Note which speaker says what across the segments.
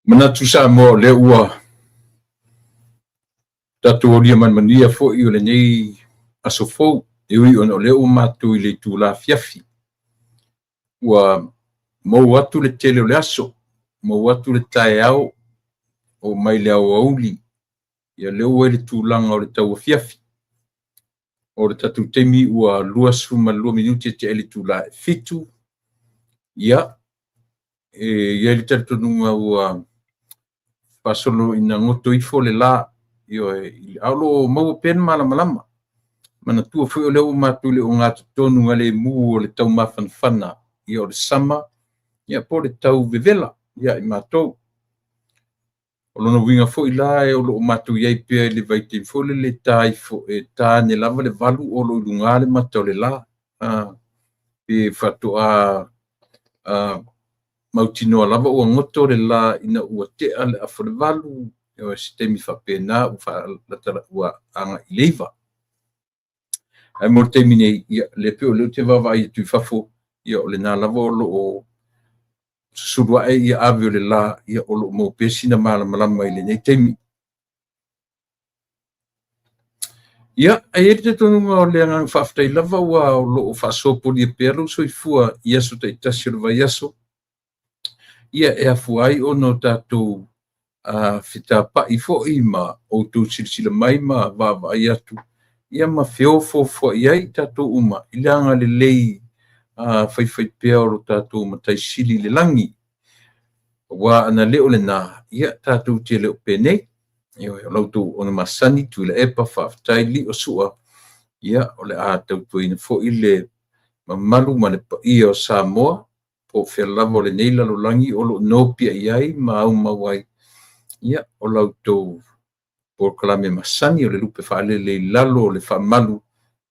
Speaker 1: Manatu Samoa o lea ua tatou aulia manumanuia foi o lenei aso fou, e ui ona o lea ua matou i le itula afiafi. Ua mou atu le tele o le aso, mou atu le taeao, oo mai le aoauli, ia lea ua i le tulaga o le tauafiafi. O le tatou taimi ua 22 minute tea i le itula e 7. Ia, e i ai le talitonuga ua faasolo ina goto ifo le la, ioe, a o lo o maua pea le malamalama. Manatua foi o lea ua matou i le ogatotonu galemu o le taumafanafana, ia o le sama, ia po o le tau vevela ia i matou. O lona uiga foi la o lo o matou i ai pea i le vaitaimi foi lele e ta ifo, e ta ane lava le 8 o lo o i luga le mata o le la. Pe faatoa mautinoa lava ua goto le la ina ua tea le afa o le 8, o se taimi faapena ua faalatala ua agai i le 9. Ae mo le taimi nei, ia, lea pei o lea ou te vaavaai atu i fafo, ia o lena lava o lo o susulu ae ia ave o le la, ia o lo o maua pea sina malamalama i lenei taimi. Ia, e i ai le talitonuga o le agaga faafetai lava ua o lo o faasopolia pea lou soifua i aso taitasi o le vaiaso. Ia, e afua ai ona o tatou fetapai foi ma outou silasila mai ma vaavaai atu, ia ma feofoofoai ai tatou uma i le agalelei faifaipea o lo tatou Matai Sili i le lagi. Aua ana le o lena, ia tatou te le o penei. Ioe, o la outou auauna masani, Tuilaepa, faafetai Lio Sua, ia o le a tautuaina foi le mamalu ma le paia o Samoa, po o fea lava o lenei lalolagi o lo o nopiai ai ma aumau ai, ia o la outou polokalame masani o le lupe faalele i lalo o le faamalu,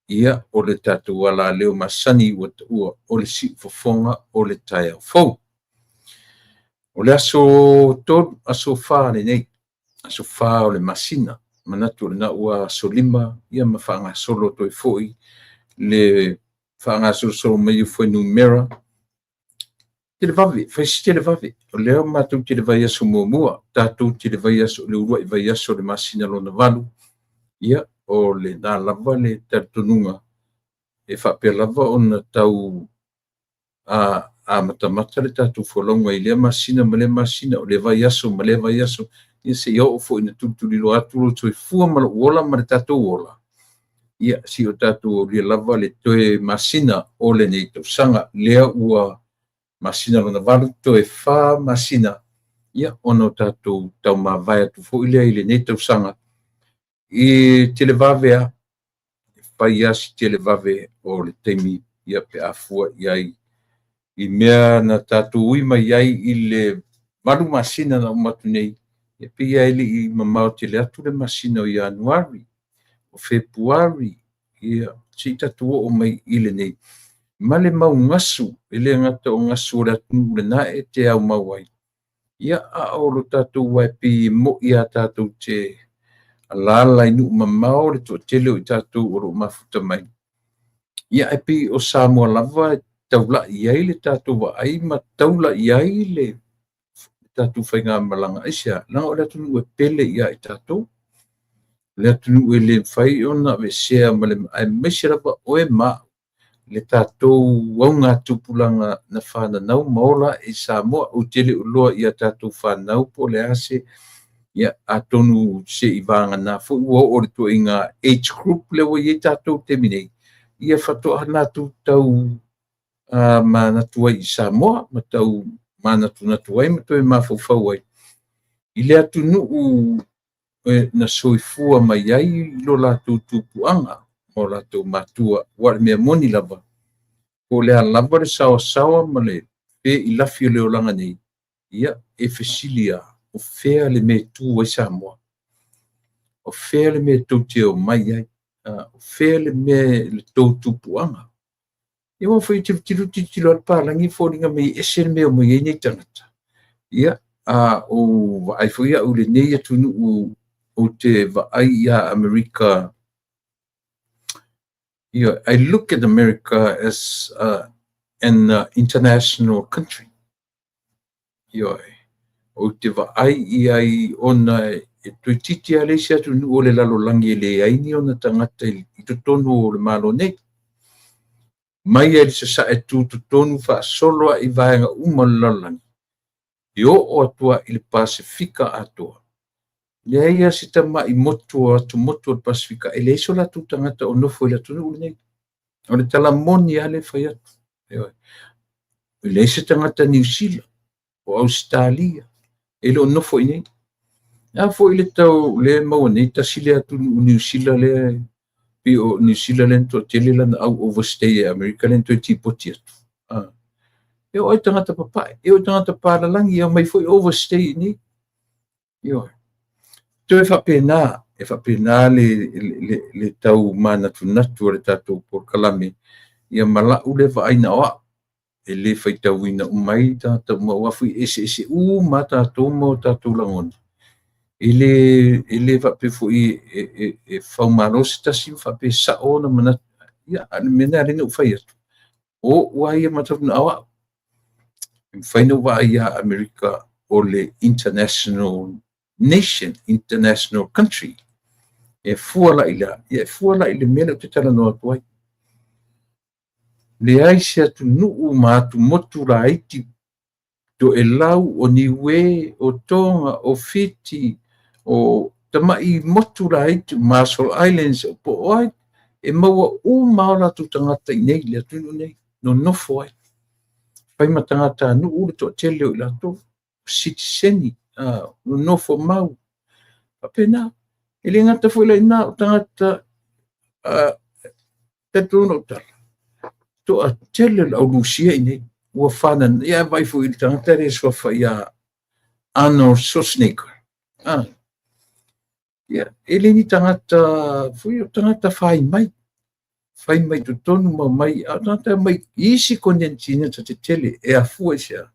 Speaker 1: ia o le tatou alaleo masani ua taua o le siufofoga o le taeao fou. O le aso 3, aso 4 lenei, aso 4 o le masina, manatu o lena ua aso 5, ia ma faagasolo atu ai foi le faagasolosolo mai o fuainumera. Televave, fai si televave, o lea matou te le vaiaso muamua, tatou te le vaiaso, le uluai vaiaso o le masina lona 8, ia o lena lava le talitonuga e faapea lava ona tau amatamata le tatou folauga i lea masina ma lea masina, o lea vaiaso ma lea vaiaso, ia seia oo foi ina tulituliloa atu lou soifua ma lou ola ma le tatou ola, ia seia o tatou aulia lava le toe masina o lenei tausaga. Lea ua masina lona 8, toe 4 masina, ia ona o tatou taumavae atu foi lea i lenei tausaga. I televave a, e fai lava si televave o le taimi, ia pe a fua i ai i mea na tatou ui mai ai i le 8 masina na uma atu nei, e pei lava e le i mamao tele atu le masina o Ianuari, o Fepuari, ia se i tatou oo mai i lenei. Ma le mau gasu, e le gata o gasu o le atunuu lena e te aumau ai, ia a o lo tatou ae pei e moi a tatou te alaala i nuu mamao le toatele o i tatou o lo o mafuta mai. Ia ae pei o Samoa lava e taulai ai le tatou vaai ma taulai ai le tatou faigamalaga. Aisea? Leaga o le atunuu e pele ia i tatou. Le atunuu e le mafai ona aveesea ma le aemaise lava oe ma au, le tatou augatupulaga na fananau ma ola i Samoa. Ou te le o iloa ia tatou fanau po o le a se, ia atonu se i vagana foi ua oo i le ituaiga age group lea ua i ai tatou i le taimi nei, ia faatoa latou tau manatu ai i Samoa ma tau manatunatu ai ma toe mafaufau ai i le atunuu na soifua mai ai lo latou tupuaga ma o latou matua. Aua o le mea moni lava, po o le a lava le saoasaoa ma le feilafi o le olaga nei, ia e fesili lava, o fea le mea e tu ai Samoa? O fea le mea tou te omai ai? O fea le mea le tou tupuaga? Ia aua foi e tilotilo tilotilo lava le palagi e foliga mai e ese le mea o omai ai nei tagata. Ia, a ou vaai foi au i lenei atunuu, ou te vaai ia Amerika, ia, I look at America as an international country. Ioe. Ou te vaai i ai ona e toeitiiti lava le isi atunuu o le lalolagi e leai ni ona tagata i totonu o le Malo nei. Mai lava i le sasae tutotonu faasolo lava i vaega uma o le lalolagi, e oo atu lava i le Pasefika atoa. Leai lava se tamai motu o atumotu o le Pasefika e leai so latou tagata o nofo i le atunuu lenei. O le tala moni lava lea e fai atu. E leai se tagata Niu Sila, o Ausetalia, e le o nofo i inei. A foi le tau lea e maua nei tasi le atunuu Niu Sila lea pei o Niu Sila lea na toatele lana au overstay e Amerika lea na toe tipoti atu. E oo i tagata papae, e oo i tagata palalagi e omai foi overstay i inei. Ioe. Toe faapena, e faapena le tau manatunatu o le tatou polokalame ia ma lau lea vaai na o au e le faitauina uma ai tagata uma aua foi e eseese uma lava tatou ma o tatou lagona. E le faapea foi e faumalo se tasi ma faapea e sao ona manatu. Ia, a o le mea lena lea na ou fai atu, o ou lava ia matau na o au. E mafai ona ou vaai ia Amerika o le international nation, international country. E fua la i le a? Ia, e fua la i le mea lea ou te talanoa atu ai. Leai se atunuu ma atumotu laiti Toelau, o Niue, o Tonga, o Fiti, o tamai motu laiti, Marshall Islands, po o ai, e maua uma lava o latou tagata i inei i le atunuu nei, nonofo ai. Fai ma tagatanuu le toatele o i latou, sitiseni, nonofo mau. Faapena. E le gata foi la i ina, o tagata talitonu lau tala, toatele o le au Lusia i inei ua fanana. Ia vaai foi i le tagata lea e suafa ia Arnold Schwarzenegger. Ia, e le ni tagata foi, o tagata fai mai. Fai mai totonu ma omai, a o tagata mai i isi konetineta tetele e afua i se a?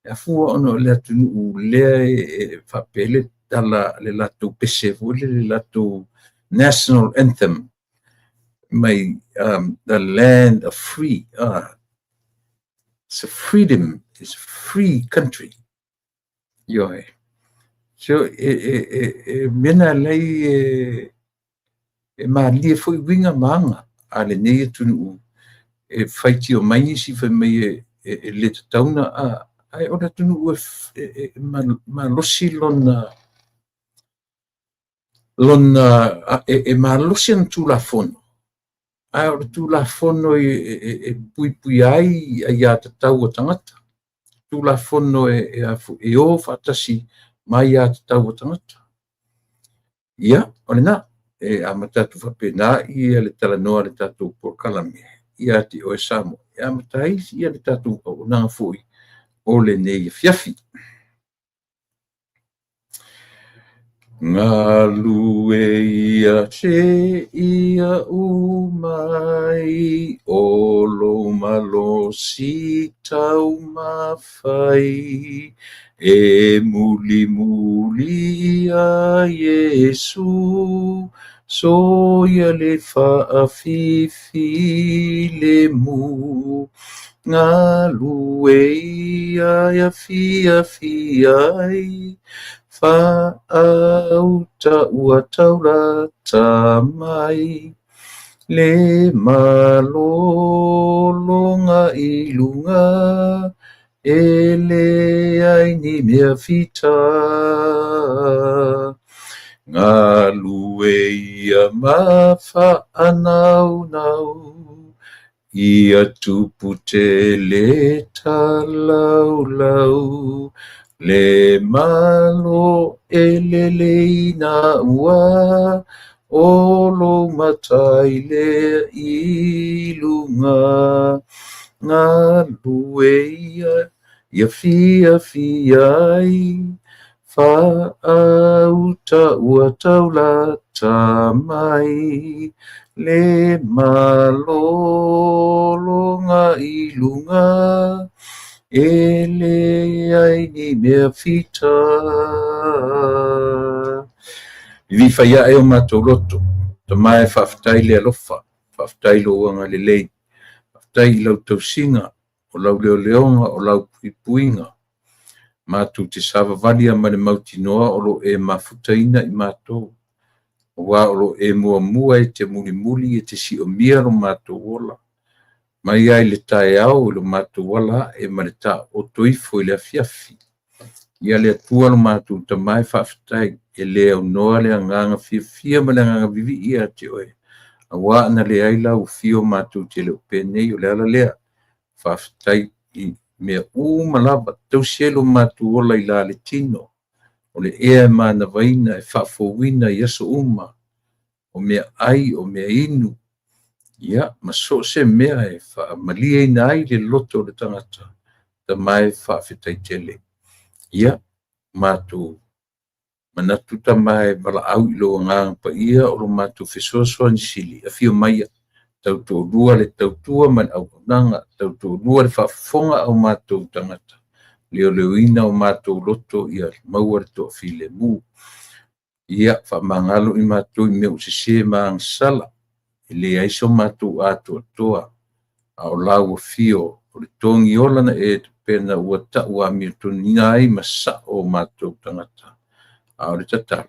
Speaker 1: E afua ona o le atunuu lea e faapea le tala le latou pese foi lele, le latou national anthem mai the land of free. It's a freedom, it's a free country. Ioe. So e mea na alai e malie foi uiga ma aga a lenei atunuu e faitio mai nisi fai mai e le tatau ona ae o le atunuu e malosi lona e malosi ana Tulafono, ae o le Tulafono e puipuia ai aiatatau a tagata, Tulafono e o faatasi ma aiatatau a tagata. Ia, o lena, e amata atu faapena ia le talanoa a le tatou polokalame ia te oe Samoa, e amata ai ia le tatou auaunaga foi o lenei afiafi. Galue ia seia uma ai o lou malosi taumafai e mulimuli ia Iesu soia le faafifilemu. Galue ia e afiafi ai faauta ua taulata mai le malologa i luga e leai ni mea fita. Galue ia ma faanaunau ia tupu tele talaulau le malo e leleina ua o lou matai lea i luga. Galue ia ia fiafia ai faauta ua taulata mai le malologa i luga e leai ni mea fita. Vivifai ae o matou loto, Tama e faafetai le alofa, faafetai lou agalelei, faafetai i lau tausiga, o lau leoleoga, o lau puipuiga. Matou te savavali lava ma le mautinoa o lo o e mafutaina i matou, aua o lo o e muamua e te mulimuli e te siomia lo matou ola, mai lava i le taeao i lo matou ala ae ma le taooto ifo i le afiafi. Ia le Atua lo matou Tama e faafetai, e le aunoa le agaga fiafia ma le agaga vivii ia te oe, aua ana leai lau afio matou te le o penei. O le ala lea, faafetai i mea uma lava, tausi ai lo matou ola i la le tino, o le ea e manavaina e faafouina i aso uma, o mea ai, o mea inu, ia ma so o se mea e faamalieina ai le loto o le tagata, Tama e faafetai tele. Ia, matou manatu Tama e valaau i lou Agaga Paia o lo matou fesoasoani sili, afio maia, tautoalua le tautua ma le auaunaga, tautoalua le faafofoga a o matou tagata, leoleoina o matou loto ia maua le toafilemu. Ia faamagalo i matou i mea ua sese ma agasala, e leai so matou atoatoa, a o lau afio o le togiola na e tapena ua tau amiotonuina ai ma sao o matou tagata. A o le tatalo,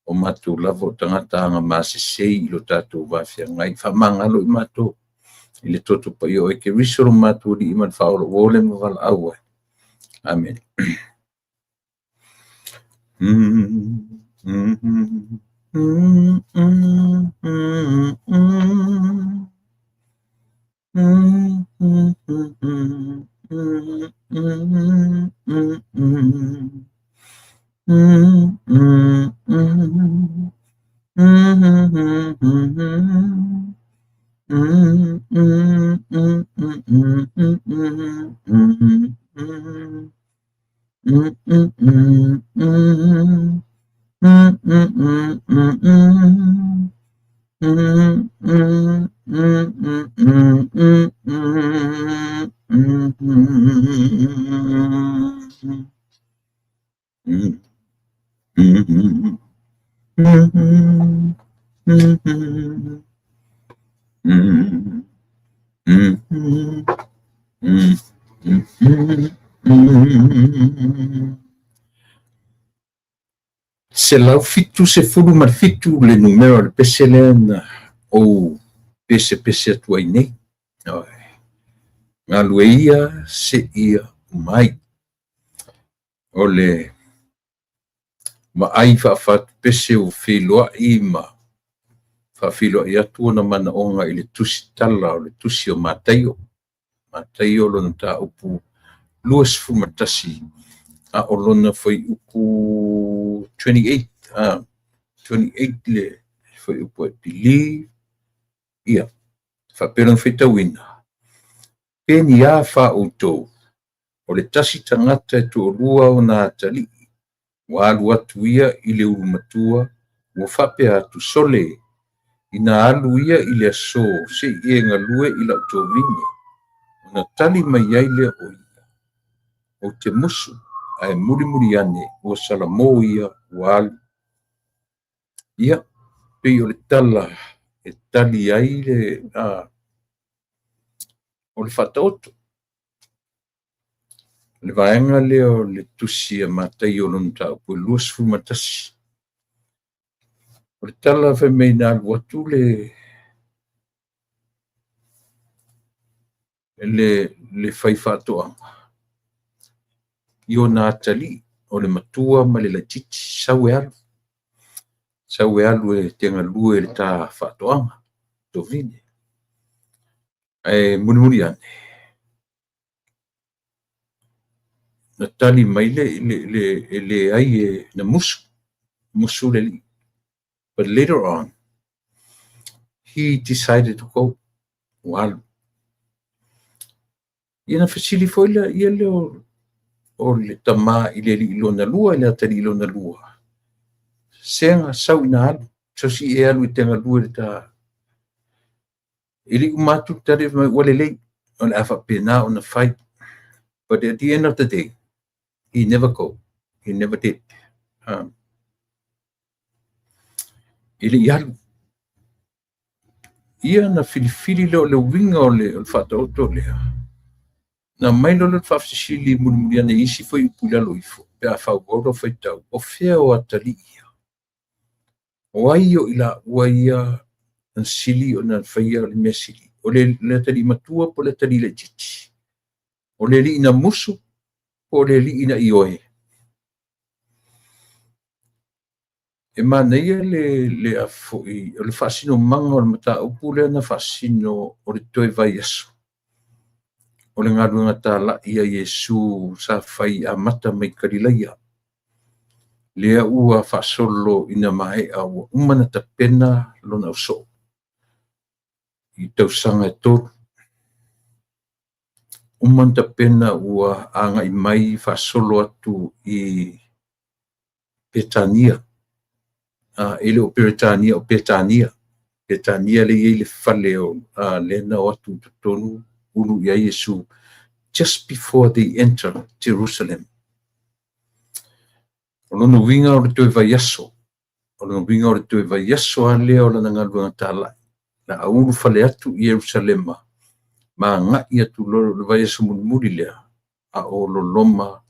Speaker 1: o matou lava o tagata agamasese i lo tatou vafeagai. Faamagalo i matou i le toto paia o oe Keriso lo matou Alii ma le Faaola ua ola ma valaau ai. Amene. 177 le numera o le pese lea na ou pesepese atu ai nei. Galue ia seia uma ai. O le vaai faafatupese ua feiloai ma faafeiloai atu ona manaoga i le tusitala o le tusi o Mataio. Mataio lona mataupu 21, a o lona fuaiupu 28, 28 le fuaiupu I believe. Ia, faapea lona faitauina, Pe ni a fa outou, o le tasi tagata e toalua ona atalii, ua alu atu ia i le ulumatua, ua faapea atu, Sole, ina alu ia i le aso se i e galue i lau tovine. Ona tali mai ai lea o ia, Ou te musu, ae mulimuli ane ua salamo ia ua alu. Ia, pei o le tala e tali ai le o le faataoto. O le vaega lea o le tusi a Mataio lona mataupu e 21. O le tala fai mai na alu atu le faifaatoaga i ona atalii, o le matua ma le laitiiti, sau e alu. Sau e alu e te galue i le ta faatoaga, tovine. Ae mulimuli ane, na tali mai le e leai e na musu, musu le alii. But later on, he decided to go. Ua alu. Ia na fesili foi lea ia lea o le tama i le alii lona lua, i le atalii lona lua. Sega sau ina alu, sau si e alu i te galue le ta. E le i uma atu le tali mai ua lelei, o le a faapena ona fai. But at the end of the day, he never go. He never did. E le i alu. Ia na filifili lea o le uiga o le faataoto lea. Na aumai loa lea o le faafesili mulimuli ane i isi foi upu i lalo ifo pe a faaauau lau faitau, o fea o atalii ia? O ai o i laua ia na sili ona faia le mea sili? O le atalii matua po o le atalii laitiiti? O le alii na musu po o le alii na ioe? E manaia le foi o le faasinomaga o le mataupu lea na faasino o le toe vaiaso o le galuega talai a Iesu sa fai amata mai Kalilaia, lea ua faasolo ina maea ua uma ona tapena lona ausoo i tausaga e 3. Uma ona tapena ua agai mai faasolo atu i Petania. E le o Peretania, o Petania. Petania lea e i ai le fale o lea na o atu i totonu ulu i ai Iesu just before they enter Jerusalem. O lona uiga o le toe vaiaso, o lona uiga o le toe vaiaso lava lea o lana galuega talai, o le a ulufale atu i Ierusalema ma agai atu loa i le vaiaso mulimuli lea, a o loloma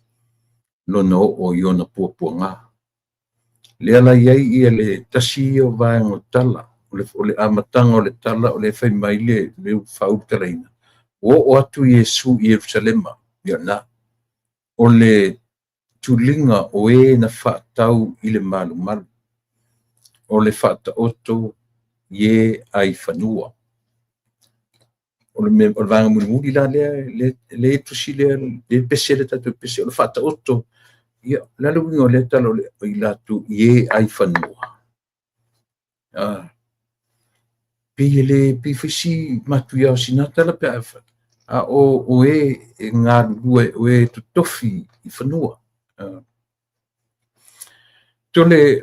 Speaker 1: lona oo i ona puapuaga. Lea la i ai ia le tasi ia o vaega o tala, o le amataga o le tala o lea e fai mai le faaulutalaina, ua oo atu Iesu i Ierusalema, ia lena, o le tuliga o e na faatau i le malumalu, o le faataoto i e ai fanua. O le vaega mulimuli la lea, lea e tusi lea, le pese lea tatou te pese, o le faataoto, ia, o le a le uiga o lea tala o i latou i e ai fanua? Pei e le, pei foi si matuia o sina tala pe a a o e e galulue, o e totofi i fanua. Tole,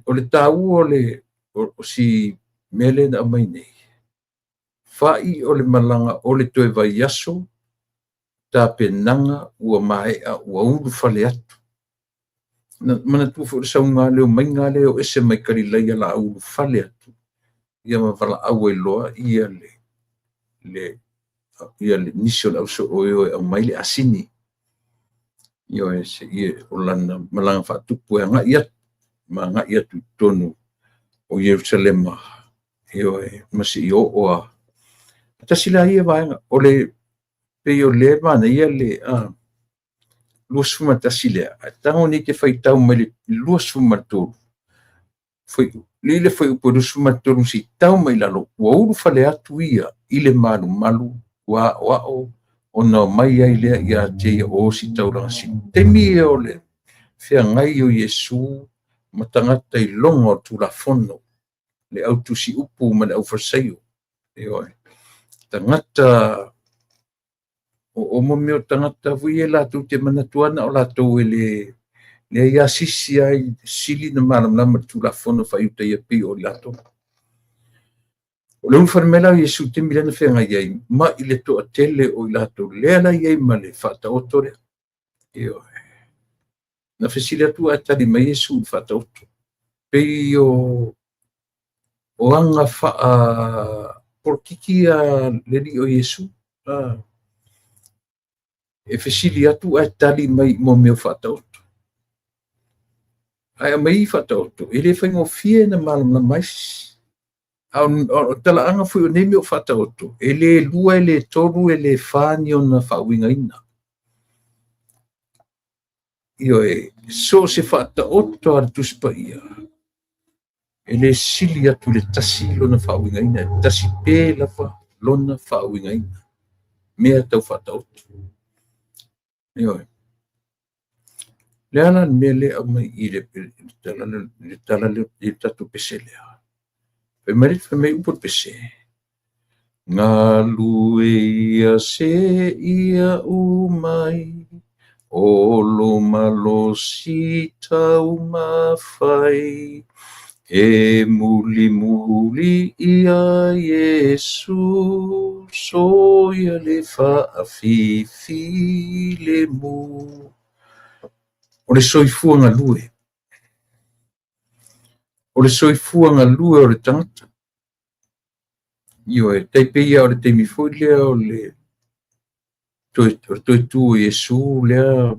Speaker 1: o le taua o le o si mea lea na aumai nei, fa'i o le malaga o le toe vaiaso, tapenaga ua maea ua ulufale atu. Na manatua foi o le sauga lea, omaiga lea o ese mai Kalilaia la ulufale atu, ia ma valaau ai loa ia le nisi o le ausoo e o e aumai le asini. Ioe, o lana malaga faatupu e agai atu ma agai atu i totonu o Ierusalema, ioe, ma seia oo lava. Tasi la ia vaega, o le pei o lea e manaia le 21 lea, ae tago nei te faitau mai le 23, i le fuaiupu 23 seia tau mai i lalo, ua ulufale atu ia i le malumalu ua aoao ona omai ai lea ia te ia o ositaulaga sili. Taimi ia o le feagai o Iesu ma tagata iloga o le Tulafono, le autusiupu ma le aufalesaio. Ioe. Tagata o mo mea o tagata foi ia latou te manatu ana o latou e le leai lava se isi lava e sili ona malamalama i le Tulafono faa-Iutaia pei o i latou. O le ulufale mai la o Iesu i le taimi lea na feagai ai ma i le toatele o i latou lea la i ai ma le faataoto lea. Ioe. Na fesili atu ae tali mai Iesu i le faataoto. Pei o aga faapolokiki a le Alii o Iesu. E fesili atu ae tali mai mo mea o faataoto. Ae aumai faataoto, e le faigofie ona malamalama ai se isi. A o talaaga foi o nei mea o faataoto, e le 2, e le 3, e le 4 ni ona faauigaina. Ioe, so o se faataoto a le Tusi Paia, e le sili atu i le tasi lona faauigaina, e tasi pē lava lona faauigaina, mea tau faataoto. Ioe. Le a la le mea lea e aumai i le tala lea, i le tatou pese lea? Fai mai fai mai upu o le pese, Galue ia seia umai, o lo malosi taumafai, e mulimuli ia Iesu, soia le faafifilemu. O le soifua galue. O le soifua galue o le tagata. Ioe, tai pei lava o le taimi foi lea o le Toe, o le toe tu o Iesu lea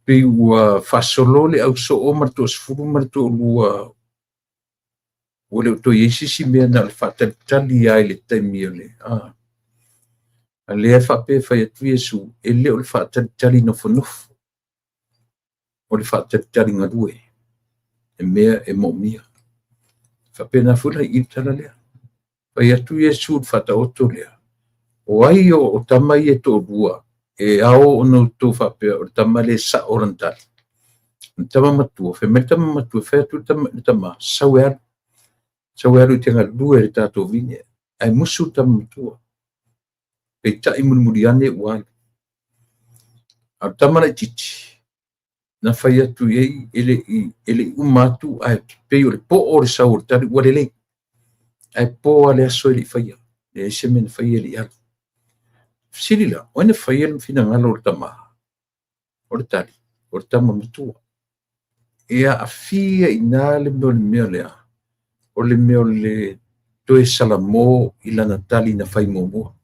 Speaker 1: pei ua faasolo le ausoo ma le toasefulu ma le toalua, ua le o toe i ai se isi mea na o le faatalitali lava i le taimi o le a lea e faapea e fai atu Iesu, e le o le faatalitali nofonofo, o le faatalitali galue, e mea e moomia. Faapena foi la i i le tala lea. Fai atu Iesu i le faataoto lea, o ai o tama ia e toalua e ao ona outou faapea o le tama lea e sao lana tali? O le tama matua. Fai mai le tama matua, fai atu le tama, sau e alu, sau e alu e te galue i le tatou vine. Ae musu le tama matua. Peitai mulimuli ane ua alu. A o le tama laitiiti, na fai atu i ai, e le i uma atu, ae pei o le poo o le sau o le tali ua lelei. Ae po lava le aso e le i faia. Leai se mea na faia e le i alu. Fesili la, o ai na faia le finagalo o le tama? O le tali, o le tama matua. E aafia i ina le mea o le mea lea, o le mea o le toe salamo i lana tali na fai muamua.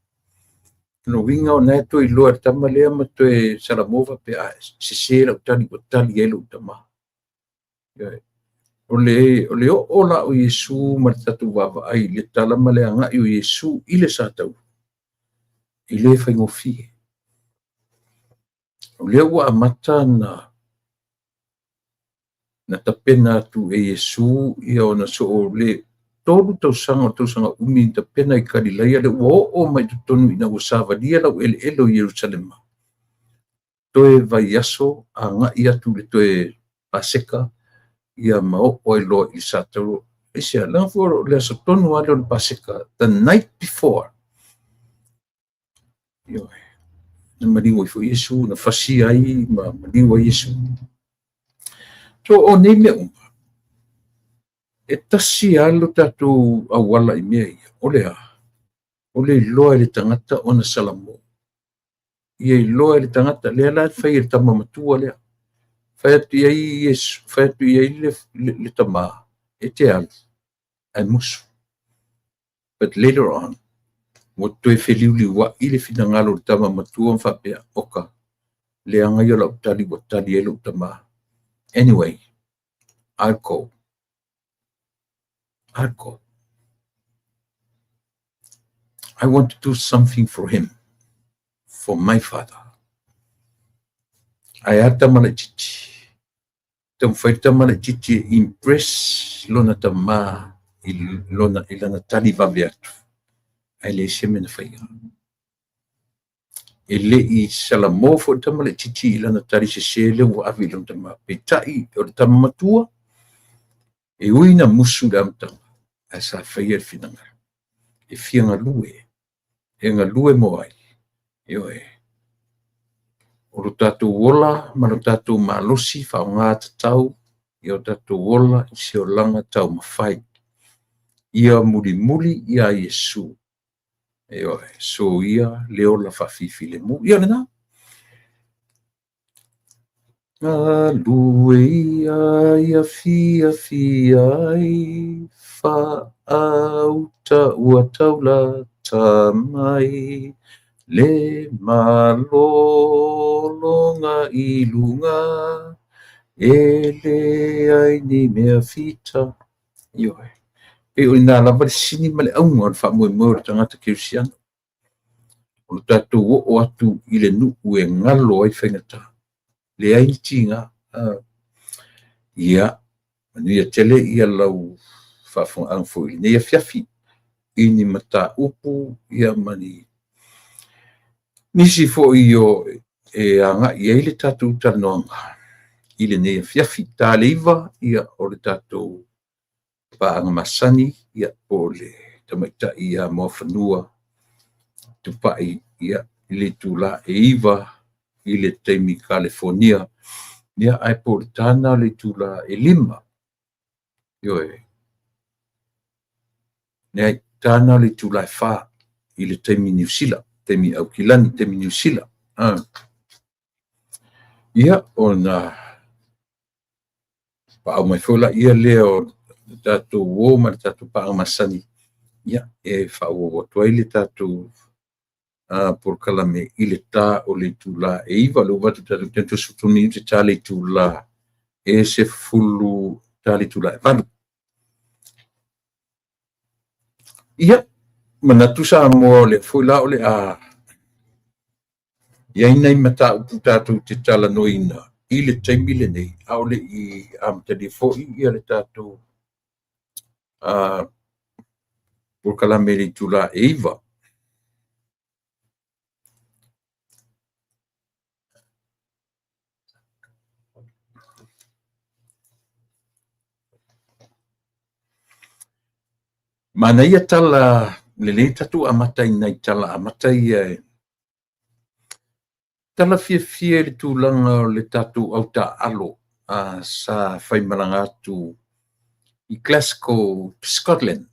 Speaker 1: O lona uiga o lena e toe iloa e le tama lea ma toe salamo faapea, a sese lau tali ua tali ai lou tama. O le oo la o Iesu ma le tatou vaavaai i le tala ma le agai o Iesu i le satauro, e le faigofie. O lea ua amata na tapena atu e Iesu ia ona soo le 3 tausaga o tausaga umi na tapena i Kalilaia, lea ua oo mai totonu ina ua savalia lau eleele o Ierusalema. Toe vaiaso agai atu le toe Paseka ia ma oo ai loa i satauro. Aisea, leaga foi o le aso tonu lava lea o le Paseka, the night before, ioe, na maliu ai foi Iesu, na fasia ai ma maliu ai Iesu. So o nei mea uma, e tasi lava lo tatou auala i mea ia, o le a? O le iloa e le tagata ona salamo. Ia iloa e le tagata, lea la e fai e le tama matua lea. Fai atu i ai Iesu, fai atu i ai le tama, e te alu, ae musu. But later on, ua toe feliuliuai le finagalo o le tama matua ma faapea, oka, leaga ia lau tali ua tali ai lou tama. Anyway, I'll go. I'll go. I want to do something for him, for my father. Ae a tama laitiiti. Taumafai le tama laitiiti e impress lona tama i lona i lana tali vave atu. Ae leai se mea na faia. E le i salamo foi le tama laitiiti i lana tali sese lea ua ave i lona tama. Peitai o le tama matua, e ui na musu i le amataga, ae sa faia le finagalo. E fia galue, e galue mo ai. Ioe. O lo tatou ola ma lo tatou malosi faaaoga tatau ia o tatou ola i se olaga taumafai. Ia mulimuli ia Iesu. Ioe, soia le ola faafilemu. Ia lena. Galue ia ia fiafia ai, faauta ua taulata mai, le malologa i luga, e leai ni mea fita. Ioe. E o ina lava le sini ma le auga o le faamoemoe o le tagata kerisiano. O le tatou oo atu i le nuu e galo ai faigata. Leai ni tiga. Ia, manuia tele ia lau faafofogaaga foi i lenei afiafi i ni mataupu ia ma ni nisi foi o e agai ai le tatou talanoaga i lenei afiafi. Ta le 9 ia o le tatou paaga masani ia po o le tamaitai ia Moafanua Tupai ia i le itula e 9 i le taimi Kalifonia. Ia ae po o le tāna o le itula e 5. Ioe. Leai, tāna o le itula e 4 i le taimi Niu Sila, taimi Aukilani, taimi Niu Sila. Ia, ona paau mai foi la ia lea o le tatou uo ma le tatou paaga masani, ia, e faaauau atu ai le tatou polokalame i le tā o le itulā e 9. O lea ua vaai atu i le tatou taimi, toe 13 minute ta le itulā e 10 ta le itulā e 8. Ia, manatu Samoa o lea foi la o le a i ai nai mataupu tatou te talanoaina i le taimi lenei, a o le i amatalia foi ia le tatou polokalame i le itulā e 9. Manaia tala lelei tatou amata i nai tala amata ia e tala fiafia i le tulaga o le tatou autaaalo sa faimalaga atu i Glasgow, Scotland.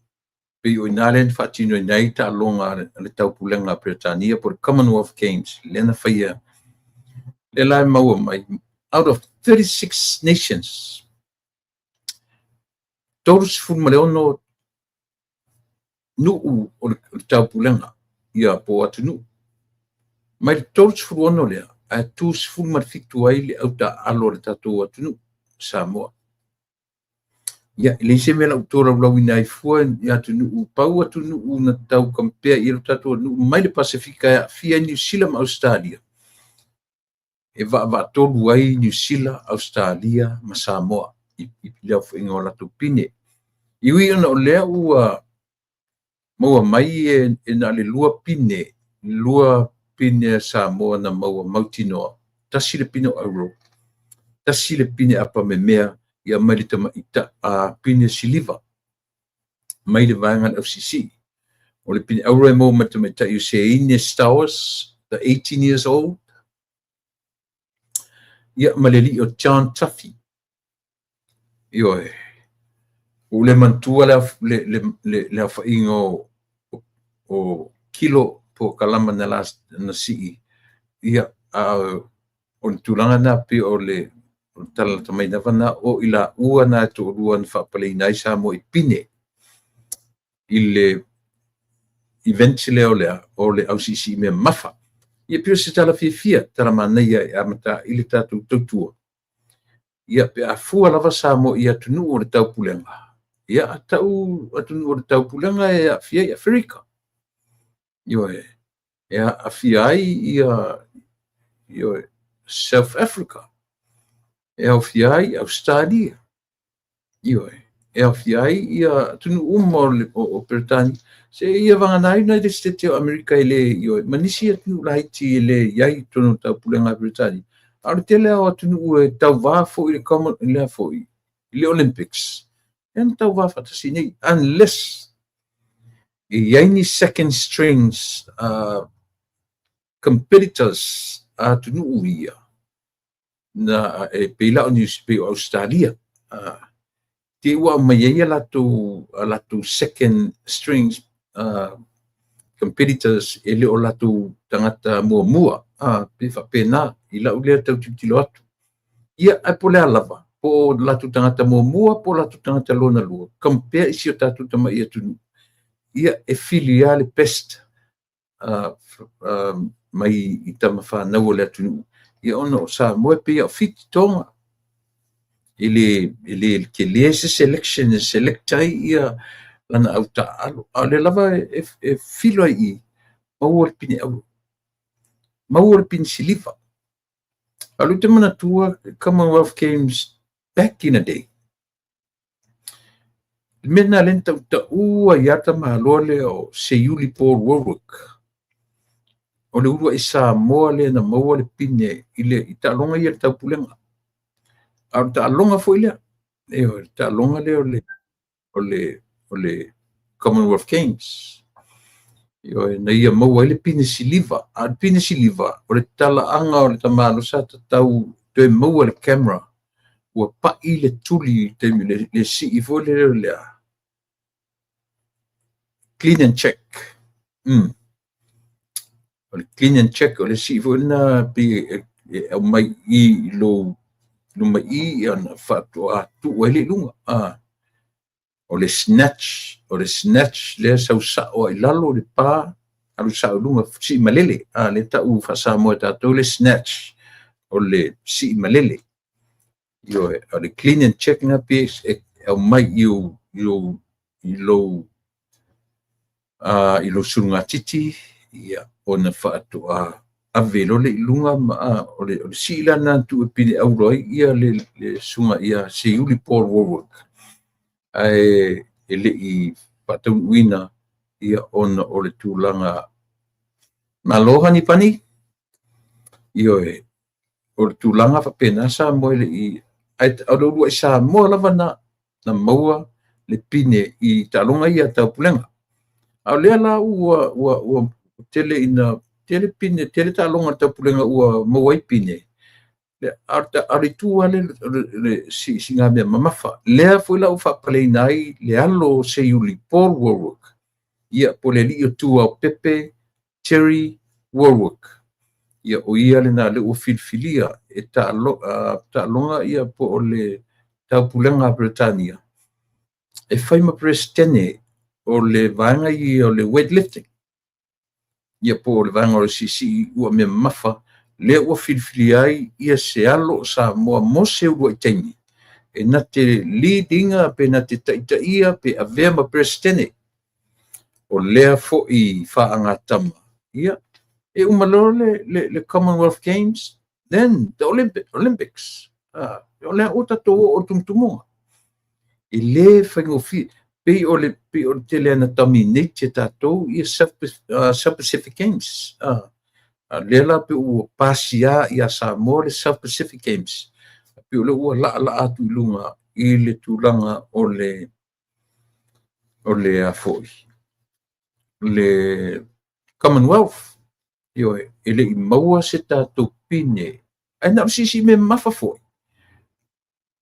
Speaker 1: Pei o i ina lea na faatinoina ai taaloga a le Taupulega a Peretania po o le Commonwealth Games lea na faia. Lea la e maua mai, out of 36 nations, 36 nuu o le taupulega, ia po o atunuu. Mai le 36 lea, ae tu 17 ai le autaaalo a le tatou atunuu, Samoa. Ia, e leai se mea o le a ou tolaulauina ai fua i atunuu, pau atunuu na tau compare i ai lo tatou atunuu mai le Pasefika e aafia ai Niu Sila ma Ausetalia, e vaavaatolu ai Niu Sila, Ausetalia ma Samoa i le aofaiga o latou pine. E ui ona o lea ua maua mai e na o le 2 pine, 2 pine a Samoa na maua mautinoa, 1 le pine o auro, 1 le pine apamemea, ia mai le tamaita pine siliva mai le vaega a le ausiisii. O le pine auro e maua mai le tamaitai o Seine Stowers, the 18 years old, ia ma le alii o John Tuffy. Ioe, ua ou le manatua le aofaiga o kilo po o kalama na sii, ia, a o le tulaga na pei o le tala lata mai lava na o i laua na e toalua na faapaleina ai Samoa i pine i le event lea o le o le ausiisii mea mamafa. Ia pei o se tala fiafia, tala manaia e amata ai le tatou tautua. Ia pe a fua lava Samoa i atunuu o le taupulega, ia a tau atunuu o le taupulega e aafia ai Aferika. Ioe, e aafia ai ia, ioe, South Africa, e aofia ai Ausetalia, ioe, e aofia ai ia atunuu uma o Peretania, se ia vagana ai United States o Amerika e le, ioe, ma nisi atunuu laiti e le i ai i totonu o le taupulega a Peretania. A o le tele lava o atunuu e tauvā foi i le common, lea foi, i le Olympics, e na tauvā faatasi nei, unless e i ai ni second strings competitors a atunuu ia, na e pei la o New pei o Australia, te ua aumai ai a latou second strings competitors e le o latou tagata muamua, pe faapena i lau lea tau tilotilo atu. Ia, ae po o le a lava, po o latou tagata muamua, po o latou tagata lona lua, compare i si o tatou tamai atunuu, ia, e fili lava le best mai i tama fanau o le atunuu. Ia ona o Samoa e pei o Fiti, Tonga, e le tele se selection e select ai ia lana autaaalo. A o lea lava e filo ai i, maua le pine auro, maua le pine siliva. A o lea ou te manatua Commonwealth Games back in the day, le mea lena lea na tautaua ai lava tamaloa lea o Seiuli Paul Warwick. O le uluai Samoa lea na maua le pine i le i taaloga ia i le taupulega. A o le taaloga foi lea, ioe, le taaloga lea o le Commonwealth Games. Ioe, na ia maua ai le pine siliva. A o le pine siliva, o le talaaga o le tamaloa sa tatau toe maua le camera, ua pai le tuli i le taimi le sii foi lea o le clean and check. O le clean and check, o le sii foi lena pei e aumai i lou luma i i ona faatoa tuu ai le i luga. O le snatch, o le snatch lea sau sao ai lalo le pa. Alu sao i luga, sii malele, lea e tau faa-Samoa e tatou le snatch, o le sii malele. Ioe, o le clean and jerk lena pe e aumai i lou sulugatiti, ia, ona faatoa ave loa lea i luga ma o le sii la lena na tuu e pine auro ai ia le susuga ia Seiuli Paul Wallwork, ae e le i faataunuuina ia ona o le tulaga malo Hanipani. Ioe, o le tulaga faapena Samoa e le i, ae o le uluai Samoa lava na maua le pine i taaloga ia a Taupulega. A o lea la ua tele ina tele pine, tele taaloga a le Taupulega ua maua ai pine. A o le itu lava lea o le siisiigamea mamafa, lea foi la ua faapaleina ai le alo o Seiuli Paul Wallwork, ia po o le alii o Tuaopepe Terry Wallwork. Ia o ia lena lea ua filifilia e taaloga ia po o le Taupulega a Peretania e fai ma Peresetene o le vaega ia o le weightlifting, ia po o le vaega o le siisii uamea mamafa, lea ua filifilia ai ia se alo o Samoa mo se uluai taimi e na te lead ina pe na te taitaia pe avea ma Peresetene o lea foi faagatama. Ia, e uma loa le Commonwealth Games, then the Olympics. O lea ua tatou oo i le tumutumuga. E le faigofie. Pei o le tele na dominate e tatou ia South Pacific Games. Lea la pe ua pasia ia Samoa le South Pacific Games. Pei o lea ua laalaa atu i luga i le tulaga o le a foi, le Commonwealth. Ioe, e le i maua se tatou pine. Ae na o le siisii mea mamafa foi.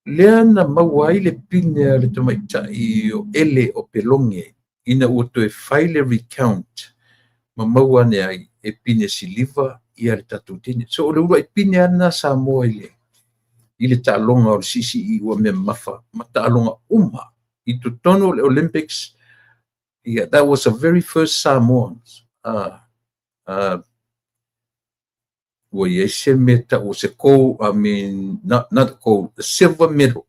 Speaker 1: Lea na maua ai le pine a le tamaitai o Ele Opeloge ina ua toe fai le recount ma maua ane ai e pine siliva ia le tatou teine. So o le uluai pine lava lena Samoa i le taaloga o le siisii uamea mamafa ma taaloga uma i totonu o le Olympics. Yeah, that was the very first Samoans. Ua i ai se mea tau o se gold, I mean, not gold, the silver medal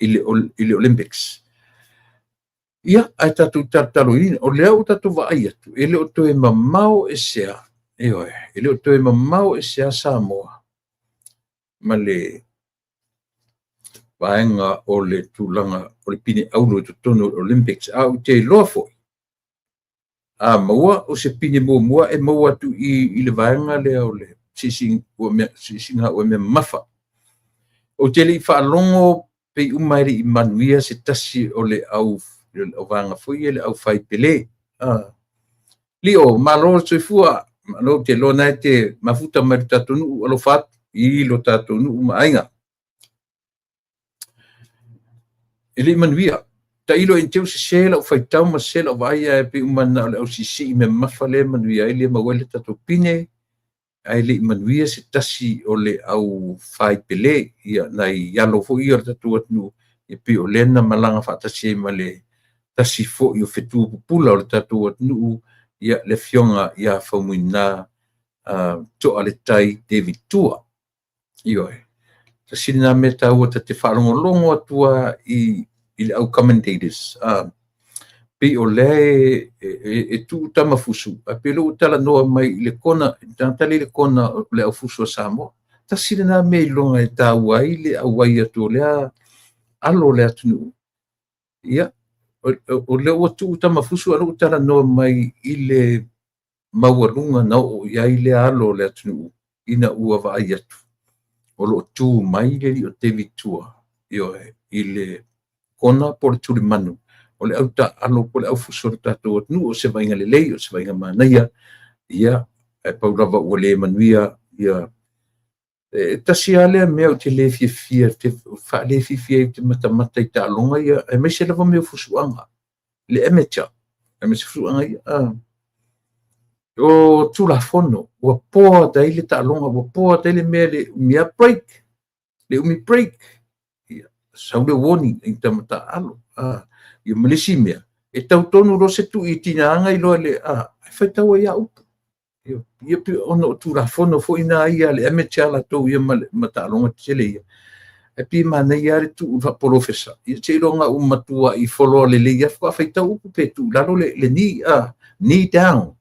Speaker 1: i le Olympics. Ia, ae tatou talotaloina, o lea ua tatou vaai atu, e le o toe mamao e sea, ioe, e le o toe mamao e sea Samoa ma le vaega o le tulaga o le pine auro i totonu o le Olympics. A ou te iloa foi, a maua o se pine muamua e maua atu i le vaega lea o le siisiiga uamea mamafa. Ou te le i faalogo pei uma e le i manuia se tasi o le au vaega foi ia le au fai pele. Lio, malo le soifua, malo te iloa na e te mafuta mai le tatou nuu, alofa atu i lo tatou nuu ma aiga. E le i manuia. Tailo i te sese lau faitau ma sese lau vaai ae pei uma na o le au siisii mea mamafa lea manuia ai le maua ai le tatou pine, ae le i manuia se tasi o le au fai pele, ia nai alo foi ia o le tatou atunuu, e pei o lea na malaga faatasi ai ma le tasi foi o fetu pupula o le tatou atunuu, ia le afioga ia Faumuina Toaletai David Tua. Ioe, tasi lena mea taua ta te faalogologo atu i le au commentators. Pei o lea e tuu tamafusu, ae pei o lea ua talanoa mai i le kona, tagata lea i le kona o le aufusu a Samoa. Tasi lena mea iloga e taua ai le auai atu o lea alo o le atunuu. Ia, o lea ua tuu tamafusu, a lea ua talanoa mai i le maualuga na oo i ai lea alo o le atunuu ina ua vaai atu. O lo o tu mai le alii o David Tua, ioe, i le kona po o le tulimanu, o le au taalo po o le aufusu o le tatou atunuu, o se vaaiga lelei, o se vaaiga manaia, ia, ae pau lava ua le manuia, ia, e tasi lava lea mea ou te le fiafia, te faale fiafia ai te matamata i taaloga ia, aemaise lava mea o fusuaga, le amateur, aemaise fusuaga ia, o Tulafono, ua poa ai le taaloga, ua poa ai le mea le umi a break, le umi break, ia, sau le warning i tama taalo, ia ma le isi mea, E tau tonu loa se tui i tinaga iloa le a faitau ai a upu. Ia pei ona o Tulafono foi na ia a le amateur latou ia ma taaloga tetele ia. Ae pei e manaia lava le tuu faapolofesa, ia seiloga ua matuai foloa lelei lava faatoa faitau upu pe tuu i lalo le knee, knee down,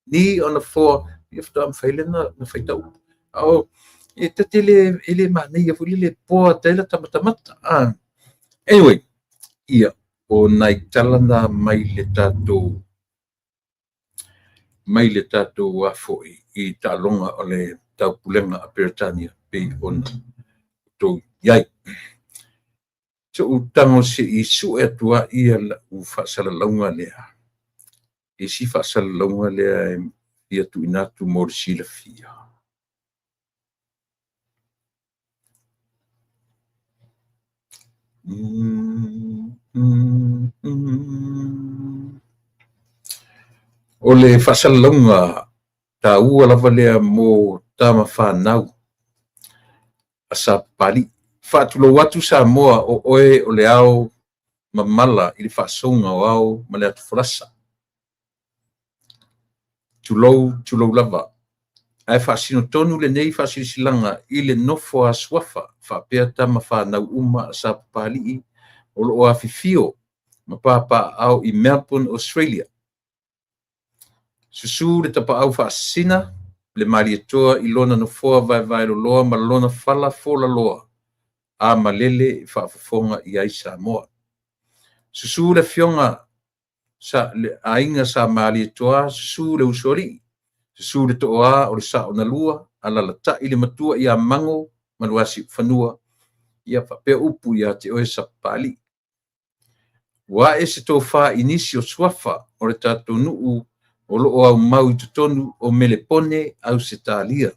Speaker 1: knee on the floor, ia faatoa mafai lea ona faitau upu. A o e ta te le, e le manaia foi lele e poa atu ai lata matamata. Anyway, ia, o nai tala na mai le tatou foi i taaloga o le Taupulega a Peretania pei ona outou i ai. So ou tago se i sue atu ai lau faasalalauga lea. Isi faasalalauga lea e fia tuuina atu mo le silafia. O le faasalalauga taua lava lea mo tama whanau a Sapapalii. Faatulou atu Samoa o oe o le ao mamala i le faasouga o ao ma le atu folasa. Tulou, tulou lava. Ae faasino tonu lenei faasilasilaga i le nofo a suafa faapea tama whanau uma a Sapapalii o loo afifio ma papaao i Melbourne, Australia. Susu le tapaau faasisina le malietoa i lona nofoa vaevaeloloa ma lona fala folaloa a malele e faafofoga i ai Samoa. Susu le afioga sa le aiga sa malietoa, susu le usoalii, susu le toa o le sao na lua, alalatai le matua ia Mango ma Luasiufanua, ia faapea upu ia te oe Sapapalii. Ua ae se tofa i nisi o suafa o le tatou nuu o loo au mau i totonu o Melepone Ausetalia.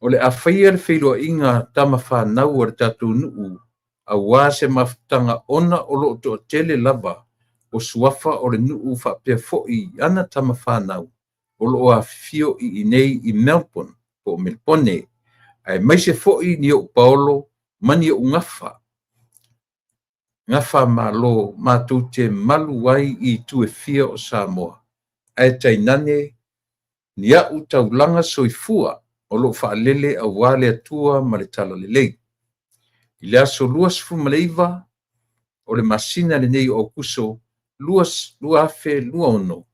Speaker 1: O le a faia le feiloaiga tama whanau o le tatou nuu auā se mafutaga ona o loo toatele lava o suafa o le nuu faapea foi ana tama whanau o loo afifio i inei i Melbourne po o Melepone. Aemaise foi ni ou paolo ma ni ou gafa. Gafa malo matou te malu ai i itu e fia o Samoa. Ae tainane ni au taulaga soifua o loo faalele auā le Atua ma le Talalelei. I le aso 29 o le masina lenei o Aukuso 2026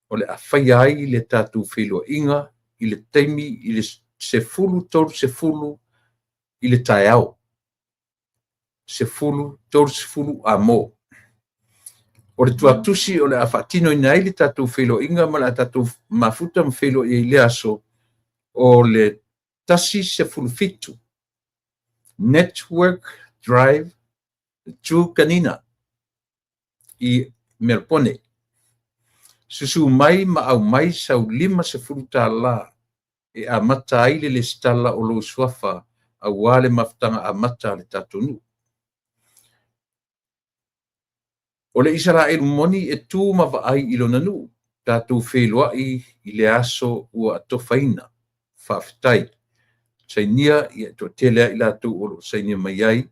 Speaker 1: o le a faia ai le tatou feiloaiga i le taimi i le 10:30 i le taeao. 10:30 amo. O le tuatusi o le a faatinoina ai le tatou feiloaiga ma le a tatou mafuta ma feiloai ai i le aso o le 1:17 Network Drive Truganina i Melbourne. Susu mai ma au mai sau $50 e amata ai le lesitala o lou suafa auā le mafutaga amata a le tatou nuu. O le Isaraelu moni e tu ma vaai i lona nuu, tatou feiloai i le aso ua atofaina. Faafetai. Sainia ia toatele ai latou o loo sainia mai ai.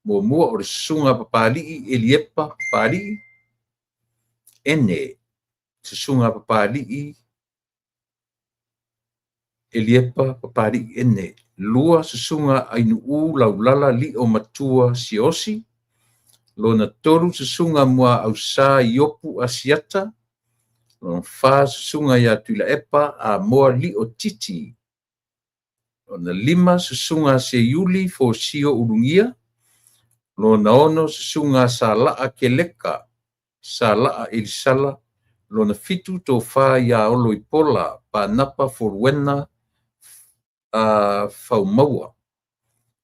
Speaker 1: Muamua o le susuga Papalii Eliepa Papalii Ene. Susuga Papalii Eliepa Papalii Ene. Lua susuga Ainuu Laulala Lio Matua Siosi. Lona tolu susuga Muaausa Iopu Asiata. Lona fa susuga ia Tuilaepa Amoa Lio Titi. Lona lima susuga Seiuli Fosio Ulugia. Lona ono susuga Salaa Keleka Salaa Elisala. Lona fitu tofa ia Oloipola Panapa Foluena Faumaua.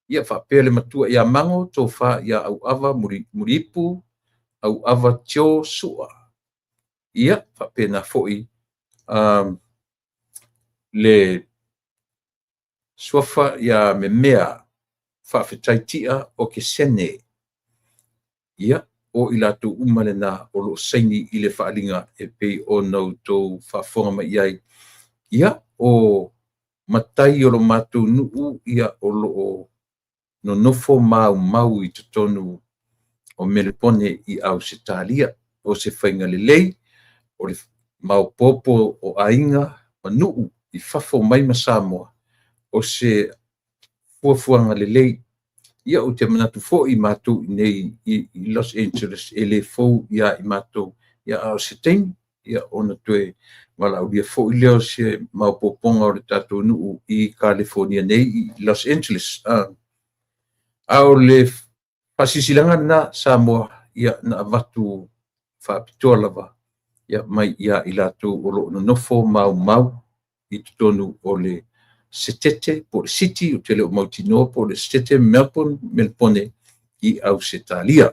Speaker 1: Ia faapea le matua ia Mango tofa ia Auava Muliipu Auava Tio Sua. Ia faapena foi le suafa ia Memea Faafetaitia o Kesene. Ia o i latou uma lena o loo saini i le faaliga e pei ona outou faafofoga mai ai. Ia o matai o lo matou nuu ia o loo nonofo maumau i totonu o Melepone i Ausetalia. O se faiga lelei o le maopoopo o aiga ma nuu i fafo mai ma Samoa, o se fuafuaga lelei. Ia, ou te manatu foi matou i nei i Los Angeles, e le fou ia i matou, ia a o se taimi ia ona toe valaaulia foi lea o se maopoopoga o le tatou nuu i Kalifonia nei i Los Angeles. A o le faasilasilaga lena Samoa, ia na avatu faapitoa lava ia mai ia i latou o lo o nonofo maumau i totonu o le Setete po o le City, ou te le o mautinoa po o le Setete Melbourne, Melepone i Ausetalia.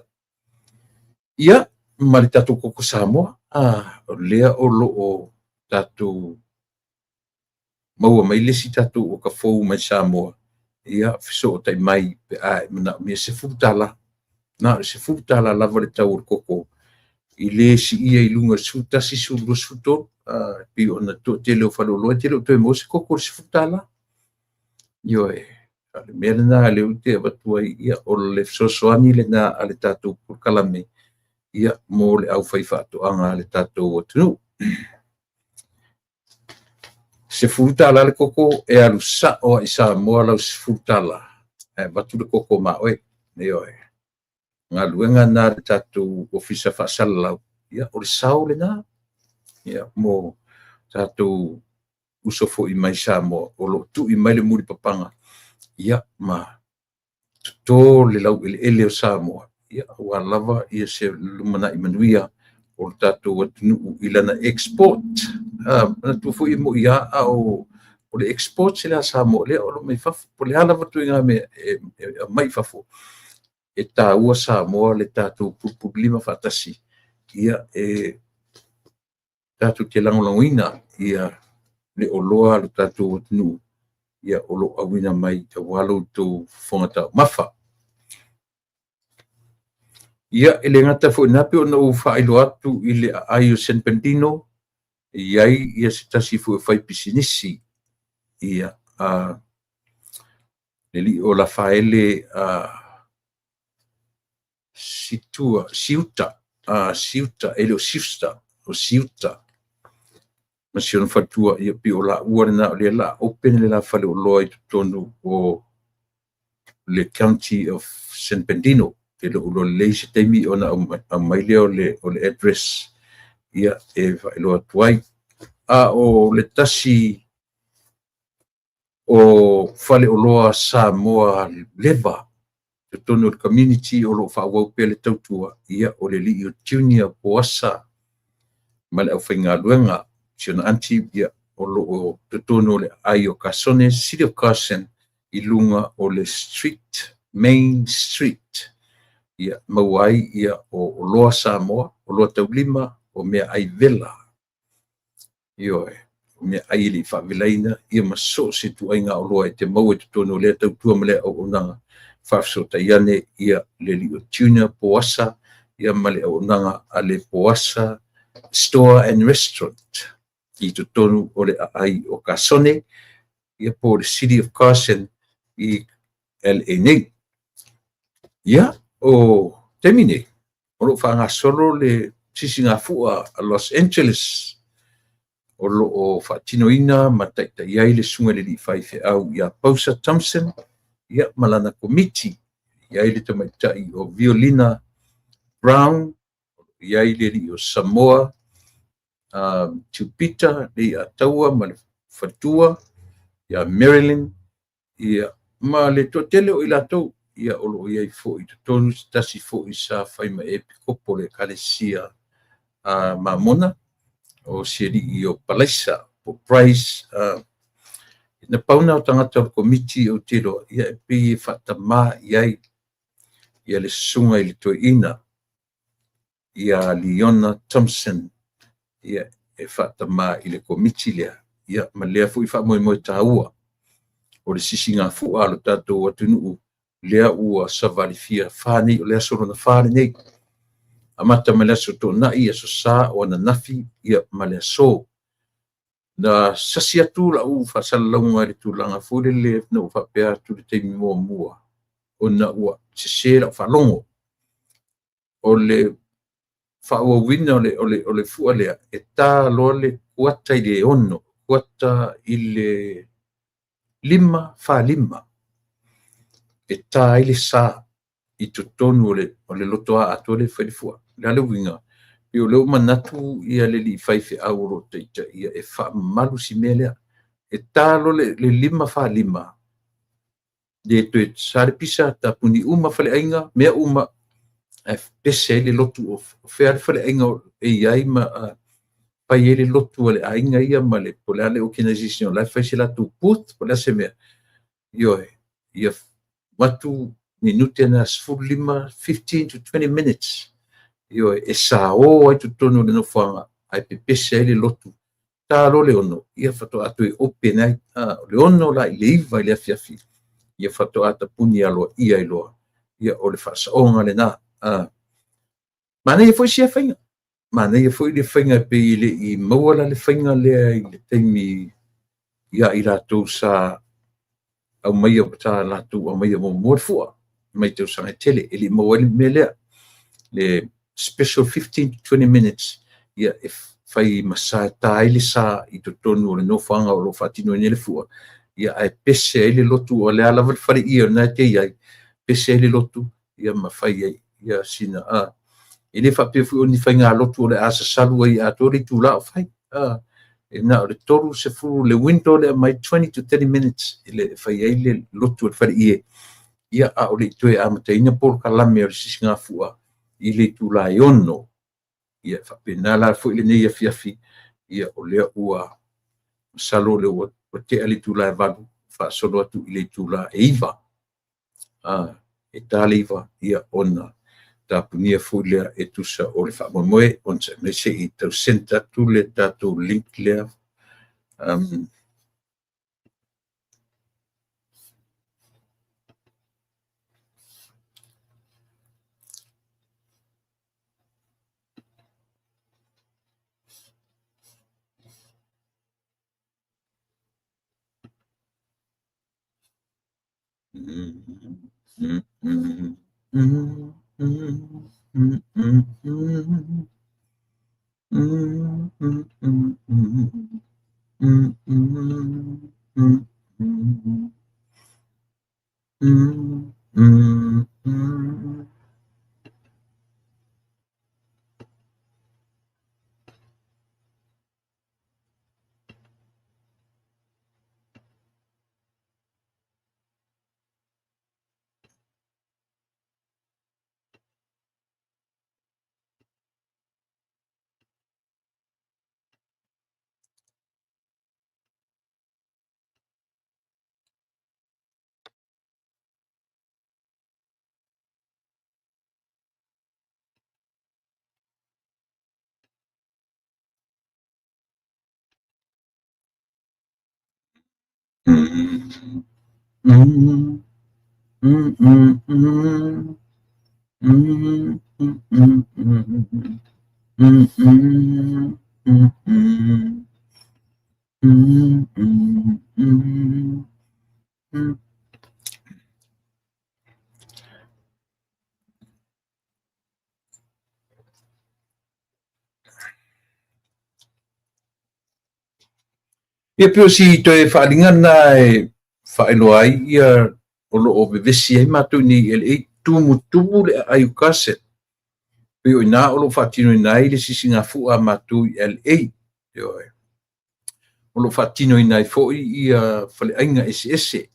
Speaker 1: Ia, ma le tatou koko Samoa, o lea o lo o tatou maua mai le isi tatou oka fou mai Samoa, ia fesootai mai pe a e manaomia $10. Na o le $10 lava le tau o le koko, i le siia i luga 11, 12, 13, pei ona toatele o faleoloa e te le o toe maua se koko i le $10. Ioe, a o le mea lena lea ou te avatu ai, ia o le fesoasoani lena a le tatou polokalame, ia mo le aufaifaatoaga a le tatou atunuu. $10 le koko, e alu sao lava i Samoa lau $10, ae avatu le koko ma oe. Ioe. Galuega lena a le tatou Ofisa Faasalalau, ia o le sao lena. Ia mo tatou uso foi mai Samoa o lo o tui mai le mulipapaga, ia ma toto le laueleele o Samoa, ia aua lava ia se lumanai manuia o le tatou atunuu i lana export. Manatua foi e moni lava a o le export lea a Samoa lea o lo o mai fafo. Po o le a lava ituaiga mea e aumai i fafo, e taua Samoa le tatou pulupululima faatasi, ia e tatou te lagolagoina ia le oloa a le tatou atunuu, ia o lo o auina mai aua lo outou fofoga taumafa. Ia, e le gata foi i lena, pei ona ou faailoa atu i le aai o San Bernardino, e i ai ia se tasi foi o faipisinisi, ia, le alii o Lafaele Situa, Siuta, Siuta, e le o Siusta, o Siuta, ma si ona faletua, ia pei o laua lena o lea o le a open le la faleoloa i totonu o le County of San Bernardino. E le o iloa lelei se taimi ona aumai lea o le address, ia e faailoa atu ai. A o le tasi o faleoloa Samoa leva totonu o le community o lo o faaauau pea le tautua, ia o le alii o Junior Poasa ma le aufaigaluega, si ona aunty, ia o lo o totonu o le aai o Carson, City of Carson, i luga o le Street, Main Street, ia maua ai ia o oloa Samoa, oloa taulima, o meaai vela. Ioe, o meaai e le i faavelaina, ia ma so o se ituaiga oloa e te maua i totonu o lea tautua ma lea auaunaga. Faafesootai ane ia le alii o Junior Poasa, ia ma le auaunaga a le Poasa Store and Restaurant i totonu o le aai o Kasone, ia po o le City of Carson i LA nei. Ia, o taimi nei, o lo o faagasolo le sisigafua a Los Angeles, o lo o faatinoina ma taitai ai le susuga i le alii faifeau ia Pausa Thompson, ia ma lana komiti, i ai le tamaitai o Violina Brown, i ai le alii o Samoa Tupita Leiataua ma le faletua ia Marilyn, ia ma le toatele o i latou, ia o lo o i ai foi i totonu se tasi foi sa fai ma epikopo o le Ekalesia Mamona, o si alii o Palaisa po Price. Na pau na o tagata o le komiti ou te iloa, ia e pei e faatamā i ai ia le susuga i le toeaina ia Leona Thompson, ia e faatamā i le komiti lea, ia ma lea foi faamoemoe taua o le sisigafua a lo tatou atunuu lea ua savalifia fa nei, o le aso lona 4 lenei, amata mai le aso Toonai, aso Sa, o ananafi, ia ma le aso. Na sasi atu lau faasalalauga i le tulaga foi lele na ou faapea atu i le taimi muamua, ona ua sese lau faalogo. O le faaauauina o le fua lea, e ta loa le 5:45, 4:45, e ta ai le sa i totonu o le lotoa atoa lea e fai le fua. O le a le uiga? Pei o lea ua manatu le alii faifeau o lo o taitaia e faamamalu si mea lea. E ta loa le 5:45, le toe sa le pisa, tapuni uma faleaiga, mea uma, ae pese ai le lotu. O fea le faleaiga e i ai ma fai ai le lotu a le aiga ia, ma le po o le a le organization o la e fai se latou booth, po o le a se mea. Ioe, ia avatu minute na 15, 15 to 20 minutes, ioe, e sao ai totonu o le nofoaga ae pepese ai le lotu. Ta loa le 6, ia faatoa toe open ai. O le 6 la i le 9 i le afiafi, ia faatoa tapuni aloaia ai loa. Ia o le faasaoga lena. Manaia foi sia faiga. Manaia foi le faiga e pei e le i maua la le faiga lea i le taimi ia i latou sa aumaia, sa latou aumaia muamua le fua mai tausaga e tele, e le i maua ai le mea lea, le special 15 to 20 minutes, ia e fai ma sa, ta ai le sa i totonu o le nofoaga o lo o faatinoina le fua, ia ae pese ai le lotu, o le a lava le faleie o lena e te i ai, pese ai le lotu, ia ma fai ai ia sina e le faapea foi o ni faigalotu o le a sasalu ai atoa le itula o fai. E na o le 30 le window lea mai 20 to 30 minutes e le fai ai le lotu o le faleie, ia a o le i toe amataina polokalame o le sisigafua i le itula e 6. Ia faapena la foi lenei afiafi, ia o lea ua masalo o lea ua tea le itula e 8, faasolo atu i le itula e 9. E ta le 9, ia ona tapunia foi lea e tusa o le faamoemoe, ona mai se i tau send atu le tatou link lea. Ia pei o si toe faaaliga lena e faailoa ai ia o lo o vevesi ai matou i nei i LA, tumutumu le aai o Carson. Pei o i ina o lo o faatinoina ai le sisigafua a matou i LA. Ioe. O lo o faatinoina ai foi ia faleaiga eseese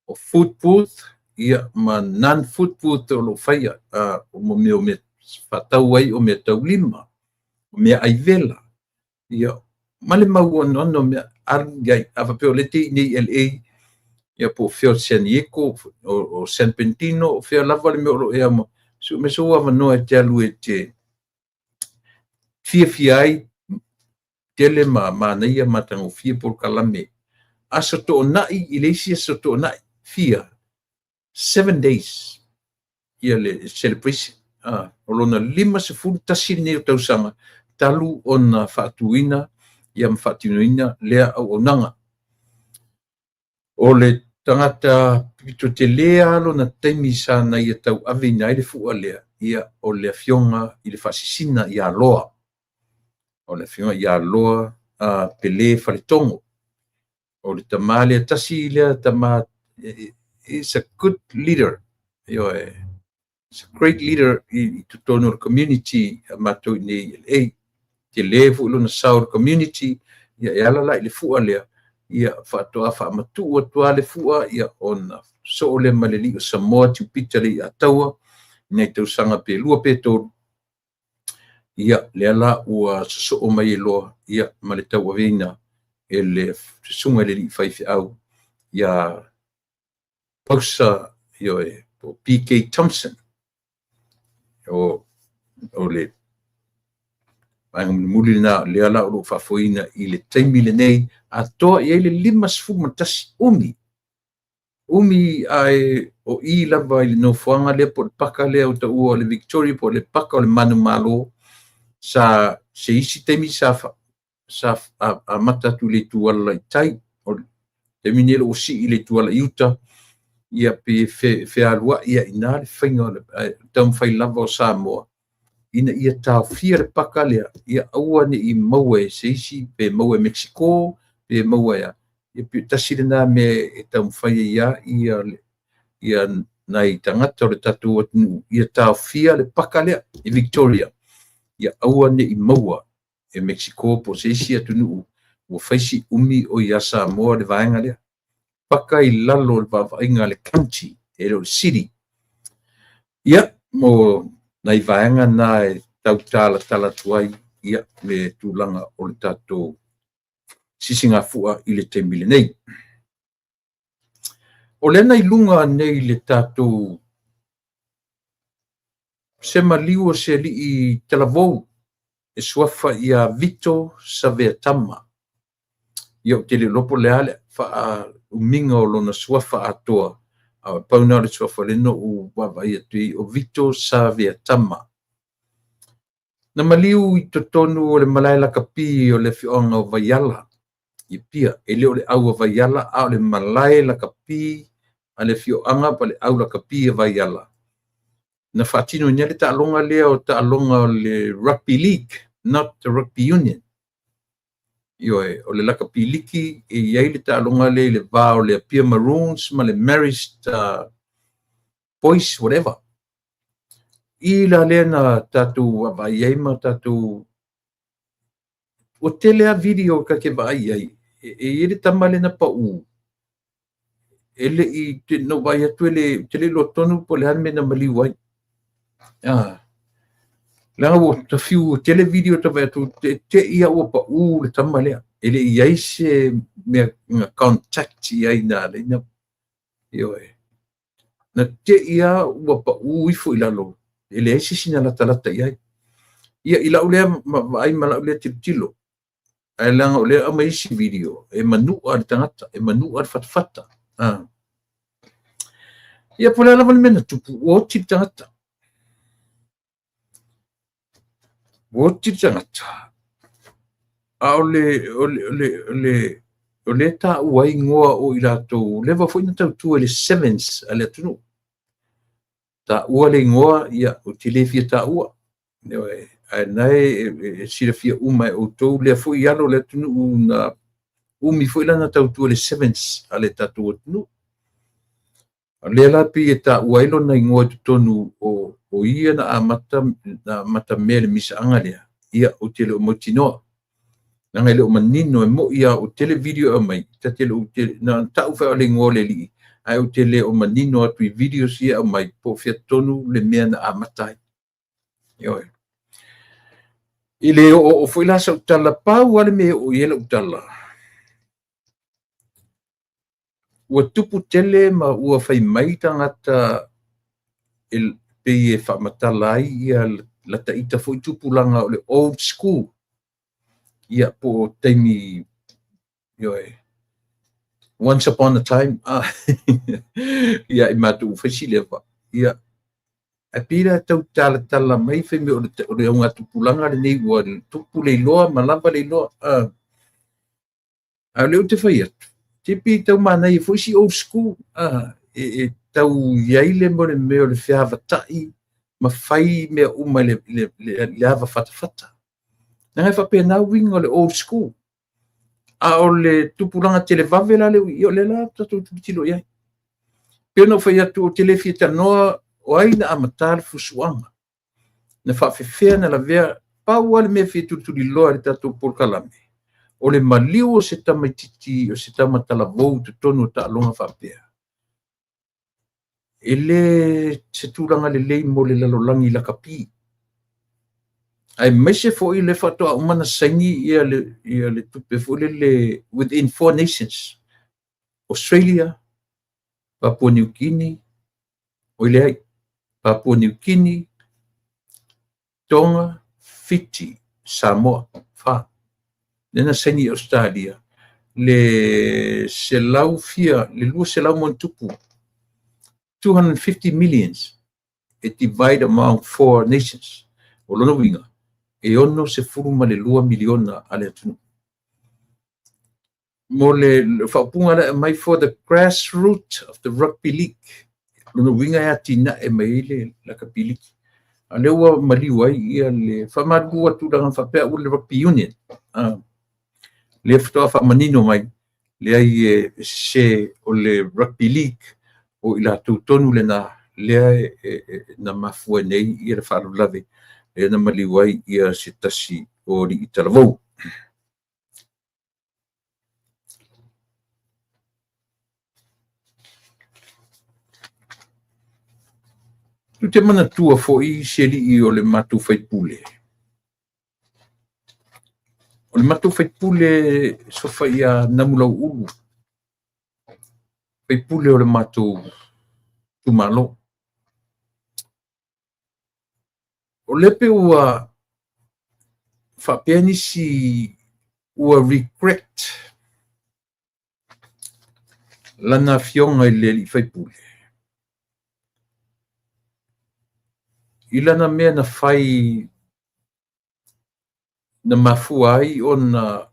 Speaker 1: o food booth, ia ma non food booth o lo o faia, o mea o mea faatau ai o mea taulima, o mea aivela, ia ma le mau anoano mea alu i ai. A faapea o lea e te i nei i LA, ia po o fea o San Diego, o San Bernardino, o fea lava le mea o lo o ea, sue mai sou avanoa e te alu e te fiafia ai, tele ma manaia matagofie polokalame. Aso Toonai i le isi aso Toonai, fia, 7 days ia le celebration. O lona 51 lenei o tausaga talu ona faatuina ia ma faatinoina lea auaunaga. O le Tagata pito tele lava lona taimi sa na ia tauaveina ai le fua lea, ia o le Afioga i le Faasisina ia Loa. O le Afioga ia Loa Pele Faletogo. O le tama lea, tasi lea tama, is a good leader. Ioe. Is a great leader i totonu o le community a matou i inei i LA. Tele foi lona sao i le community, ia e ala la i le fua lea, ia faatoa faamatuu atu lava le fua, ia ona sosoo lea ma le alii o Samoa Tiupita Leiataua i nai tausaga pe 2 pe 3, ia lea la ua sosoo mai ai loa ia ma le tauaveina e le susuga i le alii faifeau ia Pausa, ioe, po o PK Thompson. O le vaega mulimuli lena lea la o lo o faafoeina i le taimi lenei, atoa i ai le 51 umi. Umi ae o i lava i le nofoaga lea po o le paka lea ua taua o le Victoria po o le paka o le Manumalo, sa se isi taimi sa amata atu i le ituala i tai. O le taimi nei o lo o sii i le ituala i uta, ia pe fealuai ai i ina le faiga o le taumafai lava o Samoa ina ia taofia le paka lea, ia aua ne i maua e se isi, pe maua e Mexico, pe maua e a. Ia pe tasi lena mea e taumafai ai lava ia nai tagata o le tatou atunuu ia taofia le paka lea i Victoria, ia aua ne i maua e Mexico po o se isi atunuu ua fai si umi o ia Samoa le vaega lea. Paka i lalo o le vaavaaiga a le county, e le o le city. Ia, mo nai vaega na e tau talatala atu ai ia le tulaga o le tatou sisigafua i le taimi lenei. O lea na i luga nei le tatou se maliu o se alii talavou e suafa ia Vito Saveatama. Ia ou te le iloa po o le a le faaumiga o lona suafa atoa, a pau na o le suafa lea na ou vaavaai atu i ai, o Vito Saveatama. Na maliu i totonu o le malae lakapi o le afioaga o Vaiala i Apia. E le o le au a Vaiala, a o le malae lakapi a le afioaga po o le au lakapi a Vaiala. Na faatinoina ai le taaloga lea o taaloga o le Rugby League, not the Rugby Union. Ioe, o le lakapi liki e i ai le taaloga lea i le va o le Apia Maroons ma le Marist Boys, whatever. I la lea na tatou vaavaai ai ma tatou ua tele lava video ta te vaai ai, e i ai le tama lea na pau, e le i, na ou vaai atu e le, ou te le iloa tonu po o le a le mea na maliu ai. Leaga ua ta fiu tele video ta vaai atu, te i lava ua pau le tama lea. E le i i ai se mea na contact i ai na ala ai na, ioe. Na te i lava ua pau ifo i lalo, e leai se isi na latalata i ai. Ia, i lau lea vaai ma lau lea tilotilo, ae leaga o lea e aumai isi video, e manua le tagata, e manua le fatafata. Ia, po o le a lava le mea na tupu, ua oti le tagata. Ua oti le tagata. A o le, o le, o le, o le, o lea e taua ai igoa o i latou, leva foi na tautua i le Sevens a le atunuu. Taua le igoa, ia, ou te le fia taua. Ae na e silafia uma e outou lea foi alo o le atunuu na umi foi lana tautua i le Sevens a le tatou atunuu. O lea la pei e taua ai lona igoa i totonu o ia na amata mea le misaaga lea, ia, ou te le o mautinoa. Leaga e le o manino, e moi lava o tele video e aumai, ta te le o, na tau foi o le igoa o le alii, ae ou te le o manino atu i videos ia e aumai, po o fea tonu le mea na amata ai. Ioe. I le oo foi la sau tala, pau lava le mea e oo i ai lau tala, ua tupu tele ma ua fai mai tagata e pei e faamatala ai ia lata ita foi tupulaga o le old school, ia po o taimi, ioe, once upon a time, ia i matou fai si leva, ia, ae pei la tau talatala mai fai mea o le augatupulaga lenei ua tupu le iloa ma lava le iloa. A o lea ou te fai atu, Te pei tau manaia foi si old school, e tau i ai le mo le mea o le feavatai ma fai mea uma i le ava fatafata. Leaga e faapena uiga o le old school. A o le tupulaga televave la lea ua i i, o lea la tatou tilotilo i ai. Pei ona ou fai atu, ou te le fia talanoa o ai na amata le fusuaga, na faafefea na lavea. Pau lava le mea e fia tulituliloa e le tatou polokalame, o le maliu o se tamaitiiti, o se tama talavou i totonu o taaloga faapea, e le se tulaga lelei mo le lalolagi lakapi. Aemaise foi le faatoa uma ona saini le tupe foi lele within four nations, Australia, Papua New Guinea, oi leai, Papua New Guinea, Tonga, Fiti, Samoa, fa. Lea na saini i Ausetalia le selau fia, le 200 ma ona tupu, 250 millions e divide among four nations. O lona uiga, e 62 miliona a le atunuu. Mo le faaupuga lea aumai, for the grassroot of the rugby league. Lona uiga e atinae mai ai le lakapi liki. A lea ua maliu ai ia le faamalulu atu tulaga faapea ua le rugby union. Lea faatoa faamanino mai, leai, e sese, o le rugby league o i latou tonu lena lea na mafua nei ia le faalavelave lea na maliu ai ia se tasi o alii talavou. Ou te manatua foi se alii o le matou faipule. O le matou faipule suafa ia Namulauulu, faipule o le matou itumalo. O lea pe ua faapea nisi ua regret lana afioga i le alii faipule i lana mea na fai na mafua ai ona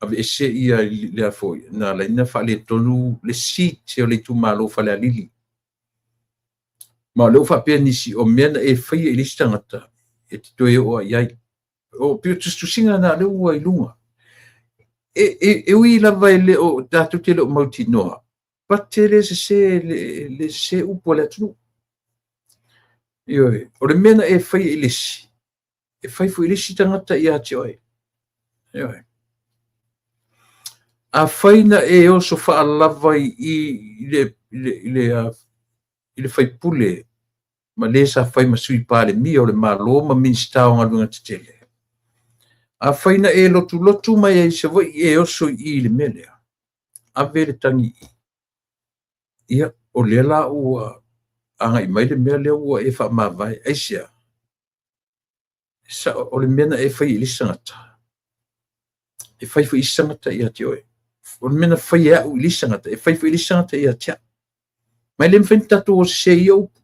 Speaker 1: aveese ia lea foi na ala ai ona faaletonu le seat o le itumalo Falealili. Ma o lea ua faapea nisi, o mea na e faia i le isi tagata e te toe oo i ai. O pei o tusitusiga na lea ua i luga. E ui lava e le o tatou te le o mautinoa, but e le sese, le sese upu a le atunuu. Ioe, o le mea na e faia i le isi, e fai foi i le isi tagata ia te oe. Ioe. Afai na e oso faalava i le faipule ma le sa fai ma sui Palemia o le Malo ma Minisita o Galuega Tetele, afai na e lotulotu mai ai i Savaii e oso i i le mea lea, ave le tagi i i. Ia, o lea la ua agai mai le mea lea ua e faamavae. Aisea? O le mea na e fai i le isi tagata, e fai foi isi tagata ia te oe. O le mea na fai e au i le isi tagata, e fai foi i le isi tagata ia te au. Ma e le mafai ona tatou o sese i ia upu.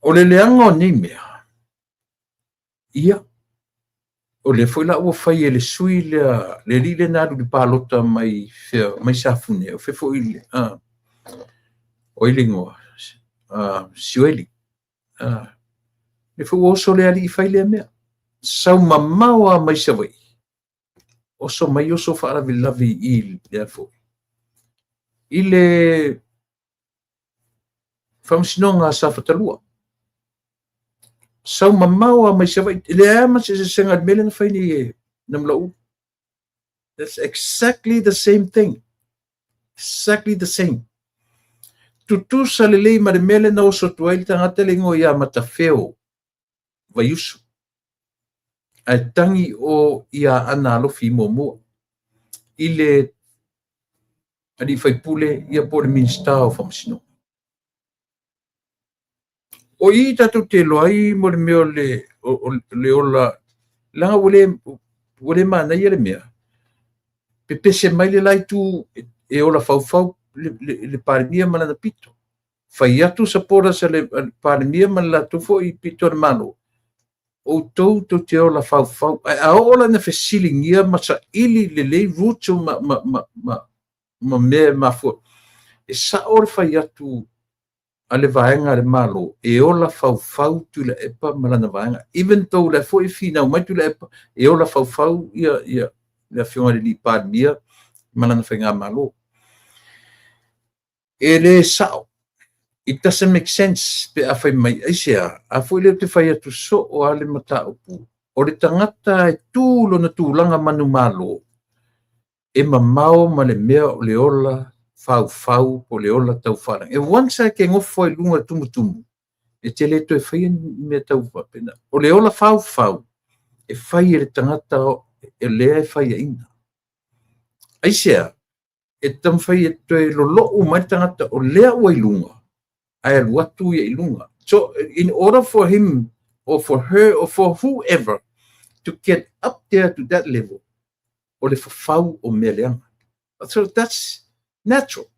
Speaker 1: O le leaga o nei mea, ia, o lea foi la ua fai e le sui lea, le alii lea na alu i le palota mai fea, mai Safune, o fea foi, o ai le igoa, Sioeli. Le foi ua oso le alii fai lea mea. Sau mamao lava mai Savaii, oso mai oso faalavelave i lea foi i le faamasinoga a Safatalua. Sau mamao lava mai Savaii, e leai ma se eseesega i le mea lea na fai nei e Namulauulu. That's exactly the same thing. Exactly the same. Tutusa lelei ma le mea lea na oso atu ai le tagata le igoa ia Matafeo Vaiusu. Ae tagi o ia Aana Alofi muamua i le alii faipule ia po o le Minisita o Faamasinoga. O i tatou te iloa ai mo le mea o le ola, leaga ua le manaia le mea. Pepese mai le la itu e ola faufau le Palemia ma lana pito. Fai atu supporters a le Palemia ma le latou foi pito a le Malo. Outou tou te ola faufau. Ae a oo la ina fesiligia ma saili lelei roots ma mea e mafua, e sao le fai atu a le vaega a le Malo e ola faufau Tuilaepa ma lana vaega. Even though o lea foi e finau mai Tuilaepa e ola faufau le Afioga i le Palemia ma lana faigamalo. E le sao. It doesn't make sense pe a fai mai. Aisea? A foi lea ou te fai atu soo lava le mataupu. O le tagata e tu lona tulaga manumalo, e mamao ma le mea o le ola faufau po o le ola taufaaleaga. E once lava e te nofo ai i luga o le tumutumu, e te le toe faia ni mea tau faapena. O le ola faufau, e fai e le tagata o lea e faiaina. Aisea? E taumafai e toe lolou mai le tagata o lea ua i luga, ae alu atu ia i luga. So, in order for him or for her or for whoever to get up there to that level, o le fafau o mea leaga. So that's natural.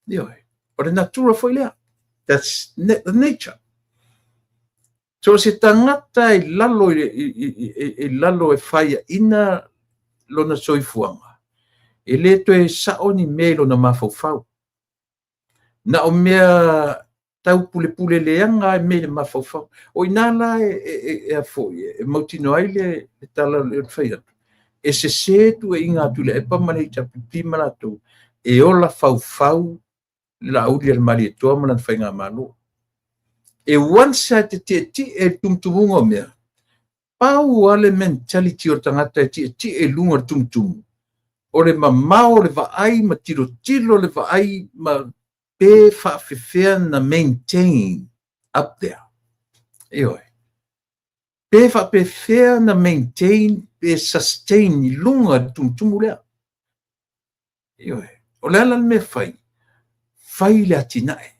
Speaker 1: Ioe. O le natura foi lea. That's the nature. So se tagata i lalo i lalo e faiaina lona soifuaga, e le toe sao ni mea i lona mafaufau. Na o mea tau pulepule leaga ai mea i le mafaufau. O i ina la e mautinoa ai le tala o le fai atu. E sese tuuaiga a Tuilaepa ma le HRPP ma latou, e ola faufau le Laaulialemalietoa ma lana faigamalo. E once lava e te tietie i le tumutumuga o mea, pau lava le mentality o le tagata e tietie i luga o le tumutumu, o le mamao o le vaai ma tilotilo le vaai ma pe faafefea na maintain up there. Ioe. Pe faapefea na maintain pe sustain i luga o le tumutumu lea. Ioe. O le ala le mea fai, fai le atinae.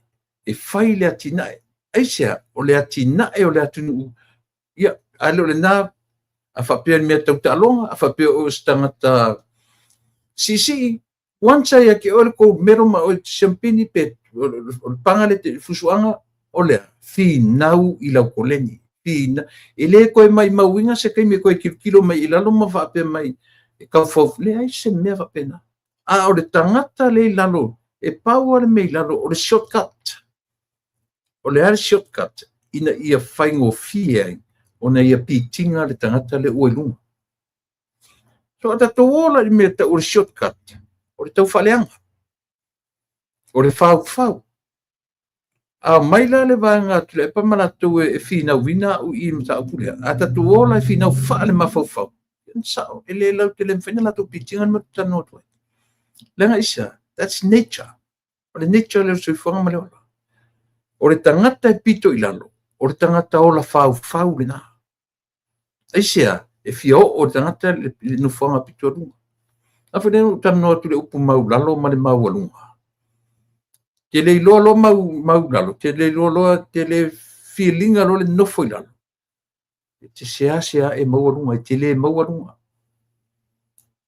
Speaker 1: E fai le atinae. Aisea? O le atinae o le atunuu. Ia, a le o lena, a faapea le mea tau taaloga, a faapea o se tagata siisii, once ia te oe le gold medal ma oe siampini pe o le paga le fusuaga, o lea, finau i lau koleni. Fina, e le koe mai mauina se taimi e koe tilotilo mai i lalo ma faapea mai e taufau, leai se mea faapena. A o le tagata le i lalo, e pau lava le mea i lalo, o le shortcut. O le a le shortcut? Ina ia faigofie ai ona ia pitiga le tagata le ua i luga. So a tatou ola i le mea tau o le shortcut, o le taufaaleaga, o le faufau. A mai la le vaega a Tuilaepa ma latou e finauina au i mataupu lea, a tatou ola e finau faale mafaufau, sao, e le lau te le mafai ona latou pitiga le mea ou te talanoa atu ai. Leaga aisea? That's nature. O le nature lea o le soifuaga ma le ola. O le tagata e pito i lalo, o le tagata ola faufau lena. Aisea? E fia oo le tagata le nofoaga pito i luga. A foi lea ou talanoa atu i le upu maulalo ma le maualuga. Te le iloa loa maulalo, te le iloa loa, te le filiga loa le nofo i lalo. E te seasea e maualuga, e te le maualuga.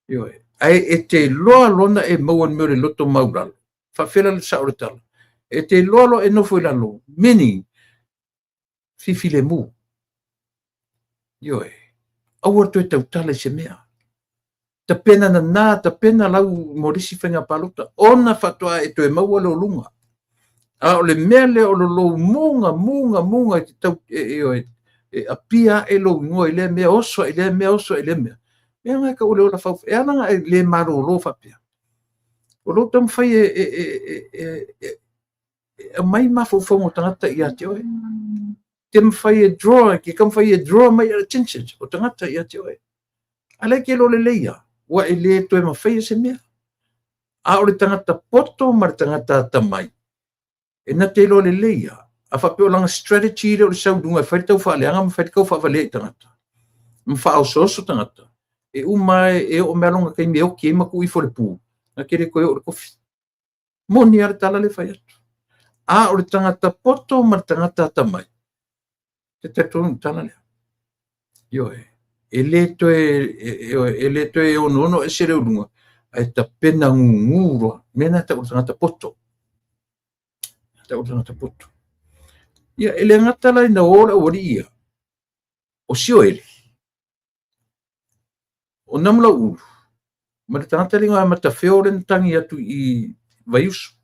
Speaker 1: Ioe. Ae e te iloa loa na e maua le mea o le loto maulalo. Faafela le sao o le tala. E te iloa loa e nofo i lalo, meaning, fifilemu. Ioe. Aua le toe tautala i se mea. Tapena nana, tapena lau mo le isi faiga palota, ona faatoa e toe maua le oluga. A o le mea lea o lo lou muga, muga, muga e te tau, e apia ae lou igoa i lea mea, oso i lea mea, oso i lea mea. Mea na e tau o le ola faufau. E ala na e le malolo faapea. O lou taumafai e aumai mafaufauga o tagata ia te oe. Te mafai e draw, ke taumafai e draw mai attention o tagata ia te oe. A lea ke iloa lelei ia, ua e le toe mafai se mea. A o le tagata poto ma le tagata atamai, e na te iloa lelei ia. A faapea o lana strategy lea o le sau i luga e fai le taufaaleaga ma fai le taufaavalia i tagata, ma faaosooso tagata, e uma e oo mai lona taimi e oki ai ma tuu ifo le pu, na te le toe oo le kofi. Moni a le tala le fai atu. A o le tagata poto ma le tagata atamai, te talitonu i le tala lea. Ioe. E le toe onoono ese le uluga, ae tapena gugu loa. Mea na tau o le tagata poto. Tau o le tagata poto. Ia, e le gata la ina o le aualii ia. O Sioeli, o Namulauulu, ma le tagata le igoa ia Matafeo lea na tagi atu i Vaiusu.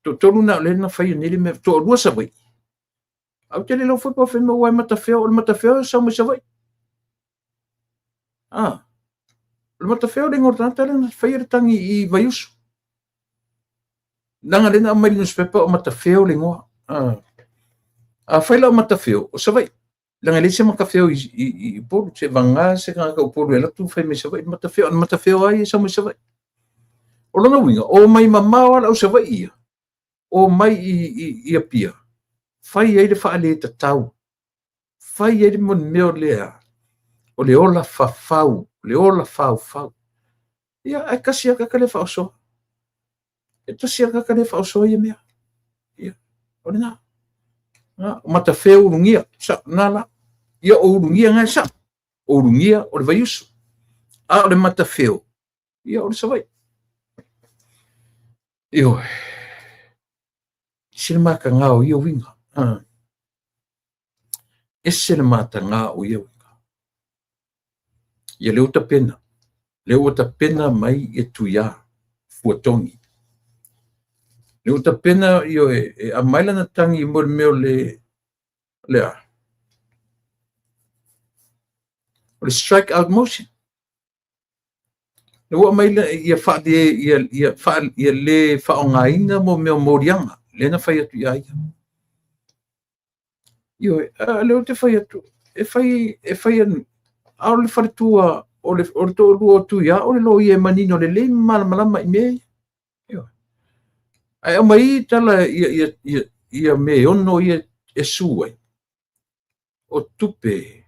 Speaker 1: Toatolu na o lea na faia nei le mea, toalua Savaii. Ae ou te le iloa foi po o fea ua e Matafeo, o le Matafeo e sau mai Savaii. Ah, o le Matafeo le igoa o le tagata lea na faia le tagi i Vaiusu. Leaga lea na aumai i le newspaper o Matafeo le igoa. Ah. Afai la o Matafeo, o Savaii. Leaga e leai se Matafeo i Upolu, seiavagana se tagata Upolu e alu atu fai mai Savaii le Matafeo, a o le Matafeo lava ia e sau mai Savaii. O lona uiga, o mai mamao lava le au Savaii ia, o mai i Apia, fai ai le faaletatau, fai ai le mea lea o le ola fafau, le ola faufau. Ia, ae tasi lava tagata lea e faaosoa. E tasi lava tagata lea e faaosoa ia mea. Ia, o lena. O Matafeo Ulugia, sao, lena la. Ia, o Ulugia lena e sao. O Ulugia o le Vaiusu. A o le Matafeo, ia o le Savaii. Ioe. Ese le mataga o ia uiga. Ese le mataga o ia uiga. Ia lea ua tapena. Lea ua tapena mai ia Tuia Fuatogi. Lea ua tapena ioe, e aumai lana tagi mo le mea o le, le a? O le strike out motion. Lea ua aumai ia faale, ia, ia, faa, ia le faaaogaina mo mea o moliaga, lea na fai atu ia ia. Ioe, a lea ou te fai atu, e fai, e fai anu, a o le faletua, o le toalua o Tuia, o le loia e manino lelei ma malamalama i mea ia. Ioe. Ae aumai i tala ia, ia, ia, ia mea e ono ia e su ai, o tupe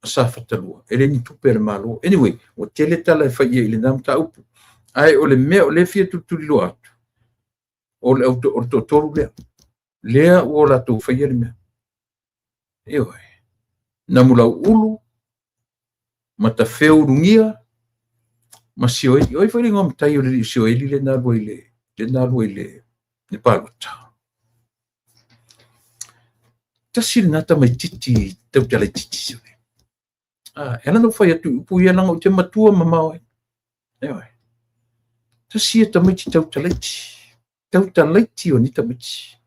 Speaker 1: a Safata 2, e le ni tupe a le Malo. Anyway, ua tele tala e fai i ai i lena mataupu. Ae o le mea o lea e fia tulituliloa atu, o le, o le toatolu lea. Lea ua latou faia le mea. Ioe. Namulauulu, Matafeo Ulugia, ma Sioeli. O ai foi le igoa matai o le alii Sioeli lea na alu ai i le, lea na alu ai i le, le palota. Tasi lena tamaitiiti tautalaitiiti sole. Ah, e ala ona ou fai atu i upu ia leaga ou te matua mamao ai. Ioe. Tasi ia tamaiti tautalaiti. Tautalaiti o ni tamaiti.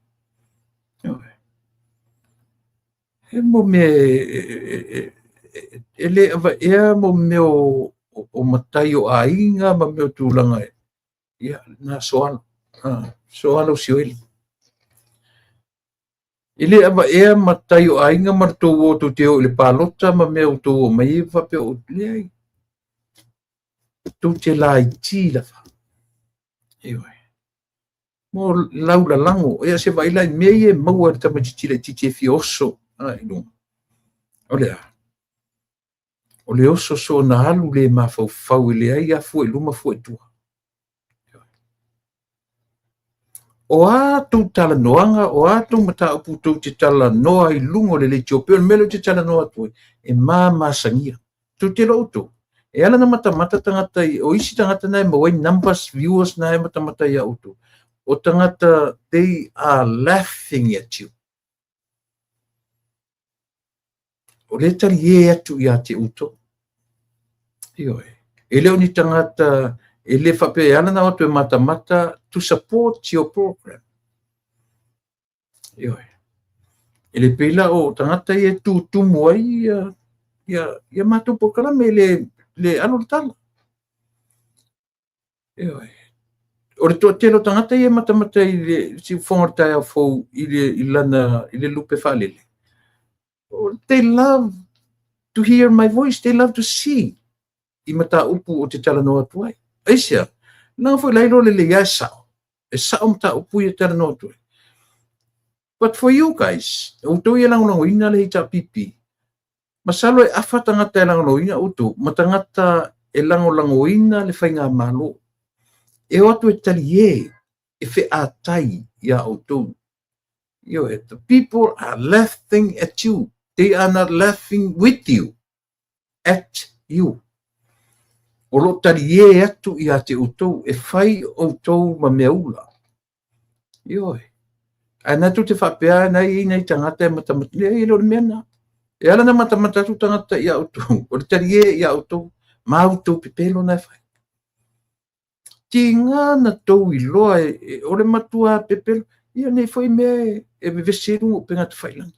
Speaker 1: Ioe. He mo mea e le avaea mo mea o matai o aiga ma mea o tulaga e. Ia, na soalo. Ah, soalo Sioeli. E le avaea matai o aiga ma le tou o tou te o i le palota ma mea ua tou omai ai faapea o leai. Tou te laiti lava. Ioe. Mo lau lalago. Ia se vaai la i mea ia e maua e le tamaitiiti laitiiti e fia oso i luga. O le a? O le oso soona alu le mafaufau e leai a fua i luma fua i tua. O a tou talanoaga, o a tou mataupu tou te talanoa i luga o le leitio, pei o le mea lea ou te talanoa atu ai, e mamasagia. Tou te iloa outou, e ala ona matamata tagata i, o isi tagata na e maua ai numbers, viewers na e matamata ia outou. O tagata, they are laughing at you. O lea e taliē atu ia te outou. Ioe. E le o ni tagata, e le faapea e ala ona o atu e matamata to support your program. Ioe. E le pei la o tagata ia e tutumu ai ia, ia, ia matou polokalame le, le alo le tala. Ioe. O le toatele o tagata ia e matamata i le siufofoga o le taeao fou i le, i lana, i le lupe faalele. They love to hear my voice, they love to see i mataupu ou te talanoa atu ai. Aisea? Leaga foi la iloa lelei lava e sao. E sao mataupu ia e talanoa atu ai. But for you guys, outou ia e lagolagoina le HRPP, Masalo e afa tagata e lagolagoina outou ma tagata e lagolagoina le faigamalo. E o atu e taliē, e featai iā outou. Ioe, the people are laughing at you. They are not laughing with you, at you. O lo o taliē atu iā te outou, e fai outou ma mea ula. Ioe. Ae na tou te faapea na i ai nai tagata e matamata, leai e le o le mea lena. E ala ona matamata atu tagata ia outou, o le talie ia outou, ma outou pepelo na e fai. Tiga na tou iloa o le matua pepelo, ia nei foi mea e vevesi ai luga o upega tafailagi.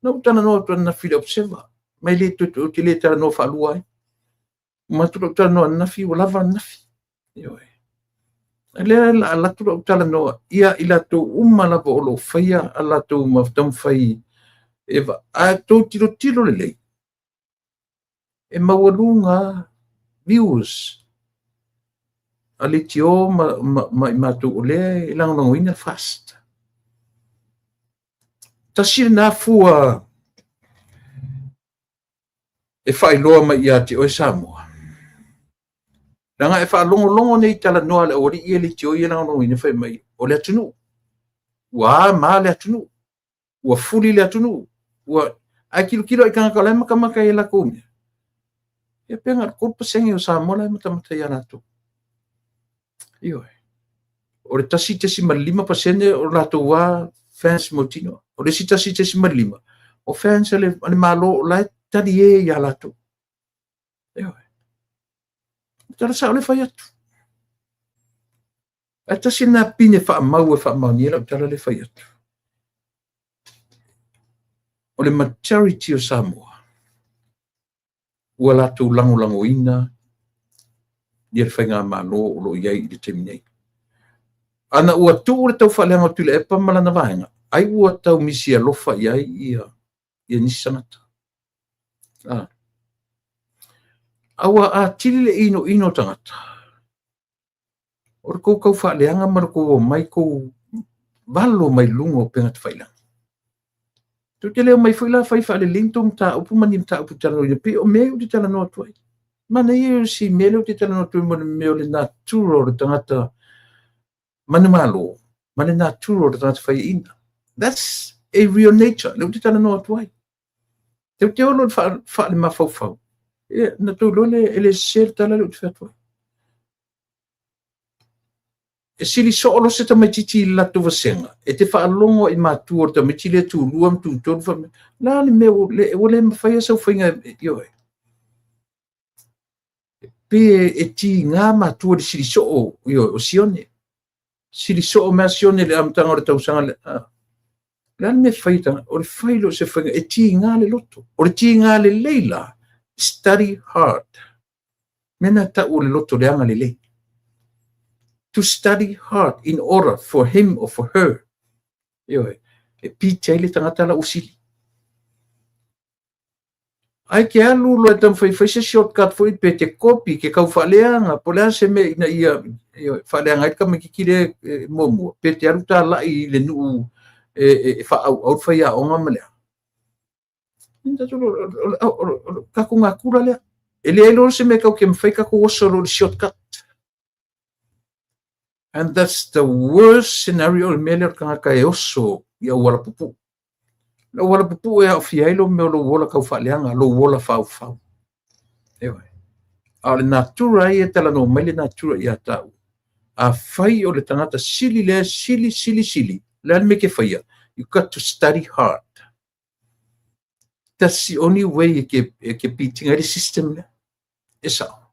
Speaker 1: Na ou talanoa atu ananafi i le Observer, ma e le toe, ou te le talanoa faalua ai. Ua manatu lau talanoa ananafi ua lava ananafi. Ioe. Lea la alu atu lau talanoa ia i latou uma lava o lo o faia a latou taumafai e a outou tilotilo lelei, e maualuga viewers a leitio ma i matou o lea e lagolagoina le FAST. Tasi lena fua e faailoa mai ia te oe Samoa. Leaga e faalogologo nei i talanoa a le aualii ia leitio ia e lagolagoina fai mai o le atunuu. Ua a ma le atunuu. Ua fuli le atunuu. Ua ae tilotilo i tagata o la e matamata i latou mea. Ia pe na o le 3% o Samoa la e matamata ia latou. Ioe. O le 1.5% o latou a fans mautinoa. O le isi 1.5 o fans a le Malo o la e talie ia latou. Ioe. Tala sao le fai atu. Ae tasi lena pine faamau e faamaonia lau tala le fai atu. O le majority o Samoa ua latou lagolagoina ia le faigamalo o lo o i ai i le taimi nei. Ana ua tuu le taufaaleaga o Tuilaepa ma lana vaega, ai ua tau misi alofa i ai ia nisi tagata. A ua atili le inoino o tagata, o le tou taufaaleaga ma le tou omai tou valo mai luga o upega tafailagi. Tou te le omai foi la fai faalelei ni tou mataupu ma ni mataupu talanoaina pei o mea ia ou te talanoa atu ai. Manaia o si mea lea ou te talanoa atu ai mo le mea o le natura o le tagata manumalo ma le natura o le tagata faiaina. That's a real nature lea ou te talanoa atu ai. Te te olo le faale-mafaufau, ia, na tou iloa e le sese le tala lea ou te fai atu ai. E sili soo loa se tamaitiiti i le latou vasega, e te faalogo i matua o le tamaiti lea tulua ma tutolu, fai mai, o le a le mea ua le mafaia sau faiga, ioe. Pe e tiga matua i le sili soo, ioe, o Sione. Sili soo mea Sione i le amataga o le tausaga le, le a le mea fai e o le fai lea o se faiga e tiga le loto. O le tiga lelei la, study hard. Mea na tau o le loto le aga lelei. To study hard in order for him or for her. Ioe, e pite ai le tagata la ua sili. Ai ke alu loa e taumafai fai se shortcut foi pe te kopi ke kau faaleaga po o le a se mea ina ia faaleaga ai le tamaitiiti lea e muamua, pe te alu talai i le nuu e faaauau le faiaoga ma le a. O tatou natura lea. E leai loa se mea tatou te mafai tatou oso loa i le shortcut. And that's the worst scenario, le mea lea o le tagata e oso i auala pupuu. Le auala pupuu e aofia ai lo mea o lou ola tau faaleaga, lou ola faufau. Ioe. A o le natura ia e talanoa mai le natura ia tāu. A fai o le tagata sili lea, sili, sili, sili, le a le mea ke faia? You got to study hard. That's the only way e ke pitinga ai le system lea. E sao.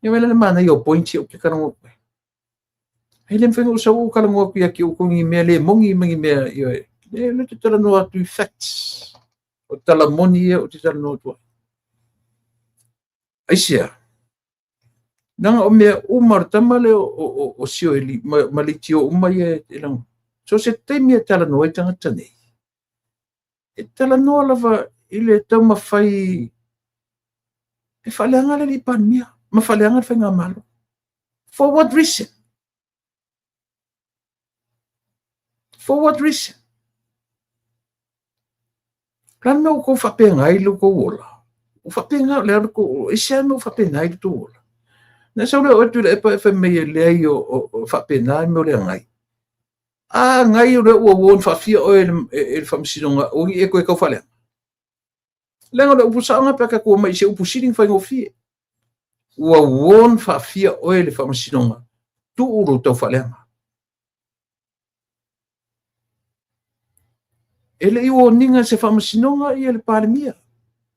Speaker 1: Ia wela le manaia o points ia ou te talanoa atu ai. Ai le mafai ona ou sau ou talanoa atu ia te outou ni mea le moni ma ni mea, ioe. Le le te talanoa atu i facts. O tala moni ia ou te talanoa atu ai. Aisea? Leaga o mea uma o le tama lea o Sioeli ma leitio uma ia e lago. So se taimi e talanoa ai tagata nei, e talanoa lava i le taumafai e faaleaga le alii Palemia ma faaleaga le faigamalo. For what reason? For what reason? O le a le mea ua outou faapena ai lo outou ola? Ua faapena, o le a le tou, e se a le mea ua faapena ai lo outou ola? Na sau lea o oe Tuilaepa e fai mai e leai o faapena le mea o le agai. A agai o lea ua warn faafia oe e le faamasinoga, ua ni e toe tau faaleaga. Leaga o le upu saoga pe a tatou omai i se upu sili ona faigofie. Ua warn faafia oe e le faamasinoga, tuu lou tau faaleaga. E le i warning ina e se faamasinoga ia le Palemia.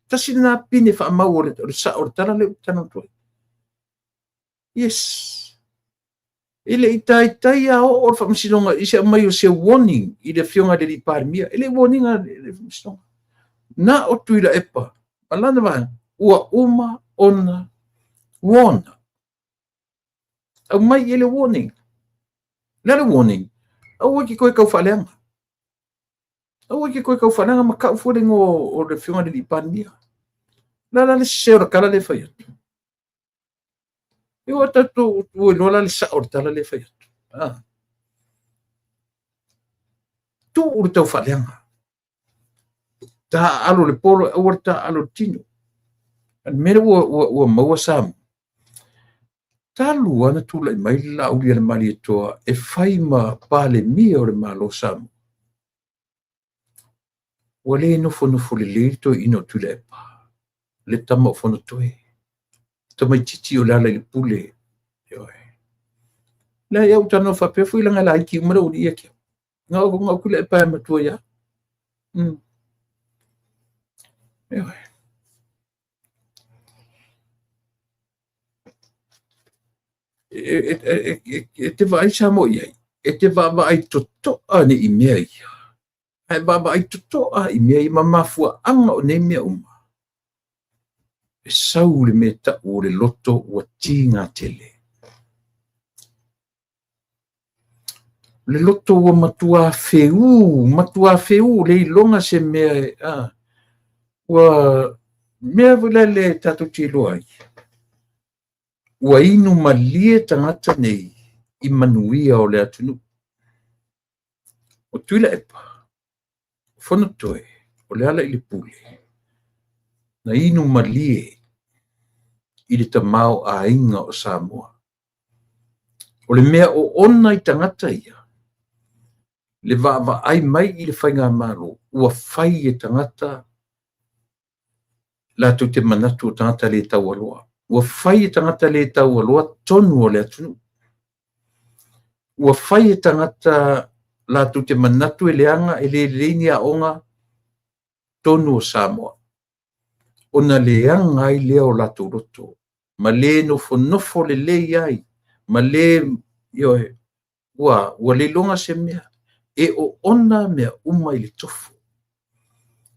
Speaker 1: Tasi lena pine faamau o le sao o le tala lea ou te talanoa atu ai. Yes. E le i taitai lava oo le faamasinoga i se aumai o se warning i le afioga i le Palemia. E le i warning ina le faamasinoga. Na o Tuilaepa ma lana vaega ua uma ona warn. Aumai i le warning. Le a le warning? Aua e te toe tau faaleaga. Aua e te toe tau faaleaga ma tau fua le igoa o le afioga i le Palemia. La la le sese o le tala lea e fai atu. E ua tatou ua iloa la le sao o le tala lea e fai atu. Ah. Tuu le tau faaleaga. Taaalo le polo, aua le taaalo le tino. A le mea lea ua maua Samoa, talu lava ona tulai mai le Laaulialemalietoa e fai ma Palemia o le Malo o Samoa, ua le nofonofo lelei le toeaina o Tuilaepa, le tama o Fonotoe, tamaitiiti o Lealailepule. Ioe. La ia ou talanoa faapea foi leaga e laiti uma le aualii ia te au. Na o Tuilaepa e matua ia. Ioe. E te vaai Samoa i ai, e te vaavaai totoa nei mea ia. Ae vaavaai totoa i mea ia ma mafuaaga o nei mea uma. E sau le mea tau o le loto ua tiga tele. O le loto ua matua feū, matua feū, le iloga se mea e, ua mea foi la le tatou te iloa ai. Ua inu malie tagata nei i manuia o le atunuu. O Tuilaepa, o Fonotoe, o Lealailepule, na inu malie i le tamaoaiga o Samoa. O le mea oona i tagata ia, le vaavaai mai i le faigamalo, ua fai e tagata latou te manatu o tagata le taualoa. Ua fai e tagata le taualoa tonu o le atunuu. Ua fai e tagata latou te manatu e leaga e le lelei ni aoga tonu o Samoa. Ona leaga ai lea o latou loto, ma le nofonofo lelei ai, ma le, ioe, ua le iloga se mea. E oona mea uma i le tofo.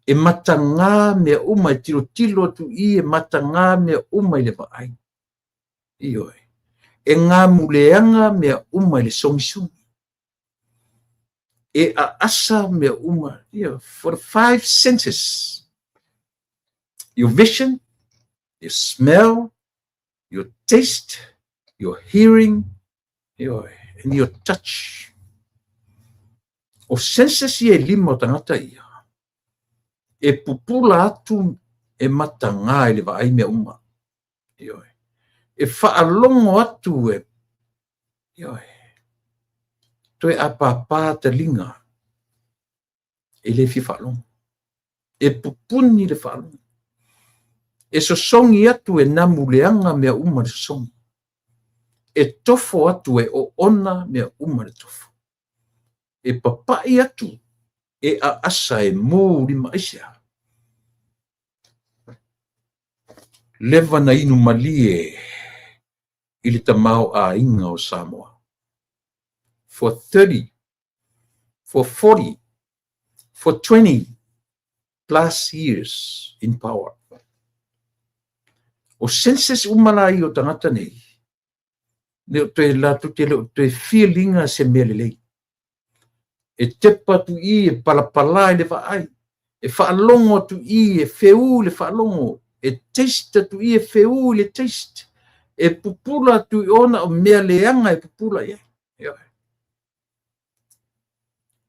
Speaker 1: E mataga mea uma, e tilotilo atu i, e mataga mea uma i le vaai. Ioe. E gamuleaga mea uma i le sogisogi. E aasa mea uma. Yeah, for the five senses. Your vision, your smell, your taste, your hearing, ioe, and your touch. O senses ia e lima o tagata ia, e pupula atu e mataga i le vaai mea uma. Ioe. E faalogo atu e, ioe, toe apapa taliga e le fia faalogo. E pupuni le faalogo. E sosogi atu e namuleaga mea uma le sosogi. E tofo atu e oona mea uma le tofo. E papai atu e aasa e mū lima aisea. Leva na inu malie i le tamaoaiga o Samoa. For 30, for 40, for 20 plus years in power. O senses uma la ia o tagata nei, le o toe latou te le o toe feel ina se mea lelei. E tepa atu i e palapala i le vaai, e faalogo atu i e feū i le faalogo, e taste atu i e feū i le taste, e pupula atu i ona o mea leaga e pupula i ai. Ioe.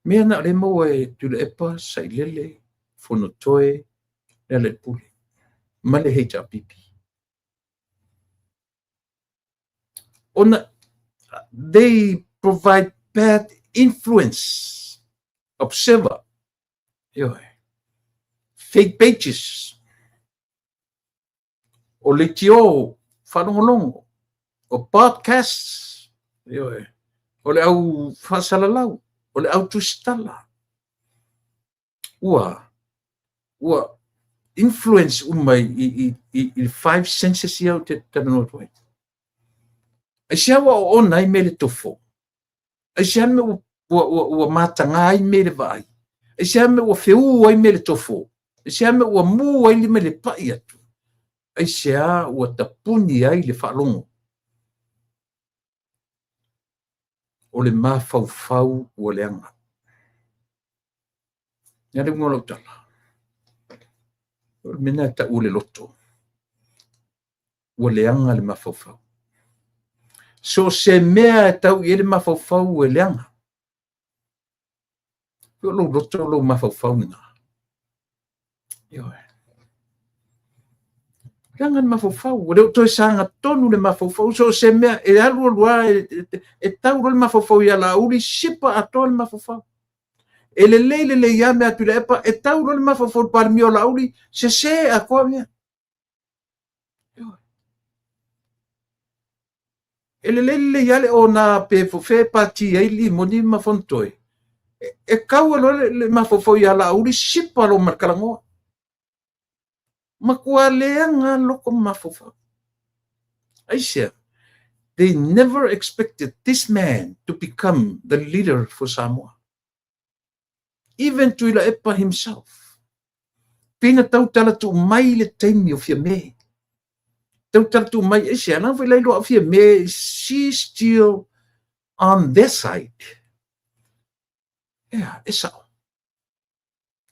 Speaker 1: Mea na o le maua e Tuilaepa, Sailele, Fonotoe, Lealailepule ma le HRPP. Ona they provide bad influence. Observer. Ioe. Fake pages. O leitio faalogologo. O podcasts. Ioe. O le au faasalalau. O le au tusitala. Ua influence uma i five senses ia ou te talanoa atu ai. Aisea ua oona ai mea i le tofo? Aisea mea ua mataga ai mea i le vaai? Aisea mea ua feū ai mea i le tofo? Aisea mea ua mū ai lima i le pa'i atu? Aisea ua tapuni ai le faalogo? O le mafaufau ua leaga. Ia le uiga o lau tala. O le mea lena e tau o le loto. Ua leaga le mafaufau. So o se mea e tau i ai le mafaufau e leaga. O lou loto o lou mafaufau lena. Ioe. Leaga le mafaufau, ua le o toe sagatonu le mafaufau. So o se mea e alu alu lava e tau loa le mafaufau ia Laauli, sipa atoa le mafaufau. E lelei lelei lava mea a Tuilaepa, e tau loa le mafaufau i le Palemia o Laauli, sese atoa mea. E lelei lelei lava le ona pe fea e pati ai Limoni ma Fonotoe. E tau loa le mafaufau ia Laauli, sipa loa ma le talanoa. Matua leaga loko ma mafaufau. Aisea? They never expected this man to become the leader for Samoa. Even Tuilaepa himself. Pei na tautala tuu mai le taimi o Fiame. Tautala tuu mai, aisea, leaga foi la iloa o Fiame, she still on their side. Ea, e sao.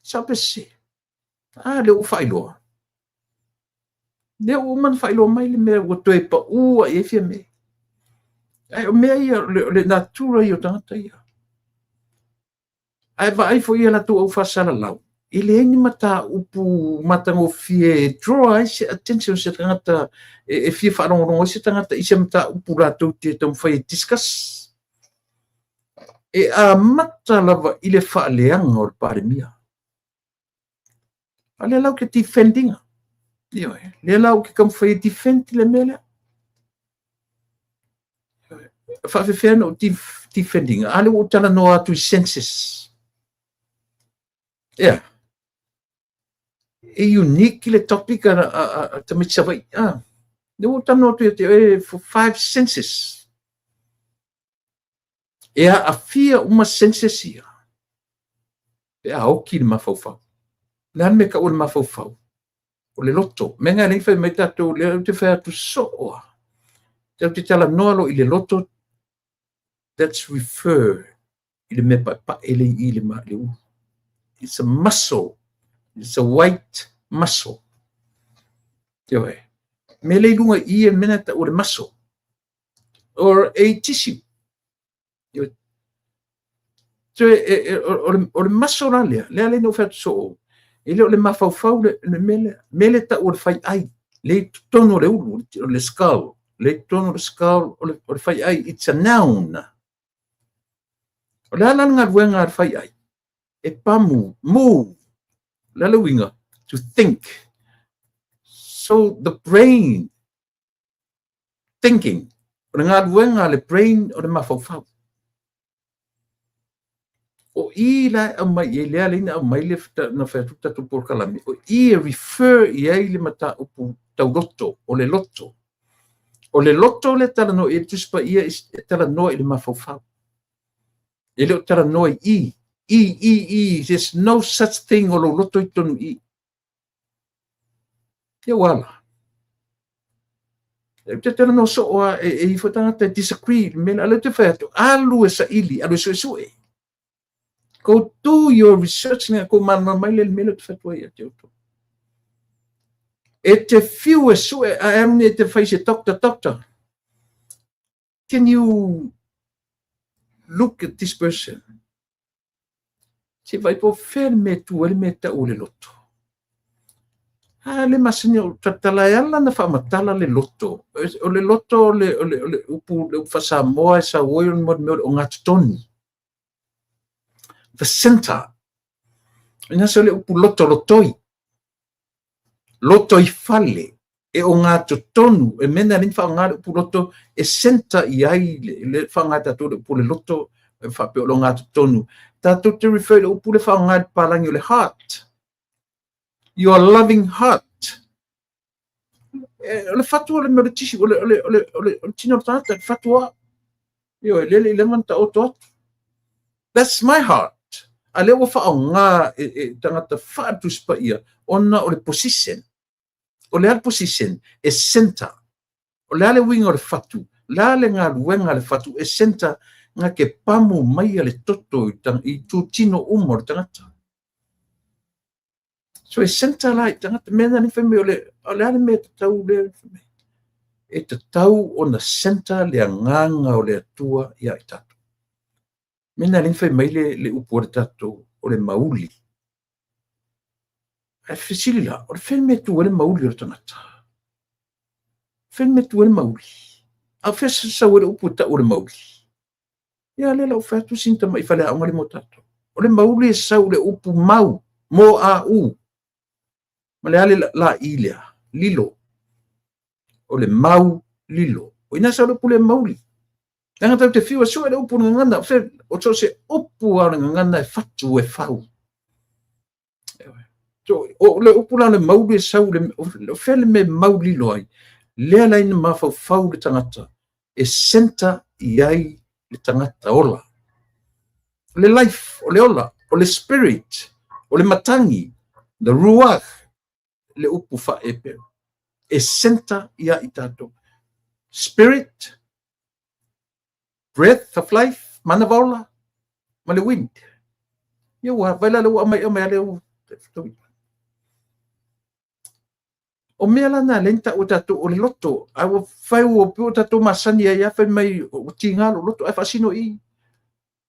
Speaker 1: Sao pe sese. A, lea ua faailoa. Lea ua uma ona faailoa mai le mea ua toe paū ai i ai Fiame. Ae o mea ia, o le natura ia o tagata ia. Ae vaai foi ia latou au faasalalau, e leai ni mataupu matagofie e draw ai se attention o se tagata e fia faalogologo ai se tagata i se mataupu latou te taumafai e discuss. E amata lava i le faaleaga o le Palemia. A lea la ou te defend ina. Ioe. Lea la ou te taumafai e defend le mea lea. E faafefea na ou defend ina. A lea ua ou talanoa atu i senses. Ea. E unique le topic a tamaiti Savaii. Ah. Lea ua ou talanoa atu ia te oe for five senses. E aafia uma senses ia pe a oki le mafaufau. O le a le mea e tau o le mafaufau? O le loto. Mea na e fai mai tatou, lea ou te fai atu soo lava. Tatou te talanoa loa i le loto, that's refer i le mea paepae lea i i le ulu. It's a muscle. It's a white muscle. Ioe. Mea lea i luga i i, mea na e tau o le muscle. Or a tissue. So, o le muscle la lea, lea lea na ou fai atu soo, e le o le mafaufau le mea lea, mea lea tau o le faiai, lea i totonu o le ulu, o le skull, lea i totonu o le skull o le faiai, it's a noun. O le a la le galuega a le faiai? E pamu, move, o le a le uiga? To think. So the brain thinking, o le galuega a le brain o le mafaufau. O i la e aumai i ai, lea alai na aumai le na fai atu tatou polokalame, o i e refer i ai le mataupu tau loto, o le loto. O le loto le talanoa i ai le Tusi Paia e talanoa i le mafaufau. E le o talanoa i i, i, i, i, there's no such thing o lou loto i totonu i. Ia ua ala. E te talanoa soo lava, e i foi tagata e disagree i le mea lea. A lea ou te fai atu, alu e saili, alu e suesue. Go do your research ina kou malamalama mai lea i le mea lea ou te fai atu ai ia te outou. E te fiu e sue, ae alu nei e te fai i se doctor, doctor. Can you look at this person? Se i vaai po o fea le mea e tu ai le mea e tau o le loto. A le masani o talatala e ala ona faamatala le loto. O le loto o le, o le, o le upu, le upu faa-Samoa e sau ai o le mea o le ogatotonu. The center. Ina se o le upu loto lotoi. Loto i fale e ogatotonu, e mea na alai ona faaaoga le upu loto e center i ai le faaaoga e tatou le upu o le loto, E faapea o le ogatotonu. Tatou te refer i le upu lea e faaaoga e le papalagi o le heart. Your loving heart. O le fatu o le mea o le tissue, o le tino o le tagata, le fatu o au. Ioe, lea e le i leva ona taoto atu. That's my heart. A lea ua faaaoga e tagata faale-Tusi Paia ona o le position. O le a le position? E center. O le a le uiga o le fatu? O le a le galuega a le fatu? E center nga ke pamu mai le toto i itutino uma o le tagata. So e center la i tagata. Mea na ni fai mai o le a le mea tatau lea fai mai. E tatau ona center le agaga o le Atua ia i tatou. Mea na ni fai mai le upu o le tatou o le mauli. Ae fesili la, o le fea le mea tu ai le mauli o le tagata? Fea le mea tu ai le mauli? A o fea sau ai le upu e tau o le mauli? Ia lea la ua fai atu sina tamai faleaoga le mo tatou. O le mauli e sau le upu mau, mo a u. Ma le a le la i lea, lilo. O le mau lilo. O ina sau le upu le mauli. Leaga tatou te fiu e sue le upu o le gagana, o so o se upu lava o le gagana e fatu e fau. So, o le upu la o le mauli e sau, o fea le mea mau lilo ai, lea la ina mafaufau le tagata, e center i ai le tagata ola. O le life, o le ola, o le spirit, o le matagi, the ruach, le upu faa-Eperu. E center ia i tatou. Spirit, breath of life, manava ola, ma le wind. Ia ua vai la le ua aumai aumai ale ua. O mea la na lea na taua e tatou o le loto, ae ua fai ua pei ua tatou masani ai lava fai mai ua tiga lou loto ae faasino i i.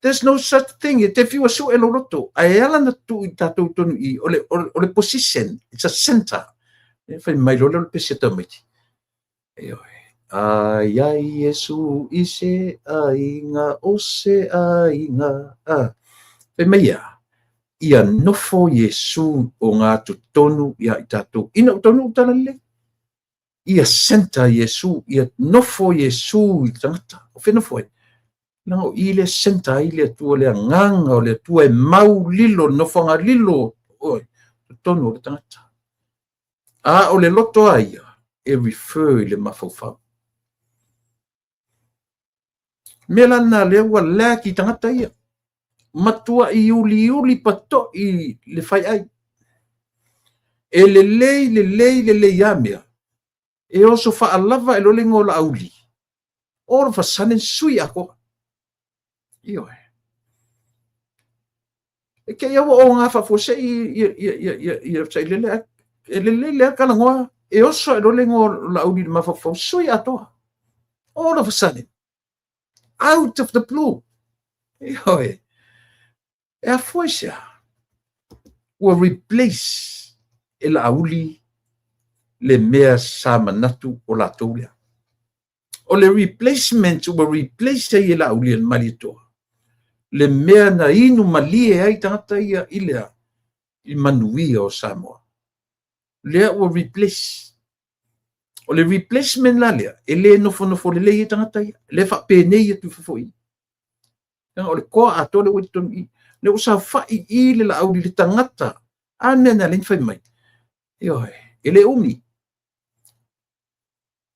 Speaker 1: There's no such thing, e te fiu e sue lou loto, ae ala na tuu i tatou tonu i o le position, it's a center. E fai mai loa lea o le pesi a tamaiti. Ioe. Ai ai Iesu i se aiga o se aiga. Ah. Fai mai ia, ia nofo Iesu o ngā totonu ia i tatou. Ina o taunuu tala lelei. Ia center Iesu, ia nofo Iesu i le tagata. O fea nofo ai? Leaga o i lea center ai le Atua, le agaga o le Atua e mau lilo, nofoaga lilo oi, totonu o le tagata. A o le loto a ia, e refer i le mafaufau. Mea la lena lea ua lack i tagata ia. Matuai uliuli patoi le faiai. E lelei, lelei, lelei a mea. E oso faalava e loa le igoa o Laauli. All of a sudden, sui atoa. Ioe. E te i aua o ngā faafuasei ia sailele, e lelei lea talanoa, e oso ae loa le igoa o Laauli i le mafaufau, sui atoa. All of a sudden, out of the blue. Ioe. E afua i se a? Ua replace e Laauli le mea sa manatu o latou lea. O le replacement ua replace ai e Laauli e le Malietoa le mea na inu malie ai tagata ia i le a? I manuia o Samoa. Lea ua replace. O le replacement la lea, e le nofonofo lelei ai tagata ia. Lea faapenei atu i fafo i. Leaga o le toa atoa lea ua i totonu i i. Lea ua saofai i le Laauli le tagata. A le mea na ala ai ona fai mai? Ioe, e le umi.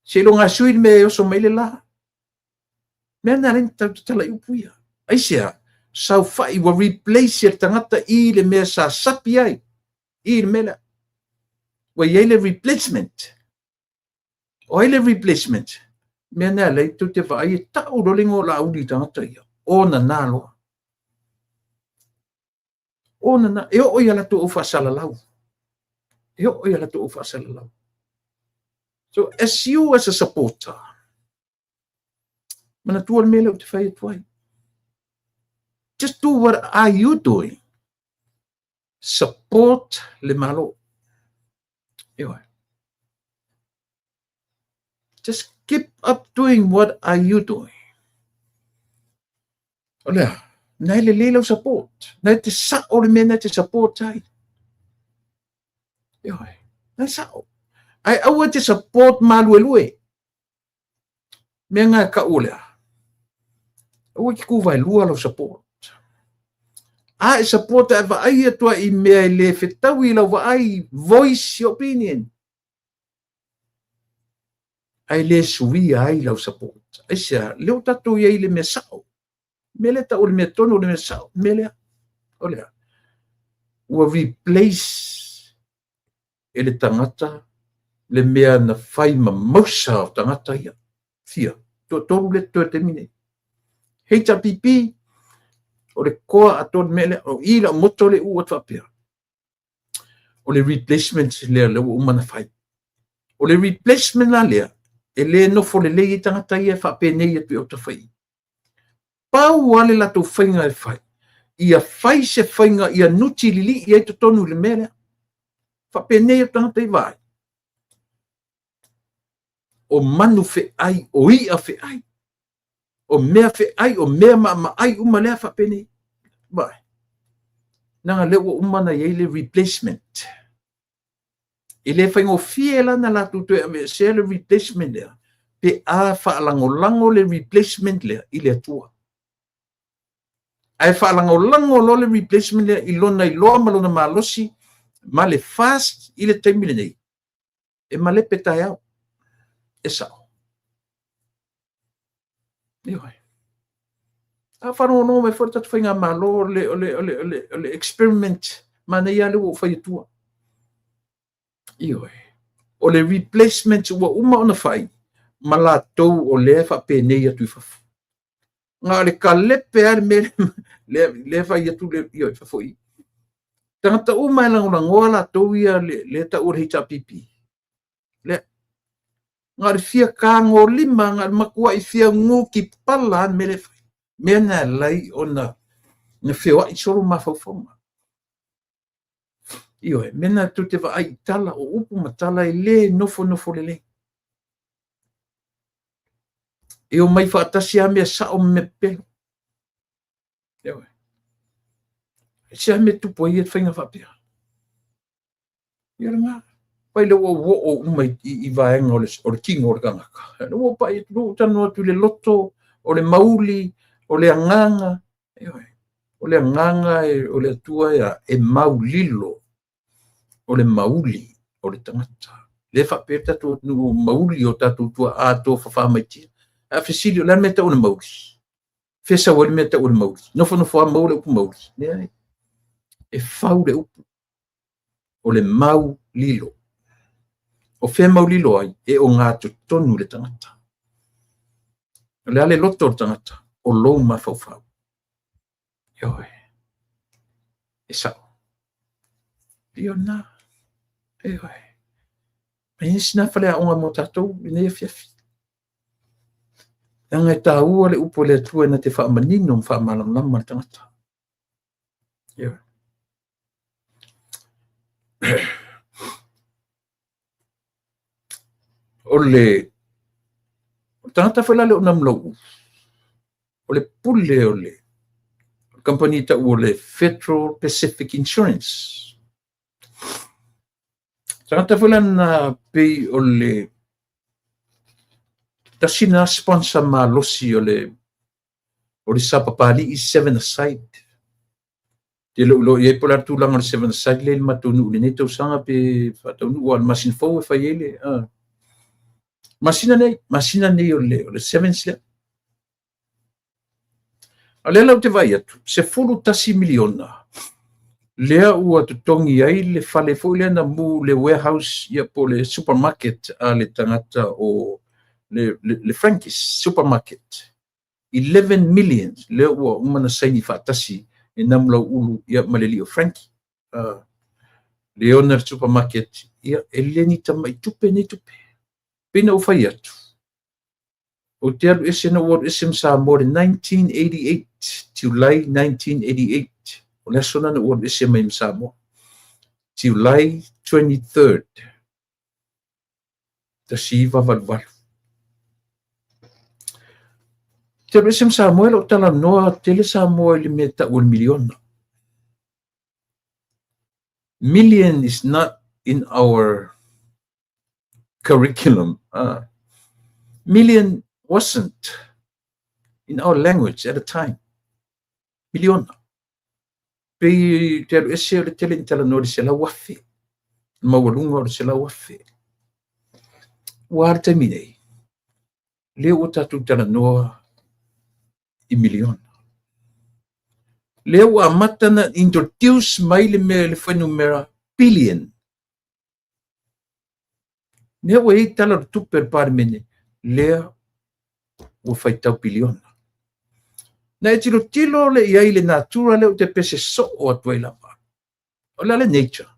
Speaker 1: Seiloga e sui le mea e oso mai le la. Mea na ala ai ona tau tatala i upu ia. Aisea? Saofai ua replace e le tagata i le mea sa sapi ai i le mea lea. Ua i ai le replacement. O ai le replacement? Mea na ala ai tou te vaai e tau loa le igoa o Laauli i tagata ia. O nana loa. O nana, e oo i a latou au faasalalau. E oo i a latou au faasalalau. So as you as a supporter, manatua le mea lea ou te fai atu ai. Just do what are you doing. Support le Malo. Ioe. Just keep up doing what are you doing. O lea, na e lelei lau support. Na e te sao le mea na e te support ai. Ioe, na e sao. Ae aua e te support maluelue. Mea nga e kau o lea. Aua e te tu vaelua lau support. A e support ae vaai atu ai i mea e le fetaui i lau vaai, voice your opinion. Ae le suia ai lau support. Aisea, lea ua tatou i ai i le mea sao. Mea lea tau o le mea tonu, o le mea sao, mea lea. O lea. Ua replace e le tagata le mea na fai ma mausa o tagata ia. Fia, toatolu lea totoe i le taimi nei. HRPP, o le koa atoa le mea lea, o i lau moto le u atu faapea. O le replacement lea lea ua uma ona fai. O le replacement la lea, e le nofo lelei ai tagata ia e faapenei atu i autafa i i. Pau lava le latou faiga e fai, ia fai se faiga ia nuti lilii ai totonu i le mea lea. Faapenei atu tagata ia vaai. O manu feai, o i'a feai, o mea feai, o mea maamaai uma lea faapenei. Vaai. Leaga lea ua uma ona i ai le replacement. E le faigofie la na latou toe aveesea le replacement lea pe a faalagolago le replacement lea i le Atua. Ae faalagolago loa le replacement lea i lona iloa ma lona malosi ma le fast i le taimi lenei, e malepe taeao. E sao. Ioe. A faalogologo mai foi le tatou faigamalo, o le experiment manaia lea ua ou fai atua. Ioe. O le replacement ua uma ona fai ma latou o lea e faapenei atu i fafo. Na o le kalepe lava le mea lea, lea fai atu le, ioe, fafo i. Tagata uma e lagolagoa latou ia le tau o le HRPP. Lea. Na o le fia tagolima, na o le matuai fia nutipala lava le mea lea e fai. Mea na e alai ona na feoai solo mafaufauga. Ioe, mea na tou te vaai i tala, o upu ma tala e le nofonofo lelei. E omai faatasi lava mea sao ma mea pepelo. Ioe. Se a mea tupu ai ia faiga faapea? Ia lena. Pai lea ua ou oo uma i vaega o le tino o le tagata. Lea ua ou pai atu, ua ou talanoa atu i le loto, o le mauli, o le agaga. Ioe. O le agaga o le Atua e maulilo. O le mauli o le tagata. Lea faapea tatou atunuu mauli o tatou tuaa tofafa mai tia. A fesili, o le a le mea tau o le mauli? Fea sau ai le mea tau o le mauli? Nofonofo lava maua le upu mauli. Leai. E fau le upu. O le mau lilo. O fea mau lilo ai? E ogatotonu le tagata. O le a le loto o le tagata? O lou mafaufau. Ioe. E sao. Io na. Ioe. Mai isi na faleaoga mo tatou lenei afiafi. Leaga e taua le upu a le Atua na te faamanino ma faamalamalama le tagata. Ioe. O le tagata foi la le o Namulauulu, o le pule o le kamupani tau o le Federal Pacific Insurance. Tagata foi la na pei o le tasi na sponsor malosi o le Sapapalii seven aside. Te lou iloa i ai po o le a le tulaga o le seven aside lea i le matou nuu lenei tausaga pe faataunuu a le masina fou e fai ai le masina nei o le sevens lea. A lea la ou te vaai atu, $11 miliona lea ua totogi ai le fale foi lea na mu le warehouse ia po le supermarket a le tagata o le Frankie's Supermarket. 11 million lea ua uma na saini faatasi e Namulauulu ia ma le alii o Frankie. Le ona le supermarket ia e le ni tamai tupe nei tupe. Pei na ou fai atu, ou te alu ese na ou alu ese ma Samoa le 1988, July 1988. O le aso na ou alu ese mai ma Samoa. July 23rd. 1988. Te alu ese ma Samoa e lou talanoa tele Samoa i le mea tau o le miliona. Million is not in our curriculum. Million wasn't. in our language at a time. Miliona. Pei te alu ese o le tele ni talanoa i le 100,000. Le maualuga o le 100,000. Ua a le taimi nei? Lea ua tatou talanoa i miliona. Lea ua amata na introduce mai le mea le fuainumera billion. Lea ua i ai tala o le tupe a le Palemene, lea ua faitau piliona. Na e tilotilo le i ai i le natura lea ou te pese soo atu ai lava. O le a le nature?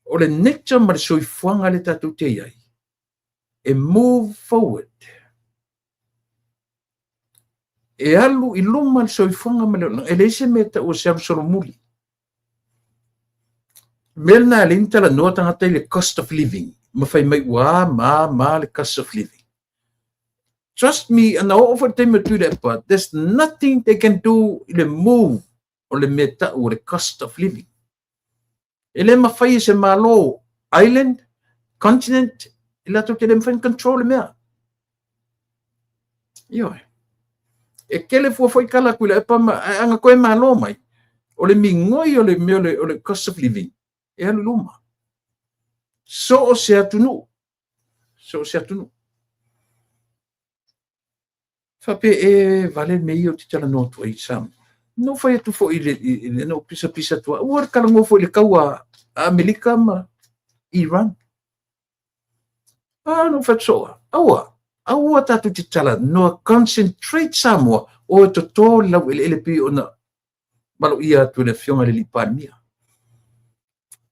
Speaker 1: O le nature ma le soifuaga lea tatou te i ai, e move forward. E alu i luma le soifuaga ma le olaga. E leai se mea e tau o se alu solomuli. O le mea lena e ala ai ona talanoa tagata i le cost of living ma fai mai ua a ma a ma a le cost of living. Trust me, ana oo foi le taimi o Tuilaepa, there's nothing they can do i le move o le mea tau o le cost of living. E le mafai e se Malo, island, continent, e latou te le mafai ona control le mea. Ioe. E kele fua foi tala a Tuilaepa ma ae ana toe malo mai, o le migoi o le mea o le cost of living e alu i luma. So o se atunuu, so o se atunuu. Faapea e vale le mea ia ou te talanoa atu ai i Samoa. Na ou fai atu foi i le, i le, na ou pisapisa atu, ua talanoa foi i le taua a Amerika ma Iran. A, na ou fai atu soo, aua, aua tatou te talanoa, concentrate Samoa, o e toto le laueleele pei ona maloia atu e le Afioga i le alii Palemia.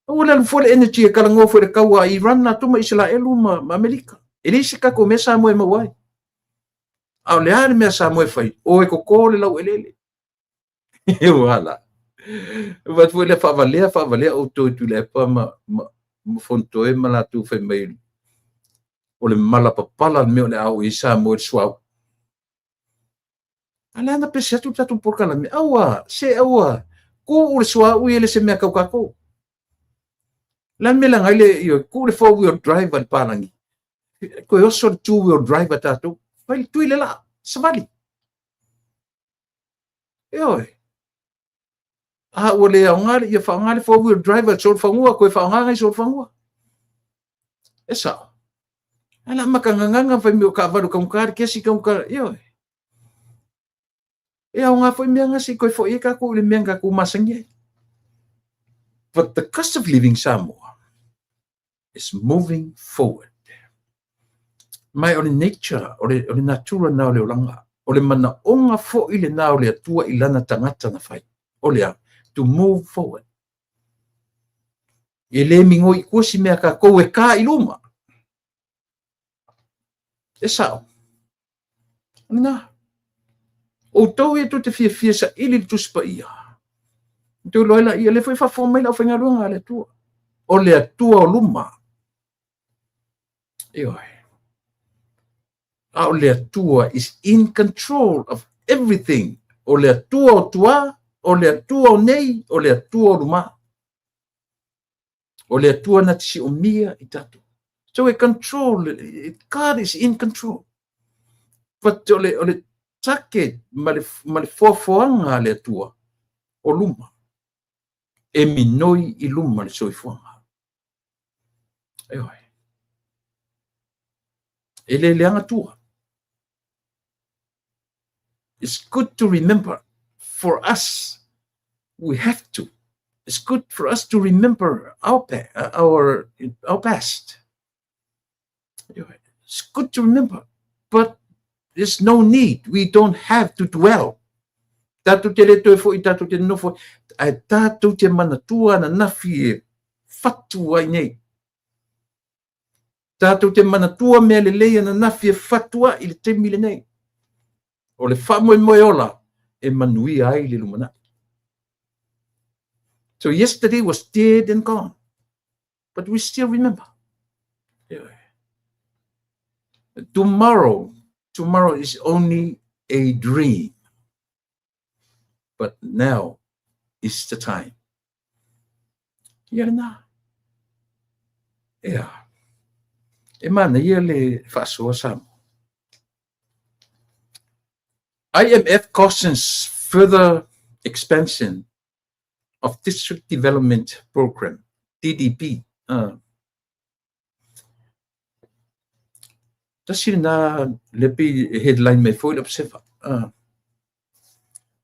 Speaker 1: Aua le alu fua le energy e talanoa foi i le taua a Iran latou ma Isaraelu ma, ma Amerika. E leai se tatou mea Samoa e maua ai. A o le a le mea Samoa e fai? O e toto le laueleele. Ua la. Ua foi le faavalea, faavalea outou e Tuilaepa ma, ma, ma Fonotoe ma latou fai mai o le mala papala le mea o le a oo i ai Samoa i le suauu. A le ana pese atu le tatou polokalame, aua, se aua, tuu le suauu ia e le se mea tau tatou. Le a le mea leaga ai le, ioe, tuu le four wheel drive a le palagi, toe oso le two wheel drive a tatou, fai le tui le laa, savali. Ioe. A ua le aoga le, ia faaaoga le four wheel drive a solofanua, toe faaaoga nai solofanua. E sao. Ae la makagagaga fai mai o taavale o taugata le kesi taugata, ioe. E aoga foi mea na se i toe foi ai tatou i le mea na tatou masani ai. But the cost of living Samoa is moving forward. Mai o le nature, o le, o le natura na o le olaga, o le manaoga foi lena o le Atua i lana tagata na fai. O le a? To move forward. E le migoi i tua si mea tatou e ka i luma. E sao. O lena. Outou ia tou te fiafia saili le Tusi Paia. Outou iloa ai laia, lea foi e faafofoga mai le aufaigaluega a le Atua. O le Atua o luma. Ioe. A o le Atua is in control of everything. O le Atua o tua, o le Atua o nei, o le Atua o luma. O le Atua na te siomia i tatou. So e control, God is in control. But o le, o le target ma le, ma le foafoaga a le Atua o luma. E minoi i luma le soifuaga. Ioe. E le leaga tua. It's good to remember for us, we have to. It's good for us to remember our, our, our past. It's good to remember, but there's no need. We don't have to dwell. Tātou te le toe foi, tātou te nofo, ae tātou te manatua ananafi e fatu ai nei. Tātou te manatua mea lelei ananafi e fatu ai i le taimi lenei. O le faamoemoe ola e manuia ai le lumanai. So yesterday was dead and gone, but we still remember. Tomorrow, tomorrow is only a dream. But now is the time. Ia lena. Ea. E manaia le faasoa Samoa. IMF cautions further expansion of District Development Program, DDP. Tasi lena lea pei e headline mai foi le Observer.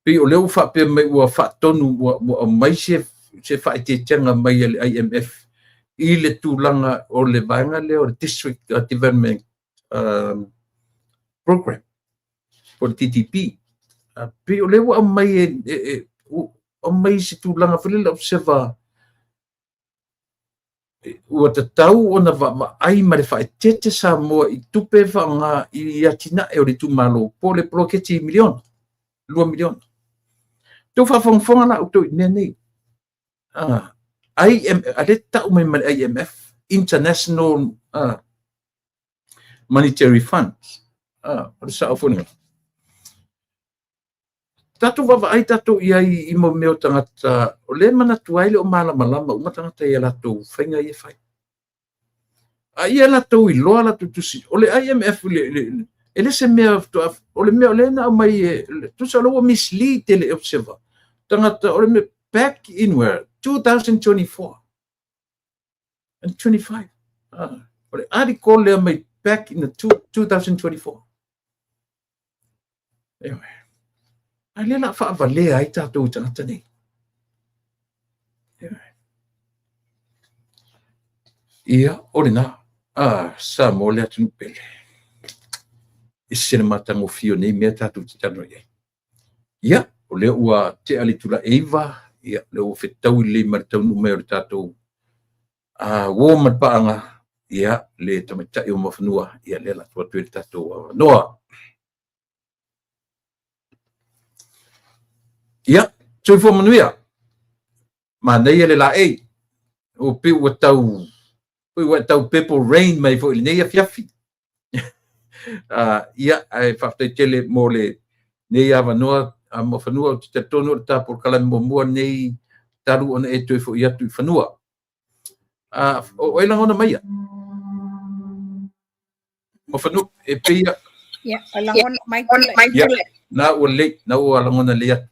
Speaker 1: Pei o lea ua faapea mai ua faatonu ua aumai se faaeteetega mai a le IMF i le tulaga o le vaega lea o le District Development Program po o le DDP. Pei o lea ua aumai aumai se tulaga foi lele Observer ua tatau ona vaavaai ma le faaeteete Samoa i tupe e faaaoga i atinae o le itumalo po o le poloketi miliona, $2 miliona. Tou faafogafoga la outou i mea nei. A lea e tau mai ma le IMF, International Monetary Fund. O le sao foi lena. Tatou vaavaai tatou i ai i mo mea o tagata, o lea e manatu ai le o malamalama uma tagata i a latou faiga ia e fai. A ia latou iloa latou tusi, o le IMF e le se mea faatoa, o le mea o lea na aumai, tusa o lea ua mislead e le Observer tagata, o le mea back in where 2024 and 25. O le article lea mai back in the 2024. Ioe. A lea la faavalea ai tatou i tagata nei. Ioe. Ia, o lena. Samoa le atunuu pele. E se le matagofie o nei mea tatou te talanoa i ai. Ia, o lea ua tea le itula e 9, ia, lea ua fetaui lelei ma le taunuu mai o le tatou uo ma le paaga, ia, le tamaitai o Muafanua, ia, lea la tuu atu ai le tatou avanoa. Ia, soifua manuia. Manaia le laei. O pei ua tau, pei ua tau purple rain mai foi i lenei afiafi. Ia, ae faafetai tele mo le nei avanoa a Muafanua. Ou te talitonu o le ta polokalame muamua nei talu ona e toe foi atu i fanua. O ai lagona maia? Muafanua, e pei a...
Speaker 2: Ia, o lagona mai tule.
Speaker 1: Ia, na ua lelei, na ua lagona lelei atu.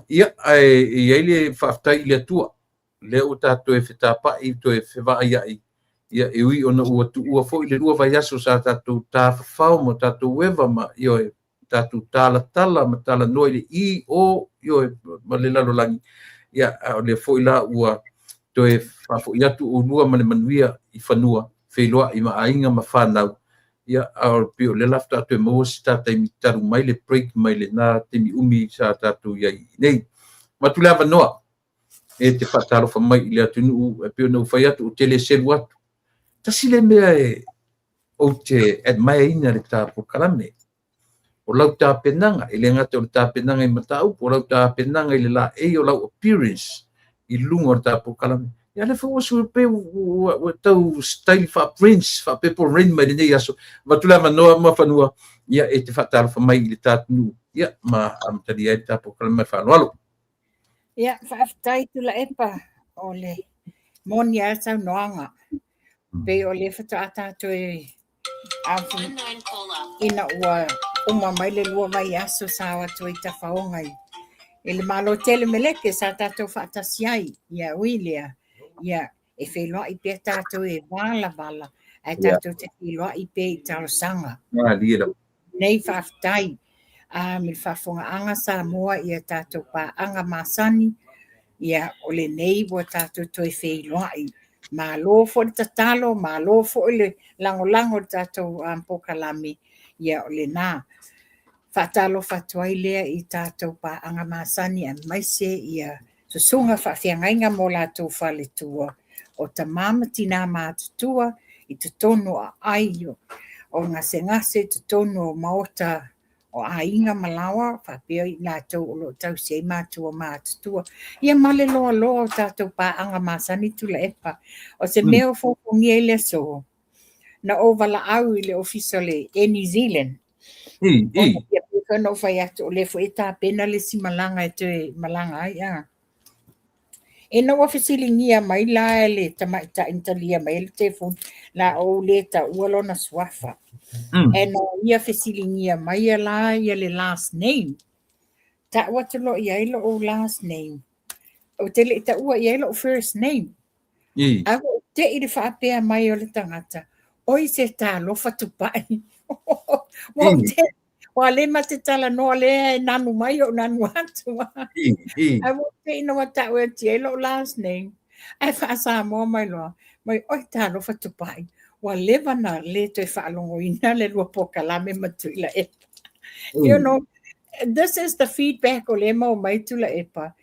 Speaker 1: Ia, ae e i ai le faafetai i le Atua, lea ua tatou toe fetapa'i, toe fevaaia'i, ia, e ui ona ua tuua foi le 2 vaiaso sa tatou tafafao ma tatou eva ma, ioe, tatou talatala ma talanoa i le i, o, ioe, ma le lalolagi. Ia, a o lea foi la ua toe faafoi atu oulua ma le manuia i fanua, feiloai ma aiga ma fanau. Ia, a o pei o lea la faatoa toe maua se ta taimi talu mai le break mai lena taimi umi sa tatou i ai nei. Avatu le avanoa e te faatalofa mai i le atunuu, e pei ona ou fai atu, ou te le selu atu. Tasi le mea e ou te admire-ina le ta polokalame, o lau tapenaga, e le gata o le tapenaga i mataupu, o lau tapenaga i le laei, o lau appearance i luga o le ta polokalame. Ia lea foi ua sui pe ua tau style faa-prince, faa-purple rain mai lenei aso. Avatu le avanoa Muafanua, ia e te faatalofa mai i le ta atunuu, ia ma amatalia ai le ta polokalame ma le faaaloalo.
Speaker 2: Ia, faafetai Tuilaepa o le moni a saunoaga. Pei o lea faatoa tatou e ina ua uma mai le 2 vaiaso sa o atu ai tafaoga i le Malo tele meleke sa tatou faatasi ai. Ia ui lea, ia e feiloai pea tatou e valavala, ae tatou te feiloai pea i talosaga. Nei faafetai me le faafofogaaga Samoa ia tatou paaga masani, ia o lenei ua tatou toe feiloai. Malo foi le tatalo, malo foi le lagolago i le tatou polokalame, ia o lena. Faatalofa atu ai lea i tatou paaga masani aemaise ia susuga faafeagaiga mo latou faletua o tama ma tina matutua i totonu o aai o gasegase, i totonu o maota o aiga ma laoa, faapea i latou o lo o tausi ai matua matutua. Ia ma le loaloa o tatou paaga masani Tuilaepa. O se mea o fofogia i le aso, na ou valaau i le ofisa o le Air New Zealand. Ia pei ona ou fai atu, o lea foi e tapena le isi malaga e toe malaga ai. Ina ua fesiligia mai la e le tamaitai na talia mai ai le telefoni, La ou le taua lona suafa. Ae na ia fesiligia mai la ia le last name. Tau atu loa i ai lou last name. Ou te le i taua i ai lou first name. Ae ua ou te i le faapea mai o le tagata, oi se talofa Tupai. Ua ou te ua le ma te talanoa lea e nanu mai ou nanu atu. Ae ua ou te ina ua tau atu i ai lou last name. Ae faa-Samoa mai loa, mai oi talofa Tupai. Ua leva na le toe faalogoina le lua polokalame ma Tuilaepa. You know, this is the feedback o lea maua mai Tuilaepa.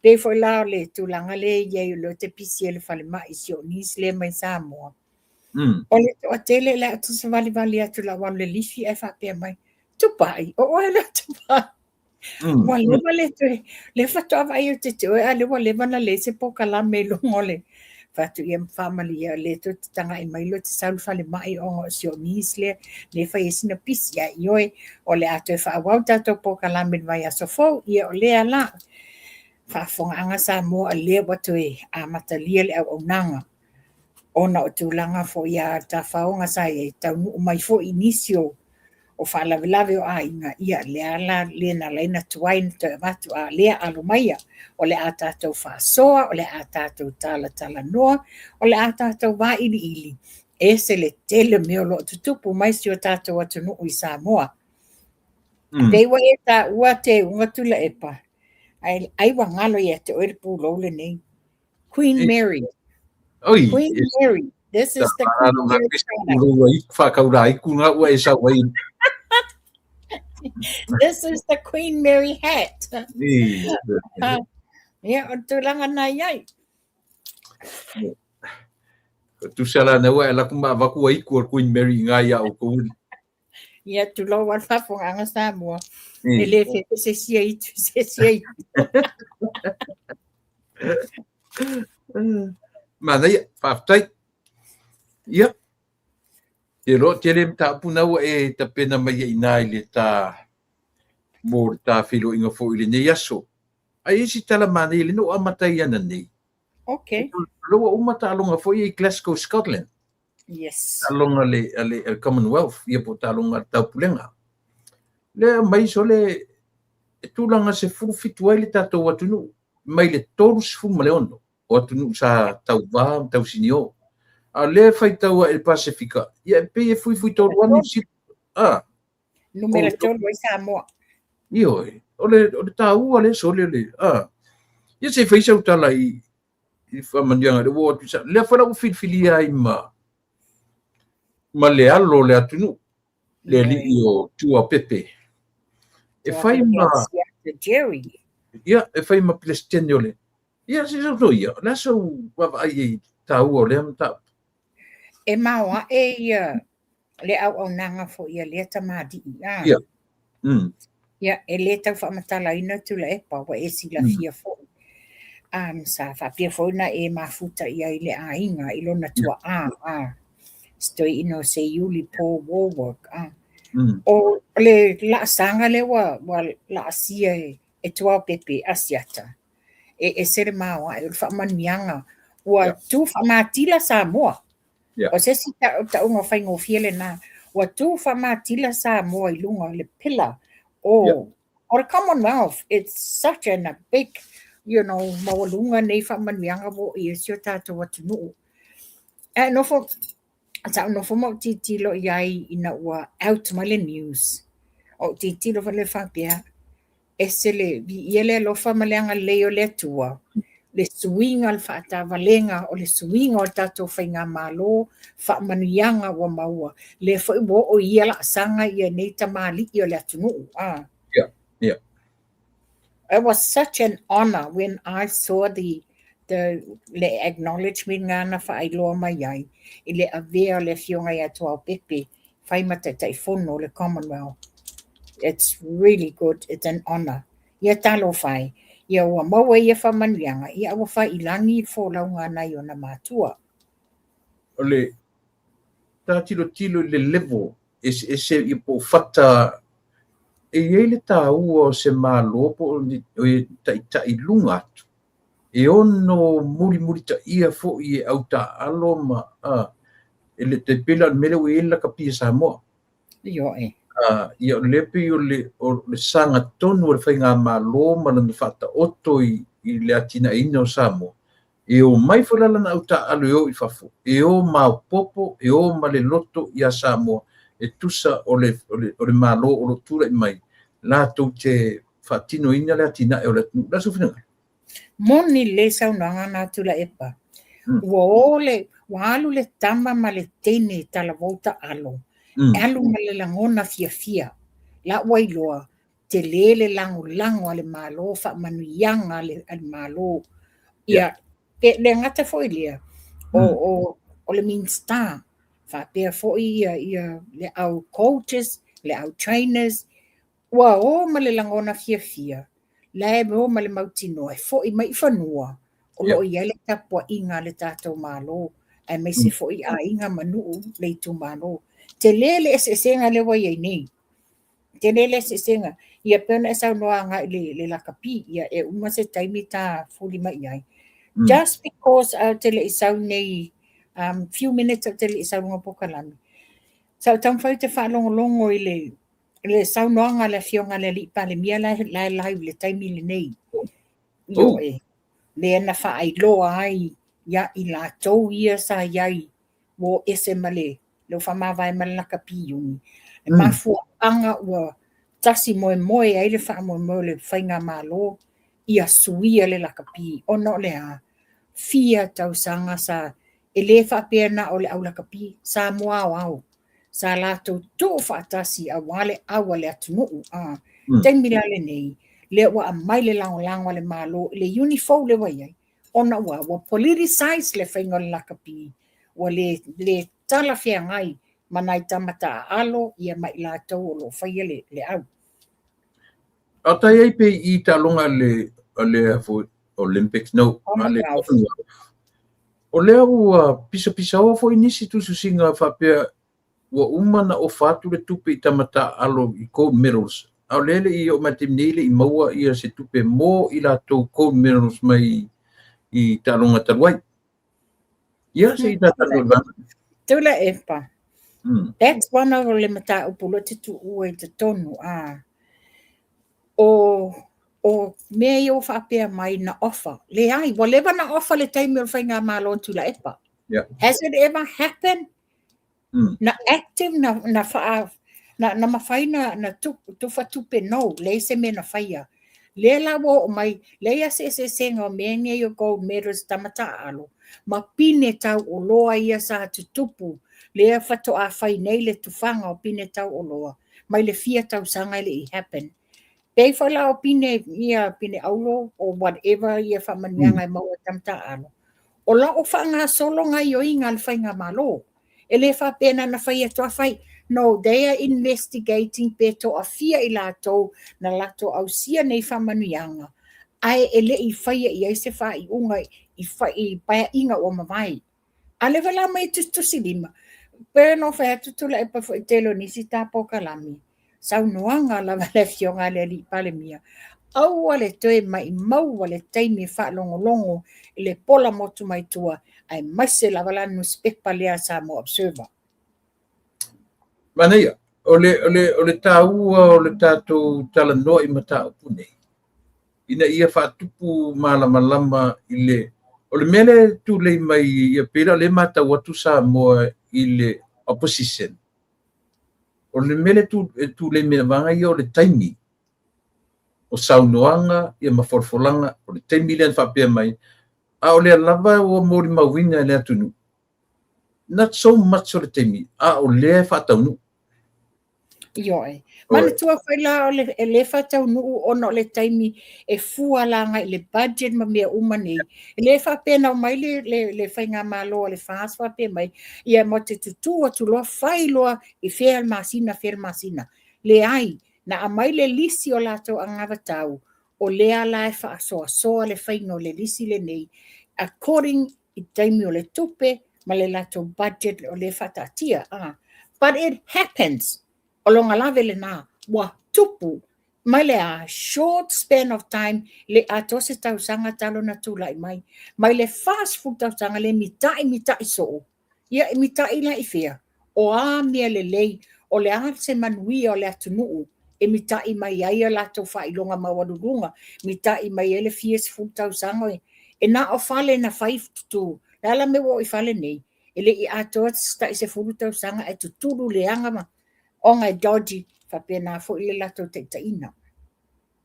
Speaker 2: Pei foi la o le tulaga lea e i ai o lea ou te pisi ai i le falemai si ou niece lea mai Samoa. O le toatele lea ou te savalivali atu i lau alu i le lifi ae faapea mai, Tupai, o oe lea Tupai. Ua leva le toe, lea faatoa vaai atu ia te oe, a o lea ua leva ona leai se polokalame i luga o le fai atu ia faamalie o lea tou te tagai mai lea ou te sau i le falemai ona o si ou niece lea, lea e fai ai sina pisi. Ae ioe, o le a toe faaauau tatou polokalame i le vaiaso fou, ia o lea la. Faafofogaaga Samoa o lea ua toe amatalia le auaunaga ona o tulaga foi a tafaoga sa i ai, taunuu mai foi i nisi o faalavelave o aiga, ia lea la le na ala ai ona tuai ona toe avatu, a o lea alo maia, o le a tatou faasoa, o le a tatou talatalanoa, o le a tatou vailiili, e ese le tele o mea o lo o tutupu mai si o tatou atunuu i Samoa. Pei ua e taua teuga Tuilaepa, ai, ai ua galo ia te oe le pulou lenei. Queen Mary.
Speaker 1: Oi,
Speaker 2: Queen Mary. This is the Queen Mary product.
Speaker 1: Whakaura iku ngā ua e sau ai.
Speaker 2: This is the Queen Mary hat. Ia, o tulaga na i ai.
Speaker 1: Tusa la na ua e laku ma avaku a iku o Queen Mary ngā ia o kou.
Speaker 2: Ia, tulou a le faafofogaaga Samoa. E le fefe se sia itu se sia itu.
Speaker 1: Manaia, faafetai. Ia, te loa tele mataupu na ua e tapena mai ai inā i le tā mo le tā feiloaiga foi i lenei aso. Ai isi tala manaia le no amata ai ananei.
Speaker 2: Okay.
Speaker 1: Lo ua uma taaloga foi i Glasgow, Scotland.
Speaker 2: Yes.
Speaker 1: Taaloga le Commonwealth, ia po o taaloga a le Taupulega. Lea mai sole e tulaga 17 ai le tatou atunuu mai le 36 o atunuu sa tauvā ma tausinio. A o lea e faitau ae i le Pasefika, ia e pei e fuifui tolu ane Niu Sila. Ah,
Speaker 2: Numera 3 ai Samoa.
Speaker 1: Ioe, o le taua lea sole le, ah. Ia se i fai sau tala i faamanuiaga le ua atu sa lea foi la ua filifilia ai ma le alo o le atunuu le alii o Tuapepe e fai ma
Speaker 2: Jerry.
Speaker 1: Ia e fai ma Peresetene o le ia se sau ia le aso vaavaai i taua o lea mataupu.
Speaker 2: E maoae ia le auaunaga foi a lea tamalii. Ah.
Speaker 1: Ia.
Speaker 2: Ia, e le tau faamatalaina Tuilaepa, ua e silafia foi. Sa faapea foi na e mafuta i ai le aiga i lona tuaa, ah, si toeaina o Seiuli Paul Wallwork. Ah. O le laasaga lea ua laasia e Tuaopepe Asiata, e ese le maoae o le faamanuiaga, ua tu faamatila Samoa. O se isi tauga faigofie lena, ua tu faamatila Samoa i luga o le pillar o le Commonwealth. It's such an a big, you know, maualuga nei faamanuiaga ua oo i ai si o tatou atunuu. Ae nofo, sa ou nofo ma ou tilotilo i ai ina ua out mai le news. O ou tilotilo foi lea faapea, ese le viia le alofa ma le agalelei o le Atua, le suiga, le faatavalega o le suiga o le tatou faigamalo, faamanuiaga ua maua, lea foi ua oo i ia laasaga ia nei tamalii o le atunuu. Ah.
Speaker 1: Yeah.
Speaker 2: It was such an honor when I saw the le acknowledgement nga na faailoa mai ai i le avea o le afioga ia Tuaopepe fai ma Taitaifono o le Commonwealth. It's really good. It's an honor. Ia talofa e, ia ua maua ia faamanuiaga, ia ua fai i lagi le folauga a nai ona matua.
Speaker 1: O le tā tilotilo i le level eseese ia po o fata e i ai le taua o se Malo po o e taitai luga atu e ono mulimulitaia foi e autaaalo ma E le tai pei la o le mea lea ua i ai le lakapi a Samoa.
Speaker 2: Ioe.
Speaker 1: Ia o lea pei o le sagatonu o le faigamalo ma lona faataoto i le atinaeina o Samoa, e o mai foi la lana autaaalo e o i fafo, e o maopoopo, e o ma le loto ia Samoa, e tusa o le Malo o lo o tulai mai latou te faatinoina le atinae o le atunuu. O le a sou finagalo?
Speaker 2: Moni lelei saunoaga na Tuilaepa. Ua o le, ua alu le tama ma le teine i talavou taalo, e alu ma le lagona fiafia. La ua iloa, tele le lagolago a le Malo, faamanuiaga a le Malo. Ia, e le gata foi lea, o le Minisita, faapea foi ia le au coaches, le au trainers, ua o ma le lagona fiafia, la e o ma le mautinoa e foi mai i fanua, o loo i ai le tapuaiga a le tatou Malo, aemaise foi aiga ma nuu le itumalo. Tele le eseesega lea ua i ai nei. Tele le eseesega. Ia pei ona e saunoa agai le lakapi, ia e uma se taimi ta fuli mai i ai. Just because ou te le i sau nei, few minutes ou te le i sau luga o polokalame, sa ou taumafai ou te faalogologo i le saunoaga a le afioga i le Alii Palemia la e live i le taimi lenei. Ioe, lea na faailoa ai ia i latou ia sa i ai ua o ese ma le ua faamavae ma le lakapi iuni. Le mafuaaga ua tasi moemoe ai le faamoemoe o le faigamalo ia suia le lakapi ona o le a? Fia tausaga sa e le faapea na o le au lakapi, Samoa aoao sa latou tuu faatasi aua le au a le atunuu. Taimi la lenei, lea ua aumai le lagolago a le Malo i le iuni fou lea ua i ai, ona ua politicize le faiga o le lakapi, ua le talafeagai ma nai tama taaalo ia ma i latou o lo o faia le au.
Speaker 1: A tai ai pe i taaloga le foi Olympics, no, a le o lea ua pisapisaoa foi nisi tusitusiga faapea ua uma na ofa atu le tupe i tama taaalo i gold medals, a o lea le i oo mai le taimi nei le i maua ia se tupe mo i latou gold medals mai i taaloga talu ai. Ia se i tatou vaega.
Speaker 2: Tuilaepa. That's one of le mataupu lo te tuua i totonu. O mea ia ua faapea mai na offer. Leai, ua leva na offer le taimi o le faigamalo Tuilaepa. Has it ever happened? Na active na faa na mafai na tufa tupe? No, leai se mea na faia. Lea la ua oo mai, leai a se eseesega o mea nei o gold medals tama taaalo, ma pine tau oloa ia sa tutupu, lea faatoa fai nei le tufaga o pine tau oloa, mai le fia tausaga e le i happen. Pei foi la o pine ia pine aulo o whatever ia faamanuiaga e maua e tama taaalo. O la o faagasolo gaoioiga a le faigamalo. E le faapena na fai atu a fai. No, they are investigating pe toafia i latou na latou ausia nei faamanuiaga, ae e le i faia i ai se faaiuga i paeaiga ua mavae. A lea foi la mai tusitusi lima, pe no fai atu Tuilaepa foi tele o nisi ta polokalame, saunoaga lava le afioga a le Alii Palemia, aua le toe maimau le taimi e faalogologo i le pola motu mai tua, aemaise lava la newspaper lea Samoa Observer.
Speaker 1: Manaia, o le taua o le tatou talanoa i mataupu nei, ina ia faatupu malamalama i le o le mea lea e tulei mai ia pei la o lea e matau atu Samoa i le opposition. O le mea lea e tulei mai vaega ia o le taimi o saunoaga ia ma folafolaga o le taimi lea na faapea mai, a o lea lava ua molimauina e le atunuu. Not so much o le taimi, a o lea e faataunuu.
Speaker 2: Ioe. Manatua foi la o le e le faataunuu ona o le taimi e fua la i le budget ma mea uma nei. E le faapea na omai le faigamalo a le FAST faapea mai, ia mo te tutū atu loa fai loa i fea le masina, fea le masina. Leai, na aumai le lisi o latou anavatau, o lea la e faasoasoa le faiga o le lisi lenei, according i taimi o le tupe ma le latou budget o lea faataatia. But it happens. O longa lave lena, ua tupu mai le a short span of time le atoa se tausaga talo na tulai mai. Mai le 40 tausaga le mitai mitai soo. Ia, e mita'i la i fea? O a mea lelei, o le a se manuia o le atunuu e mita'i mai ai a latou faailoga maualuluga, mita'i mai ai le fia sefulu tausaga e na o fale na fai tutu. O le a la le mea ua oo i fale nei? E le i atoa se tai 10 tausaga ae tutulu leaga ma ona e dodgy, faapena foi le latou taitaiga.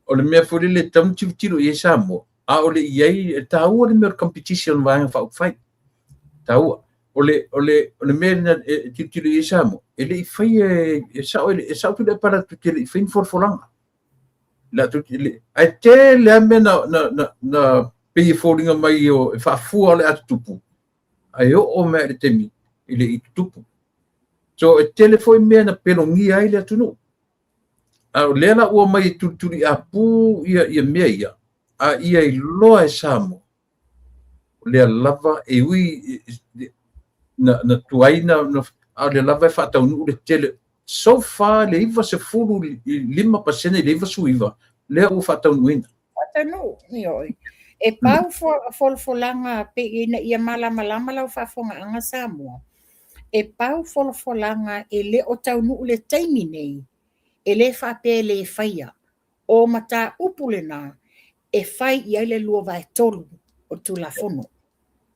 Speaker 1: O le mea foi lele e tatau ona tilotilo i ai Samoa, a o le i ai, e taua le mea o le competition o Vaega Faaupufai. E taua. O le, o le, o le mea lena e tilotilo i ai Samoa, e le i faia e sao, e sao Tuilaepa latou te le i faia ni folafolaga. Latou te le, ae tele lava mea na pei e foliga mai o, e faafua o le a tutupu, ae oo mai i le taimi e le i tutupu. So e tele foi mea na pelogia ai le atunuu. A o lea la ua omai e tulituliapu ia mea ia, a ia iloa e Samoa, o lea lava e ui na tuai na, a o lea lava e faataunuu le tele. So far le 95% i le 99 lea ua faataunuuina.
Speaker 2: Faataunuu, ioe. E pau folafolaga pe ina ia malamalama lau faafofogaaga Samoa, e pau folafolaga e le o taunuu i le taimi nei, e le faapea e le faia. O mataupu lena e fai i ai le 2/3 o le Tulafono.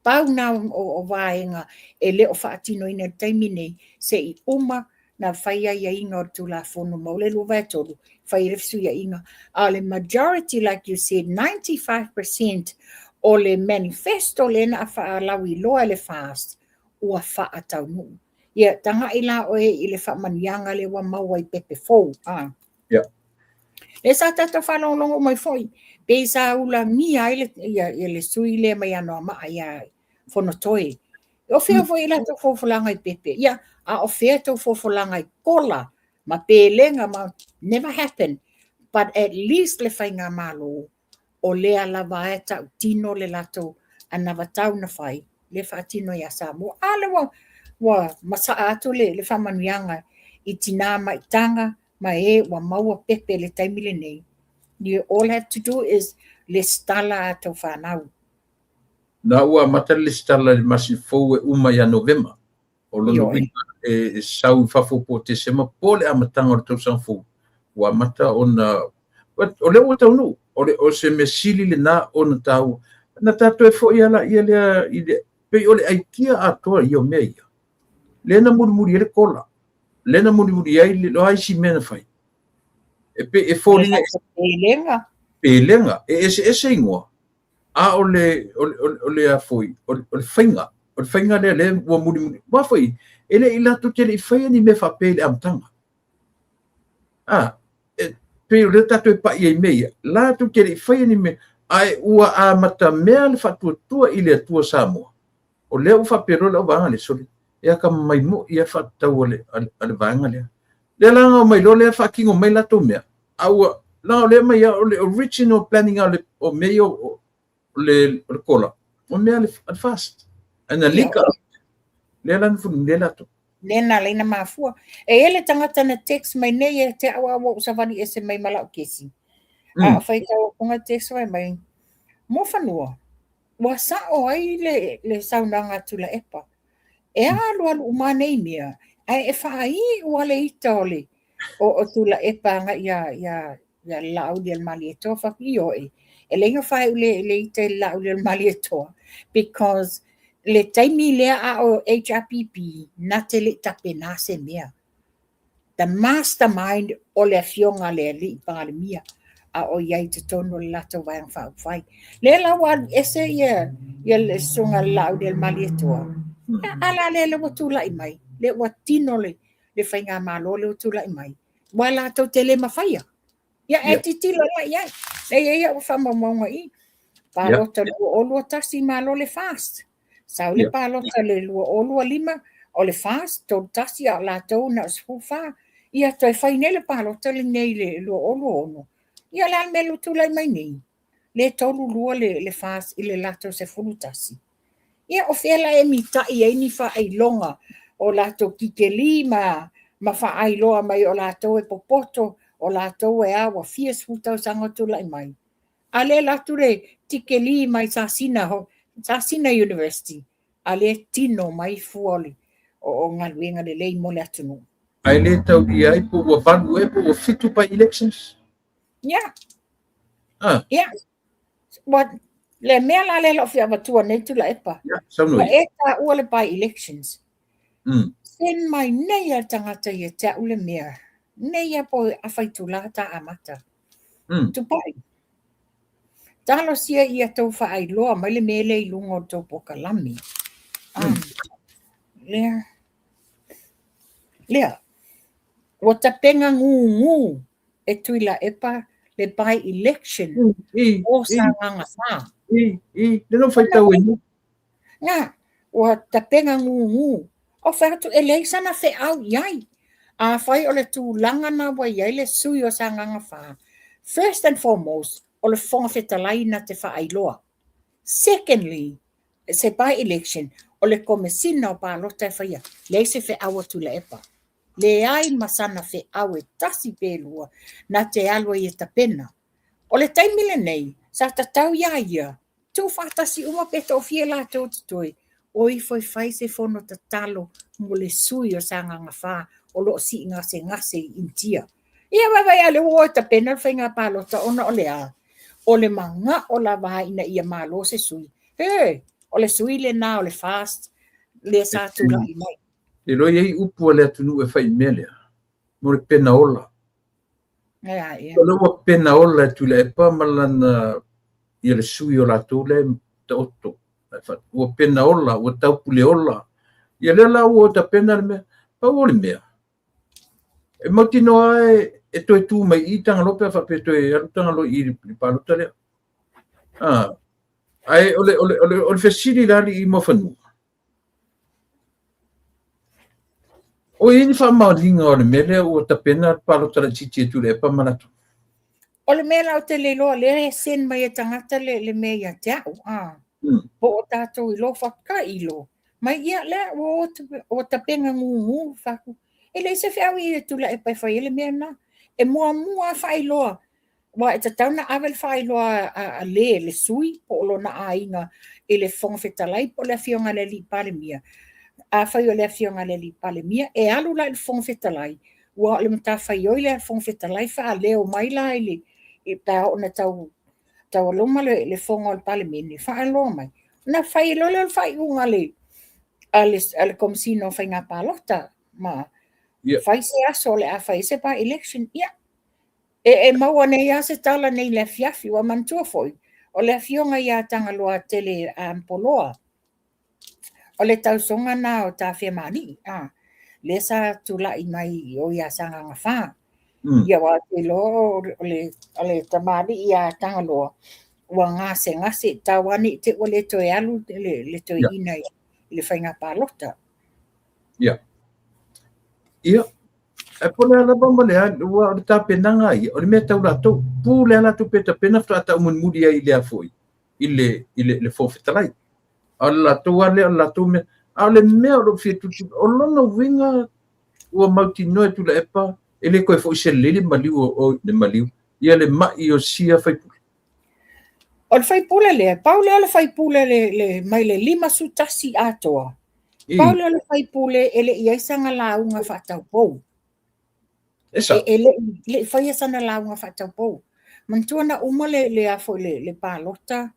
Speaker 2: Pau na o vaega e le o faatinoina i le taimi nei, se i uma na fai aiaiga o le Tulafono ma le 2/3, fai ai le fesuiaiga. A o le majority, like you said, 95% o le manifesto lea na faalauiloa e le FAST ua faataunuu. Ia, tagai la oe i le faamanuiaga lea ua maua i pepe fou.
Speaker 1: Yeah.
Speaker 2: Lea sa tatou faalogologo mai foi, pei sa ulagia ai le, ia, ia le sui lea mai Anoamaa ia Fonotoe. O fea foi i latou folafolaga i pepe? Ia, a o fea tou folafolaga i kola ma pelega ma never happen. But at least le faigamalo, o lea lava e tautino le latou anavatau na fai, le faatino ia Samoa. A lea ua masaa atu le faamanuiaga i tina maitaga ma e ua maua pepe le taimi lenei. You all have to do is lesitala a tou fanau.
Speaker 1: Na ua amata le lesitala i le masina fou e uma ia Novema. O lona uiga e sau i fafo po o Tesema po o le amataga o le tausaga fou, ua amata ona, o lea ua taunuu, o se mea sili lena ona taua. Na tatou e foi ala ia lea i le, pei o le aikia atoa ia o mea ia. Lea na mulimuli ai le kola, lea na mulimuli ai le o a isi mea na fai. E pei e foliga
Speaker 2: pelega.
Speaker 1: Pelega, e eseese igoa, a o le o le o le a foi, o le faiga, o le faiga lea lea ua mulimuli. Ua foi, e le i latou te le i faia ni mea faapea i le amataga. A, e, pei o lea tatou e pai ai mea ia, latou te le i faia ni mea, ae ua amatamea le faatuatua i le Atua Samoa. O lea ua faapea loa le auvaega lea, sole, e atamamai moi lava faatatau a le vaega lea. Lea la na omai loa lea faatino mai latou mea, a ua, leaga o lea aumai lava o le original planning a le, o mea ia o le kola, o mea a le FAST. Ae na leak out. Lea la na fulumulia latou.
Speaker 2: Lea na ala ai na mafua. E i ai le tagata na text mai nei ia te au a ua ou savali ese mai ma lau kesi. A o faitau atu na text mai mai, Muafanua, ua sa'o ai le saunoaga a Tuilaepa. E alualu uma lava nei mea, ae e faaiu lava le ita o le o Tuilaepa agai ia le Laaulialemalietoa. Fai atu, ioe, e leai na faaiu le ita i le Laaulialemalietoa, because le taimi lea a o HRPP, na te le i tapena se mea. The mastermind o le afioga a le alii Palemia a o i ai i totonu o le latou Vaega Faaupufai. Lea la ua alu ese ia le susuga a le Laaulialemalietoa, a la lea ua tulai mai, lea ua tino le faigamalo lea ua tulai mai, ua latou te le mafaia. Ia e tilotilo la i ai. Lea e i ai au faamaumauga i i. Palota 2021 malo le FAST. Sau le palota le 2025 o le FAST 31 a o latou na o 14. Ia toe fai nei le palota lenei le 2026. Ia o le a le mea ua tulai mai nei? Le 32 le FAST i le latou 11. Ia o fea la e mita'i ai ni faailoga o latou kikeli ma faailoa mai o latou e popoto, o latou e a ua fia sefulu tausaga o tulai mai. A lea alu atu le tikeli mai Sasina, Sasina University, a lea tino mai fua o le o galuega lelei mo le atunuu.
Speaker 1: Ae le taulia ai po ua 8 ea po ua 7 by elections?
Speaker 2: Ia. Ah. Ia. Ua, le mea la lea o fia avatua nei Tuilaepa.
Speaker 1: Ia, saunoa.
Speaker 2: Ua e taua le by elections. Send mai nei a tagata ia te au le mea. Nei a po afa itula ta amata. Tupai. Talosia ia tou faailoa mai le mea lea i luga o le tou polokalame. Lea. Lea. Ua tapena gūgū e Tuilaepa le by election o Sagaga 4.
Speaker 1: I, i, le no faitau e ni.
Speaker 2: Nā, ua tapena gūgū. O fai atu, e leai sana feau i ai. Afai o le tulaga na ua i ai le sui o Sagaga 4, first and foremost, o le Fofoga Fetalai na te faailoa. Secondly, se by election, o le Komesina o Palota e faia, leai se feau a Tuilaepa. Leai ma sana feau e tasi pe lua na te alu ai e tapena. O le taimi lenei, sa tatau iā ia, tuufaatasi uma pe toafia latou o totoe, o ifo e fai se fono tatalo mo le sui o Sagaga 4 o lo o sii gasegase i Initia. Ia vaivai a lea ua o e tapena le faiga palota ona o le a? O le manao lava ina ia malo se sui. He, o le sui lena o le FAST lea sa tulai mai.
Speaker 1: E iloa i ai upu a le atunuu e fai i le mea lea, mo le pena ola.
Speaker 2: Ia, ia.
Speaker 1: O lea ua pena ola e Tuilaepa ma lana, ia le sui o latou lea e taoto. Ua pena ola, ua taupule ola. Ia lea la ua tapena le mea. Pau o le mea, e mautinoa e toe tu mai i Tagaloa pe a faapea e toe alu Tagaloa i le palota lea. Ah, ae o le, o le, o le, o le fesili la alii Muafanua, O i ai ni faamaoniga o le mea lea ua tapena le palota laitiiti e Tuilaepa ma latou?
Speaker 2: O le mea la ou te le iloa, lea e send mai e tagata le, le mea ia te au, a. Po o tatou iloa faafetai iloa. Mai ia lea ua, ua tapena gūgū faku. E leai se feau i e Tuilaepa e fai ai le mea lena. E muamua lava faailoa Aua e tatau ona ave le faailoa a le, le sui po o lona aiga i le Fofoga Fetalai po o le Afioga i le Alii Palemia. Afai o le Afioga i le Alii Palemia, e alu la i le Fofoga Fetalai, ua o le matafaioi lea a le Fofoga Fetalai faaleo mai la i le, pe a oo ina tau taualoma le, le fono a le Palemene, faailoa mai. Ona fai loa lea o le faaiuga a le, a le, a le Komesina o Faiga Palota, ma fai se aso o le a fai ai se by-election. Ia, E maua nei lava se tala nei i le afiafi, ua manatua foi, o le afioga ia Tagaloatele Poloa, o le tausoga na o Tafiamaalii, a, lea sa tulai mai i o ia Sagaga 4. Ia aua ou te iloa o le tamalii ia Tagaloa, ua gasegase, tau lava ne i te i ua le toe alu le toeaina i le faiga palota.
Speaker 1: Ia. Ia, Ae po o le a lava ma le a, aua o le tapenaga ia, o le mea tau latou. Pu le a latou pe tapena faatoa tau mulimuli ai i le a foi, i le, i le, le Fofoga Fetalai. A o le latou lava lea, o le latou mea. A o le mea o lo o fia tulituli, o lona uiga ua mautinoa e Tuilaepa e le toe foi se lelei le maliu o, le maliu, ia le mai o sia faipule.
Speaker 2: O le faipule lea, pau lea o le faipule le, le, mai le 51 atoa, Pau lea o le faipule e le i ai sana lauga faataupou.
Speaker 1: Esa.
Speaker 2: E le i faia sana lauga faataupou. Manatua na uma le, le, a foi, le, le palota,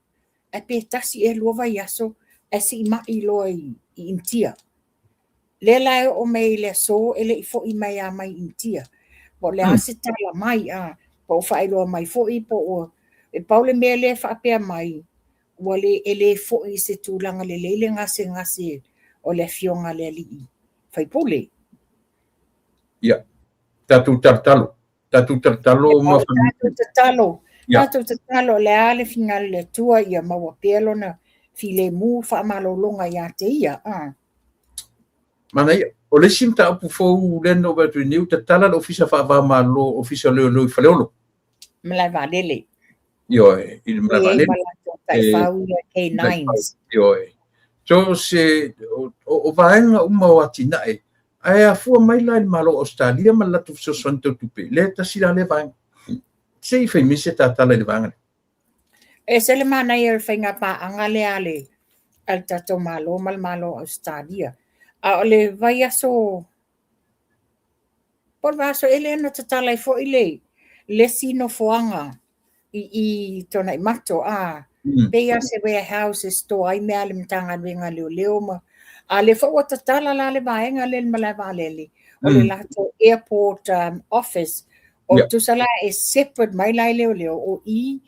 Speaker 2: ae pe tasi ea lua vaiaso, ae siimai loa i, i Initia. Lea la e oo mai i le aso e le i foi mai lava mai Initia. Po o le a se tala mai, a, po o faailoa mai foi, po o, e pau le mea lea e faapea mai, ua le, e le foi i se tulaga lelei le gasegase o le afioga a le alii faipule.
Speaker 1: Ia, tatou talotalo, tatou talotalo
Speaker 2: ma tatou tatalo, tatou tatalo o le a le finagalo o le Atua ia maua pea lona filemu faamalologa ia te ia. Ah.
Speaker 1: Manaia, o le isi mataupu fou lea na ou vaai atu nei, ua tatala le Ofisa Faava-o-Malo, Ofisa o Leoleo i Faleolo.
Speaker 2: Malae Vaalele.
Speaker 1: Ioe, i le malae vaalele.
Speaker 2: Ma latou taifau ia K9s.
Speaker 1: Ioe. So se, o vaega uma o atinae, ae afua mai la i le Malo o Ausetalia ma le latou fesoasoani tau tupe, lea tasi la lea vaega. Se i fai mai se tatala i le vaega lea.
Speaker 2: E ese le manaia o le faiga paaga lea a le, a le tatou Malo ma le Malo o Ausetalia. A o le vaiaso, po o le vaiaso ea lea na tatala ai foi le isi nofoaga i Tuanaimato, a pei lava se warehouse e store ai mea a le Matagaluega a Leoleo ma a lea foi ua tatala la le vaega lea i le malae vaalele, o le latou airport office. O tusa la e separate mai la i leoleo, o i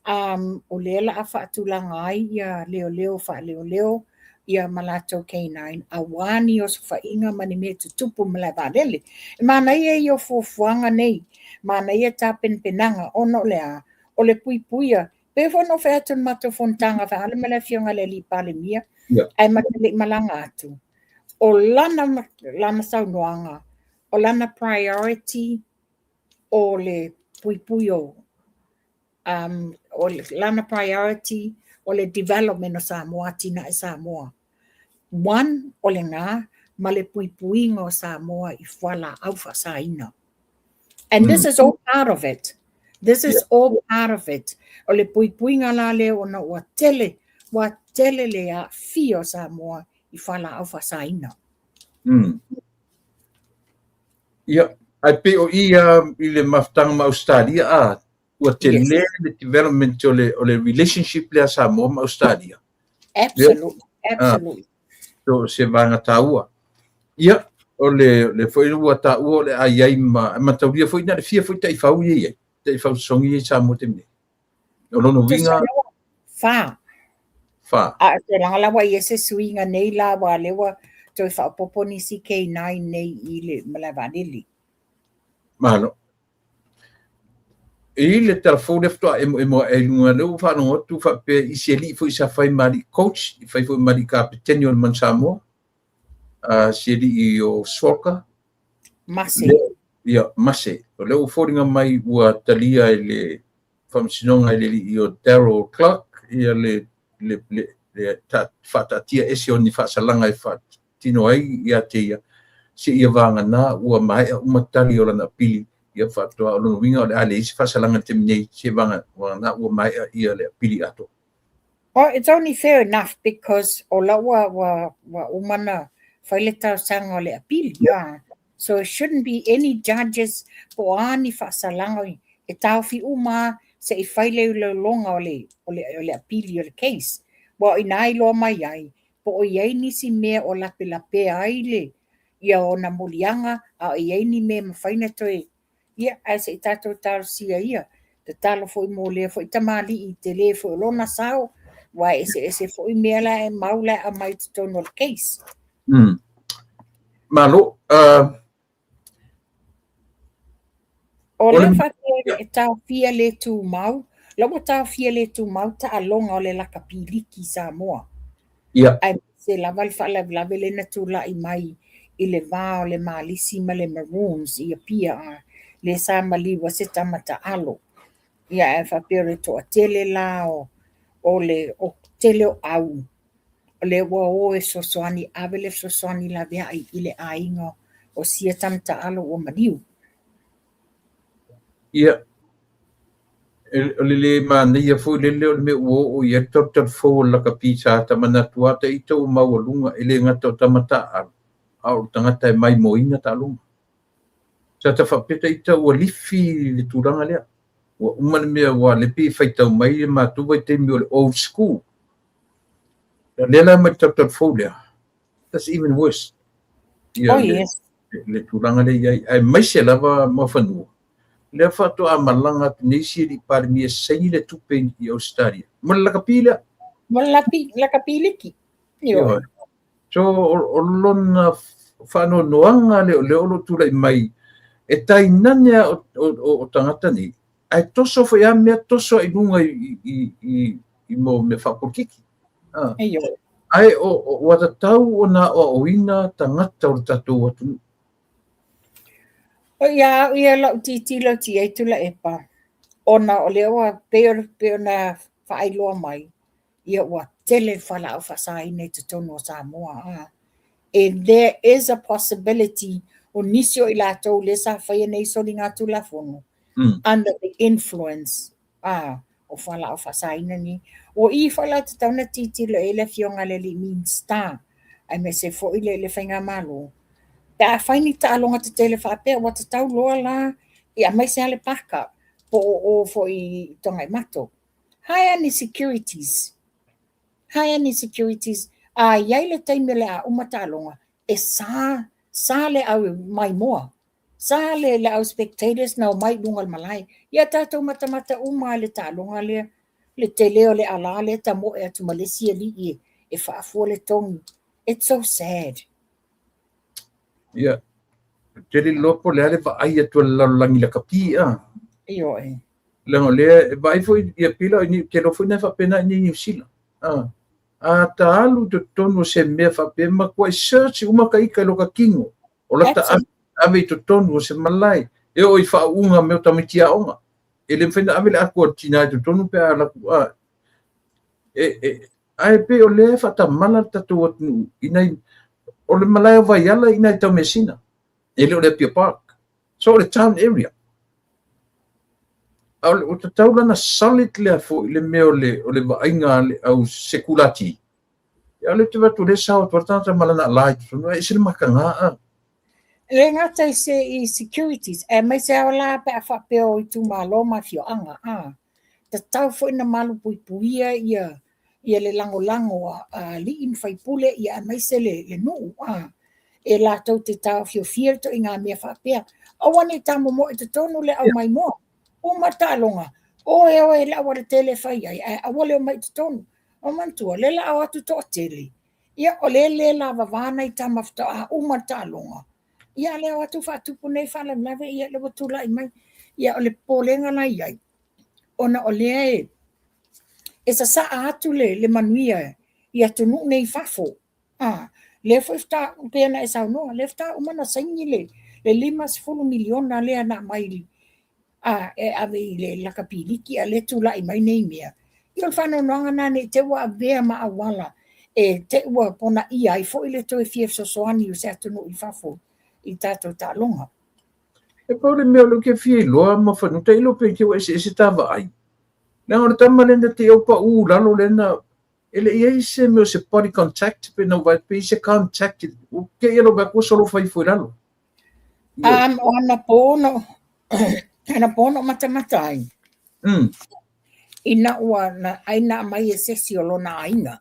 Speaker 2: o lea o le a faatulaga ai ia leoleo faaleoleo ia ma latou K9 aua ni osofaiga ma ni mea tutupu i malae vaalele. E manaia ia o fuafuaga nei, manaia tapenapenaga ona o le a? O le puipuia. Pei foi ona ou fai atu i le matou fonotaga faale ma le afioga i le alii Palemia, ae ma te le i malaga atu, o lana saunoaga, o lana priority o le puipui o o lana priority o le development o Samoa, atinae Samoa. One, o lena ma le puipuiga o Samoa i fualaau faasaina. And this is all part of it. This is all part of it. O le puipuiga la lea ona ua tele le aafia o Samoa i fualaau faasaina.
Speaker 1: Ia, ae pei o i i le mafutaga ma Australia a, ua tele le development o le relationship lea Samoa ma Australia.
Speaker 2: Absolutely. Absolutely.
Speaker 1: So, se vaega taua. Ia, o le foi ua taua o le a i ai ma mataulia foi na le fia foi taifau ia i ai. Taifau sogi i Samoa te mea. O lona uiga
Speaker 2: 4.
Speaker 1: 4.
Speaker 2: A te langa la ua i se suiga nei la wa le ua toe faaopoopo nisi K9 nei i le malae vaalele.
Speaker 1: Malo. I le telefoni lea faatoa emo emo e luga lea ua faalogo atu faapea i se alii foi sa fai ma alii coach, i fai foi ma alii kapeteni o le Manu Samoa, si alii o Swalka.
Speaker 2: Mase.
Speaker 1: Ia, Mase. O lea ua foliga mai ua talia e le faamasinoga e le alii o Daryl Clark ia le faataatia ese o ni faasalaga e faatino ai ia te ia se ia vagana ua maea uma tali o lana apili ia faatoa. O lona uiga o le a leai se faasalaga i le taimi nei se vagana ua maea ia le apili atoa.
Speaker 2: Well, it's only fair enough because o la ua uma na fai le talosaga o le apili. Yeah. So it shouldn't be any judges po o a ni faasalaga e taofi uma se i fai le iloiloga o le apili o le case. Ua o ina iloa mai ai, po o i ai nisi mea o lapelapea ai le ia ona moliaga, a o i ai ni mea mafai na toe ia, ae se i tatou talosia ia. Tatalo foi mo lea foi tamalii tele foi o lona sao, ua eseese foi mea la e mau la e aumai i totonu o le case.
Speaker 1: Malo.
Speaker 2: O lea faapea e taofia le tumau, la ua taofia le tumau taaloga o le lakapi liki i Samoa. Aemaise lava le faalavelave lea na tulai mai i le va o le Malisi ma le Maroons i Apia a, lea sa maliu ai se tama taalo. Ia ae faapea o le toatele la o tele o au, o lea ua o e fesoasoani, ave le fesoasoani laveai i le aiga o sia tama taalo ua maliu.
Speaker 1: Ia, o le le manaia foi lele o le mea ua oo i ai le talutalufou o le lakapi sa tamanatu lava ita ua maualuga e le gata o tama taaalo, a o le tagata e maimoaina taaloga. Sa ta faapea ita ua lifi le tulaga lea. Ua uma le mea ua le pei e faitau mai le matou vaitaimi o le old school. O lea la mai le talutalufou lea, that's even worse. Ia
Speaker 2: Oh yes.
Speaker 1: le tulaga lea i ai, aemaise lava Muafanua. Lea faatoa malaga atu nei si alii Palemia e saini le tupe i Australia. Mo le lakapi lea.
Speaker 2: Mo le lakapi liki.
Speaker 1: Ioe. So, o lona faanoanoaga lea o lea o lo o tulai mai e tainane a o tagata nei, ae toso foi a mea toso ai luga i mo mea faapolokiki. Ah.
Speaker 2: Ioe.
Speaker 1: Ae ua tatau ona aoaoina tagata o le tatou atunuu.
Speaker 2: O ia au ia lau titilo ti ai Tuilaepa, ona o lea ua pei ona faailoa mai, ia ua tele le fualaau faasaina i totonu o Samoa. A. And there is a possibility o nisi o i latou lea sa faia nei soligatulafono under the influence o fualaau faasaina ni. O i foi la tatau na titilo e le afioga i le alii Minista. aemaise foi le le faigamalo, pe a fai ni taaloga tetele faapea ua tatau loa la ia aemaise lava le paka po o o foi i Togaimato. Hire ni securities, hire ni securities, a i ai le taimi o le a uma taaloga, e sa, sa le au maimoa, sa le, le au spectators na omai i luga o le malae. Ia tatou matamata uma lava i le taaloga lea, le tele o le alā lea e tamoe atu ma le isi alii e faafua le togi. It's so sad.
Speaker 1: Ia, ou te le iloa po o le a le vaai atu a le lalolagi i lakapi, a?
Speaker 2: Ioe.
Speaker 1: Leaga o lea e vaai foi ia pila o te iloa foi na e faapena i inei i Niu Sila. A, a ta alu i totonu o se mea faapea, e matuai search uma ta ita i loka kino. O lata ave, ave i totonu o se malae, e oo i faauuga mea o tamaiti aoga. E le mafai ona ave le ato a le tina i totonu pe a alu atu, a, e, e, ae pei o lea e faatamala le tatou atunuu i nai, o le malae o Vaiala i nai Taumeasina, e le o le Apia Park. So o le town area. A o tatau la ona solid lea foi le mea o le, o le vaaiga a le au sekulati. Ia o lea ou te vaai atu o lea e sao atu lava le tagata ma lana ala i totonu, ae ese le mataga a.
Speaker 2: E le gata i se i securities, aemaise lava la pe a faapea o itumalo ma afioaga, a tatau foi ona malupuipuia ia ia le lagolago a alii ma faipule ia aemaise le le nuu a e latou te taofiofia le ituaiga mea faapea. Aua ne i tamomoe i totonu le au maimoa, uma le taaloga, oe oe i le aualatele e fai ai, ae aua le omai i totonu. O manatua, o lea o le a o atu toatele, ia o lea e le lavava nai tama faatoa uma le taaloga, ia a o lea o atu faatupu nei faalavelave, ia lea ua tulai mai. Ia o le popolega la e i ai, ona o lea e e sasaa atu le, le manuia i atunuu nei i fafo. A, lea foi faatoa, pei ona e saunoa, lea faatoa uma ona saini le, le $50 miliona lea na aumai a, e ave i le lakapi liki, a o lea e tulai mai nei mea. Ia o le faanoanoaga lena ne i te i ua avea ma auala e te i ua ponaia ai foi le toe fia fesoasoani o se atunuu i fafo i tatou taaloga.
Speaker 1: E pau le mea o lea ou te fia iloa ma fanua, tailo pe te i ua eseese ta vaai. Leaga o le tama lea na te i au pau i lalo lea na, e le i i ai se mea o se body contact pe na ou vaai atu pe i ai se contact, ua te i lava ou vaai atu ua solofa ifo i lalo.
Speaker 2: O anapo na anapo na ou matamata ai. Ina ua na ai na aumai e se isi o lona aiga.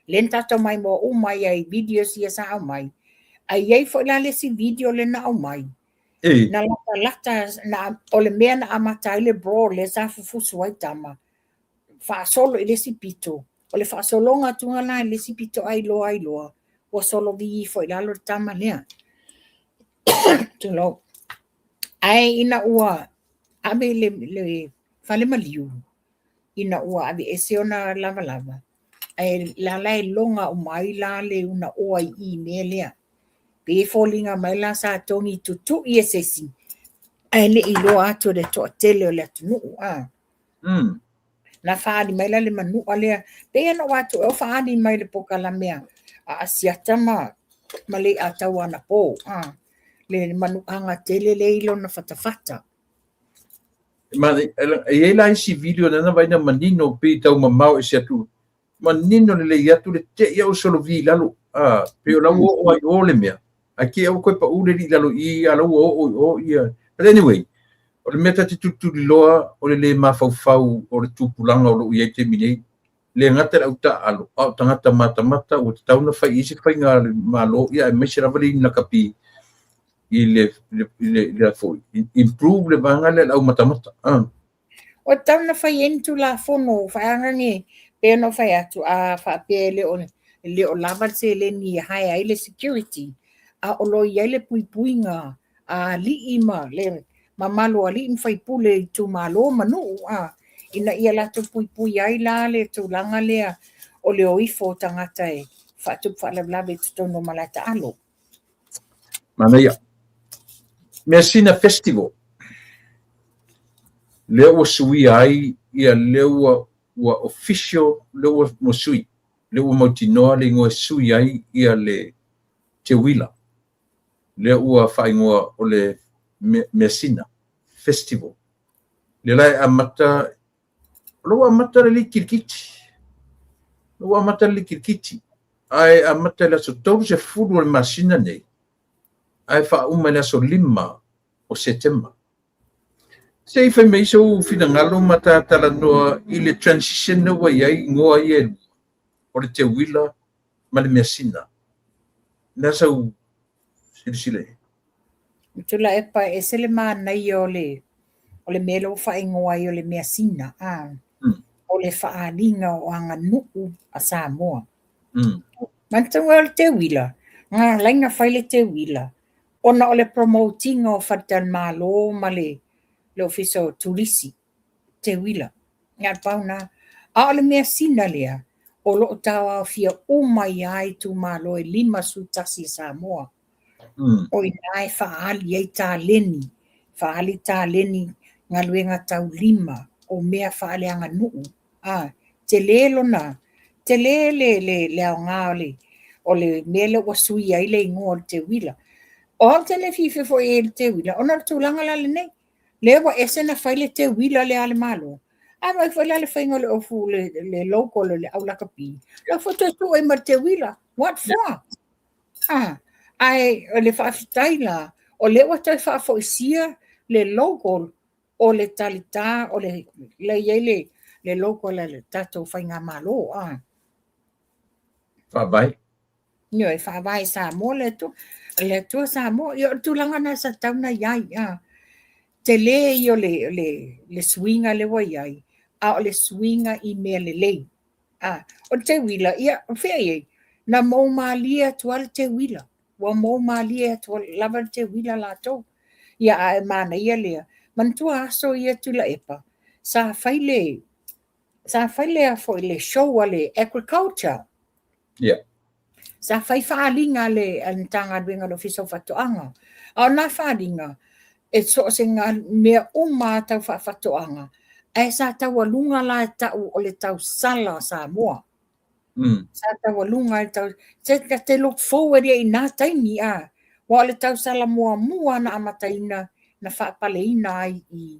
Speaker 2: Lea na tatou maimoa uma ai i videos ia sa aumai. Ae i ai foi la le isi video lea na aumai. Na latalata na, o le mea na amata ai le brawl lea sa fufusu ai tama, faasolo i le isi pito. O le faasologa atuga la i le isi pito ai loa ai loa, ua solo ifo i lalo le tama lea. Tulou. Ae ina ua ave i le, le fale maliu, ina ua aveese ona lavalava, ae la la e loga uma ai la le unaoa i i mea lea. Pei e foliga mai la sa togi tutui e se isi, ae le i iloa atu e le toatele o le atunuu. A. Na faaali mai la le manua lea, pei ona ou atu ea o faaali mai le polokalame a Asiata ma ma Leiataua anapo, a, le manuaga tele lea i lona fatafata.
Speaker 1: Ma e i ai la isi video na vaai na manino pei tau mamao ese atu, manino lelei atu le te i au solovi i lalo, a, pei o la ua oo ai i o le mea, ae te i ua toe pau le alii i lalo i i, a o la ua oo i o ia. But anyway, o le mea ta te tulituliloa o le le mafaufau o le tupulaga o lo o i ai i le taimi nei, le gata i le au taaalo, a o tagata matamata ua tatau ona fai i ai se faiga a le Malo, ia aemaise lava le inakapi i le, i le, i le, i le foi, improve le vaega lea o le au matamata.
Speaker 2: Ua tatau ona fai ai ni Tulafono faeagage pei ona ou fai atu, a faapea e le o, e le o lava le seleni e hire ai le security, a o lo o i ai le puipuiga a alii ma le mamalu o alii ma faipule i itumalo ma nuu, a, ina ia latou puipuia ai la le tulaga lea o le o ifo o tagata e faatupu faalavelave i totonu o malae taalo.
Speaker 1: Manaia. Measina Festival. Lea ua suia ai ia lea ua ua official lea ua, ua sui. Lea ua mautinoa le igoa e sui ai ia le teuila. Lea ua faaigoa o le Measina Festival. Lea la e amata o la ua amata le liki kirikiti. La ua amata le liki kirikiti. Ae amata i le aso 30 o le masina nei, ae faauma i le aso 5 o Setema. Se i fai mai sou finagalo ma ta talanoa i le transition lea ua i ai igoa ia e lua, o le teuila ma le measina. O le a sau silasila i ai?
Speaker 2: Tuilaepa, e ese le manaia o le o le mea lea ua faaigoa ai o le measina, a, o le faaaliga o aganuu a Samoa. Manatua o le teuila, na ala ai ona fai le teuila, ona o le promote ina o faletalimalo ma le Ofisa o Turisi, teuila. Na o le pau lena. A o le measina lea, o lo o tauaofia uma ai lava itumalo e 51 i Samoa. O i ina e faaali ai taleni, faaali taleni galuega taulima o mea faaleaganuu. A, tele lona, tele le, le, le aoga o le, o le mea lea ua sui ai le igoa o le teuila. O au ou te le fiafia foi i ai i le teuila, ona o le tulaga la lenei. Lea ua ese ona fai le teuila lea a le Malo, ae vaai foi la le faiga o le ofu le, le logo o le au lakapi, la foi toe tuu ai ma le teuila. What for? Ah, ae o le faafetai la, o lea ua toe faafoisia le logo o le talitā o le la i ai le le logo a le tatou faigamalo a.
Speaker 1: Faavae.
Speaker 2: Ioe, faavae Samoa le Atua, le Atua Samoa. Ia o le tulaga lena sa tatau ona i ai, a. Tele ia o le, le, le suiga lea ua i ai, a o le suiga i mea lelei. A, o le teuila, ia, o fea i ai? Na mou malie atu lava le teuila. Ua mou malie atu lava le teuila latou. Ia, ae manaia lea. Manatua aso ia Tuilaepa, sa fai le, sa fai le, a foi, le show a le agriculture.
Speaker 1: Yeah.
Speaker 2: Sa fai faaaliga a le Matagaluega o le Ofisa o Faatoaga. A o na faaaliga, e so o se mea uma lava tau faafatoaga, ae sa taualuga la e tau o le tausala a Samoa. Sa taualuga e tau, se ta te look forward i na taimi, a. Aua o le tausala muamua na amataina, na faapaleina ai i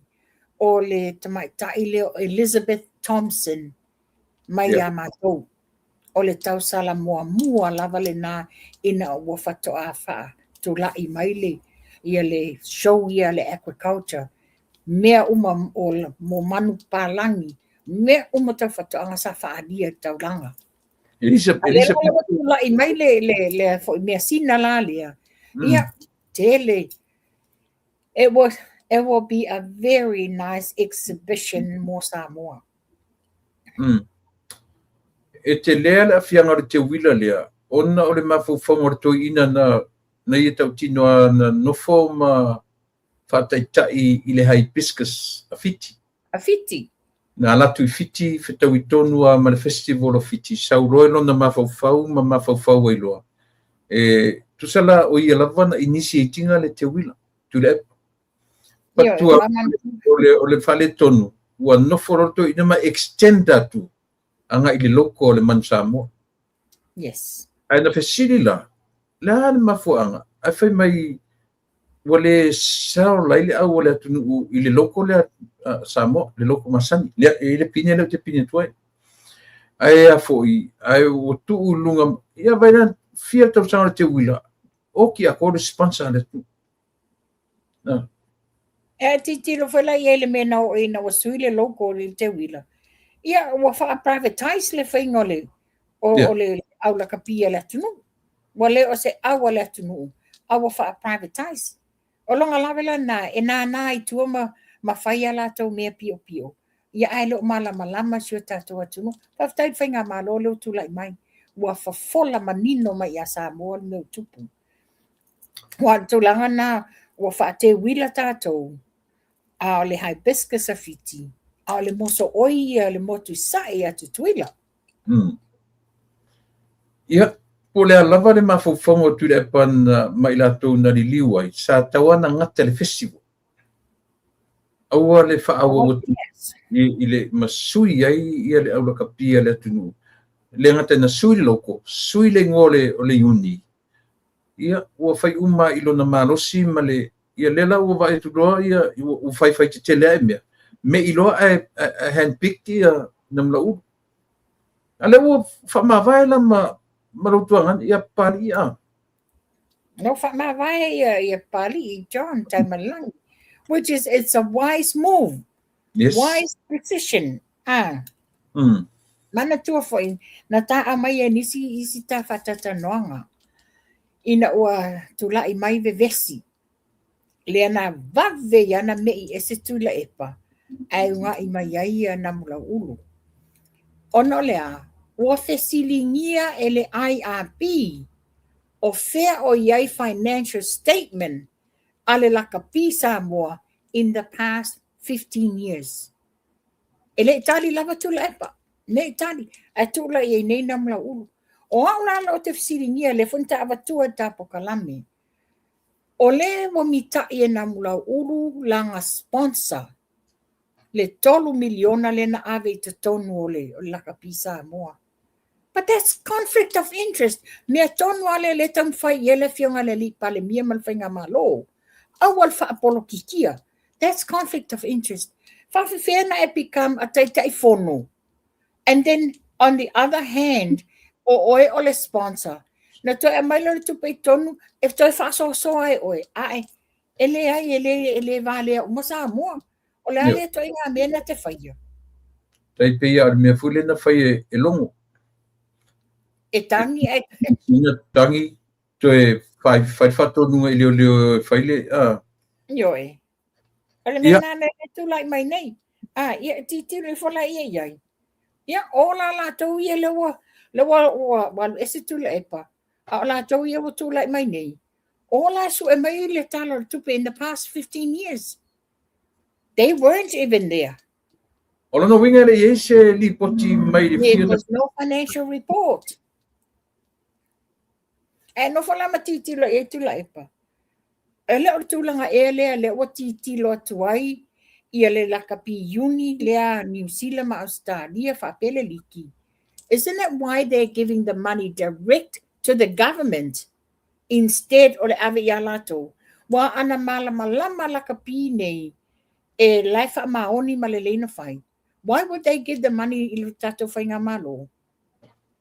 Speaker 2: o le tamaitai lea o Elizabeth Thompson mai ia matou. O le tausala muamua lava lena ina ua faatoa faatulai mai le ia le show ia le agriculture, mea uma o mo manu palagi, mea uma tau faatoaga sa faaalia i le taulaga.
Speaker 1: Elisa,
Speaker 2: Elisa. A lea ua tulai mai le, le, le foi measina la lea. Ia, tele. It was, it will be a very nice exhibition mo Samoa.
Speaker 1: E telea le aafiaga o le teuila lea, ona o le mafaufauga o le toeaina na, na ia tautino lava na nofo ma faataitai i le hibiscus a Fiti.
Speaker 2: A Fiti.
Speaker 1: Na alu atu i Fiti, fetaui tonu lava ma le festival o Fiti, sau loa i lona mafaufau ma mafaufau ai loa. E tusa la o ia lava na initiate ina le teuila, Tuilaepa. Patua o le faaletonu, ua nofo loa le toeaina ma extend atu agai i le logo o le manu Samoa.
Speaker 2: Yes.
Speaker 1: Ae na fesili la, le a le mafuaaga? Ae fai mai ua le sell ai le au o le atunuu i le logo lea Samoa, le logo masani. Lea, e i ai le pine lea ou te pine atu ai. Ae a foi, ae ua tuu i luga, ia vai la, fia tausaga o le teuila, oki atoa le sponsor a le atunuu. Ah.
Speaker 2: E tilotilo foi la i ai le mea na oo ina ua sui le logo o le teuila. Ia, ua faa-privatize le faiga o le, o, o le au lakapi a le atunuu. Ua le o se au a le atunuu, a ua faa-privatize. O lona lave la lena, e nānā i tua ma, ma fai a latou mea piopio, ia ae le o malamalama si o tatou atunuu. Faafetai i le faigamalo lea ua tulai mai, ua fofola manino mai ia Samoa le mea ua tupu. Aua o le tulaga lena, ua faateuila tatou, a o le hibiscus a Fiti, a o le mosooi ia le motu i sae ia Tutuila.
Speaker 1: Ia, po o le a lava le mafaufauga o Tuilaepa na, ma i latou na liliu ai, sa tatau lava ona gata le festival. Aua le faaauau atu i le ma sui ai ia le aulakapi a le atunuu. E le gata ina sui le logo, sui le igoa o le, o le iuni, ia ua fai uma i lona malosi ma le, ia lea la ua vaai atu loa ia ua faifai tetele ae mea, me'i loa ae, ae handpick ia Namulauulu. A lea ua faamavae la ma ma lou tuagane ia Papalii a.
Speaker 2: Na ua faamavae ia Papalii John Taimalelagi, which is it's a wise move.
Speaker 1: Yes.
Speaker 2: Wise decision. Ah. Manatua foi, na taa mai e nisi isi ta faatatalanoaga ina ua tulai mai vevesi, lea na vave ia na me'i ese Tuilaepa ae uga'i mai ai ia Namulau'ulu. Ona o le a? Ua fesiligia e le IRB o fea o i ai financial statement a le Lakapi Samoa in the past 15 years. E le i tali lava Tuilaepa, le i tali, ae tulai ai nei Namulau'ulu. O au la lea ou te fesiligia, lea foi na ta avatua i le ta polokalame, o lea ua mita'i e Namulau'ulu lana sponsor le $3 miliona lea na ave i totonu o le Lakapi Samoa. But that's conflict of interest. Mea tonu lava lea o lea e taumafai i ai le Afioga i le Alii Palemia ma le Faigamalo. Aua le faapolokikia. That's conflict of interest. Faafefea na e become a Taitaifono and then on the other hand, o oe o le sponsor. Na toe aumai lea o le tupe i totonu e toe faasoasoa ai oe. Ae, e leai, e le, e le valea uma Samoa. O le a lea ituaiga mea na te faia?
Speaker 1: Tai pei lava o le mea foi lea na fai e Logo.
Speaker 2: E tagi ae...
Speaker 1: Ina tagi, toe fai le faatonuga i leoleo e fai le... A.
Speaker 2: Ioe. O le mea lena e tulai mai nei. A, ia, tilotilo ifo la ia i ai. Ia, o la latou ia lea ua, lea ua, ua, ua alu ese Tuilaepa, a o latou ia ua tulai mai nei, o la e sue mai le Tala o le Tupe in the past 15 years. They weren't even there.
Speaker 1: O lona uiga e le i ai se lipoti mai le
Speaker 2: There was no financial report. Ae nofo la ma tilotilo i ai Tuilaepa. E le o le tulaga ea lea lea ua tilotilo atu ai ia le lakapi uni lea Niu Sila ma Ausetalia faapea le liki. Isn't it why they're giving the money direct to the government instead o le ave iā latou? Ua ana malamalama lakapi nei e la e faamaoni ma lelei na fai. Why would they give the money i le tatou faigamalo?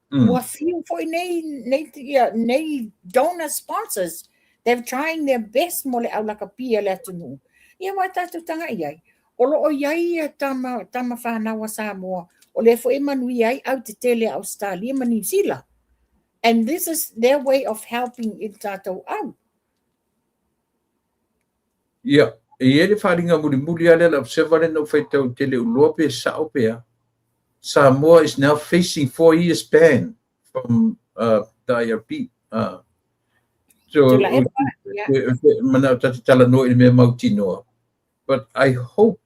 Speaker 2: Ua fiu foi nei, nei, ia, nei donor sponsors. They're trying their best mo le aulakapi a le atunuu. Ia ua tatou taga'i ai. O lo o i ai ia tama, tama whanau a Samoa, o lea foi e manuia ai au tetele a Australia ma Niu Sila. And this is their way of helping i le tatou au.
Speaker 1: Ia, e i ai le faaaliga mulimuli lava lea le observer lea na ou faitau tele uloa pe sao pe a. Samoa is now facing 4 years ban from the IRB. So, manao ta te talanoa i le mea mautinoa. But I hope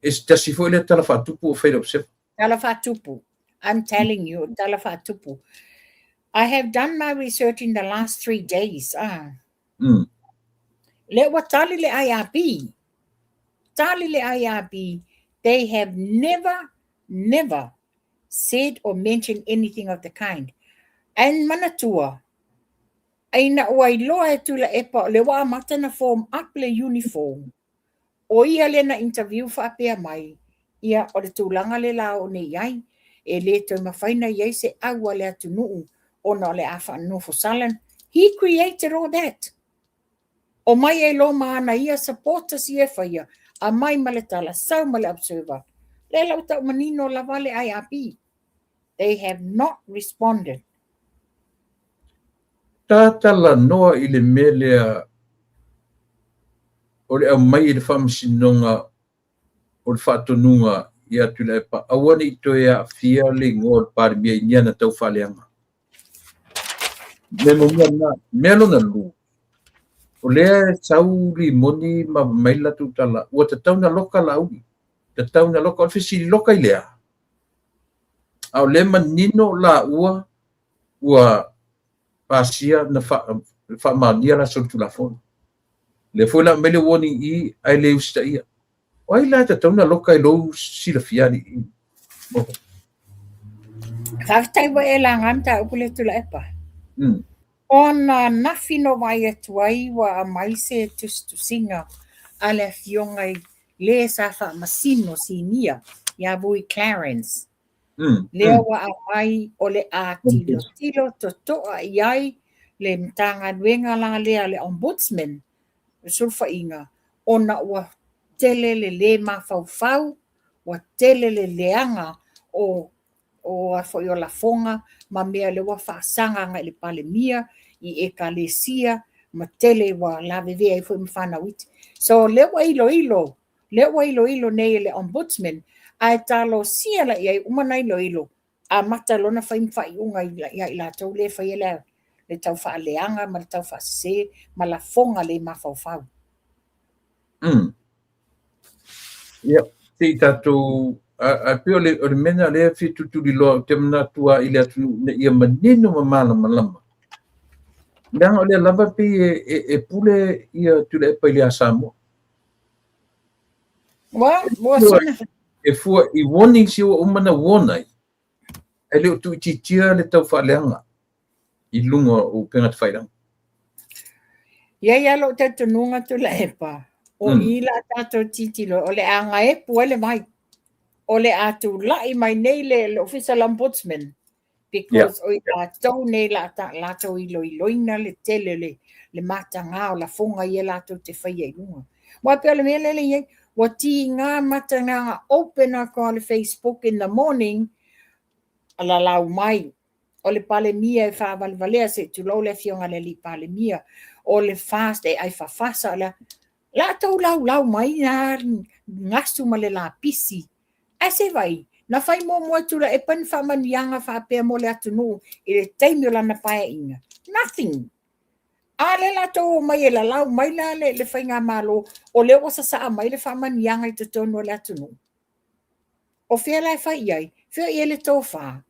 Speaker 1: e se tasi foi lea tala faatupu o fai le observer.
Speaker 2: Tala faatupu. I'm telling you, tala faatupu. I have done my research in the last 3 days. Ah. Le ua tali le IRB. Tali le IRB. They have never, never said or mentioned anything of the kind. And manatua, ina ua iloa e Tuilaepa o le ua amata na form up le uniform. O ia le na interview faapea mai, ia o le tulaga le la o nei ai, e le toe mafai na i ai se au a le atunuu ona o le a whaanofo salan. He created all that. O mai e lo maana ia supporters ia e whaia, a mai ma le tala, sau ma le observer. Le lau tau manino lava le IRB. They have not responded.
Speaker 1: Talanoa i le mea lea o le aumai i le faamasinoga o le faatonuga ia Tuilaepa, aua ne i toe aafia le igoa o le Palemia i ni ana taufaaleaga. Mea muamua lena. Mea lona lua, o lea e sau limoni ma mai le latou tala, ua tatau na loka Laauli, tatau na loka. O le fesili loka i le a? A o lea manino laua ua pasia na faamaonia la solitulafono. Lea foi la aumai le warning i ae le usitaia. O ai la e tatau na loka i lou silafia alii?
Speaker 2: Faafetai ua e laga mataupu lea Tuilaepa. Ona nafi no vaai atu ai ua aumai se tusitusiga a le afioga i le sa faamasino sinia ia Vui Clarence. Lea ua aumai o le a tilotilo totoa i ai le Matagaluega la lea a le Ombudsman, le sulufaiga, ona ua tele le lē mafaufau, ua tele le leaga o o a foi o lafoga ma mea lea ua faasaga agai i le Palemia, i Ekalesia, ma tele ua lavevea ai foi ma fanau iti. So lea ua iloilo, lea ua iloilo nei e le Ombudsman, ae talosia la i ai uma ona iloilo, amata loa ona fai ma faaiuga ia i latou lea e faia le, le tau faaleaga ma le tau faasese ma lafoga le mafaufau.
Speaker 1: Ia, se i tatou, ae pei o le mea lena o lea e fia tulituliloa, ou te manatu lava i le atunuu ina ia manino ma malamalama. Leaga o lea lava e pei e pule ia Tuilaepa i le Air Samoa.
Speaker 2: Ua sina.
Speaker 1: E fua i warnings ia ua uma ona warn ai, ae le o tuuitiitia le tau faaleaga i luga o upega tafailagi.
Speaker 2: E i ai lava lou talitonuga Tuilaepa, o i la tatou tilotilo, o le a gaepu ai le vai. O le a tulai mai nei le Ofisa o le Ombudsman, because o i latou nei la latou iloiloina le tele le mataga o lafoga ia latou te faia i luga. Aua e pei o le mea lea e i ai, ua tiga matagaga open atu lava le Facebook in the morning, lalau mai, o le Palemia e faavalevalea, se i tulou le afioga i le alii Palemia, o le FAST e ai fafasa, o le a. Latou laulau mai na gasu ma le lapisi. Ae se vaai, na fai muamua e Tuilaepa ni faamanuiaga faapea mo le atunuu i le taimi o lana paeaiga? Nothing! A lea latou omai e lalau mai la le faigamalo, o lea ua sasaa mai le faamanuiaga i totonu o le atunuu. O fea la e fai i ai? Fea i ai le tofa?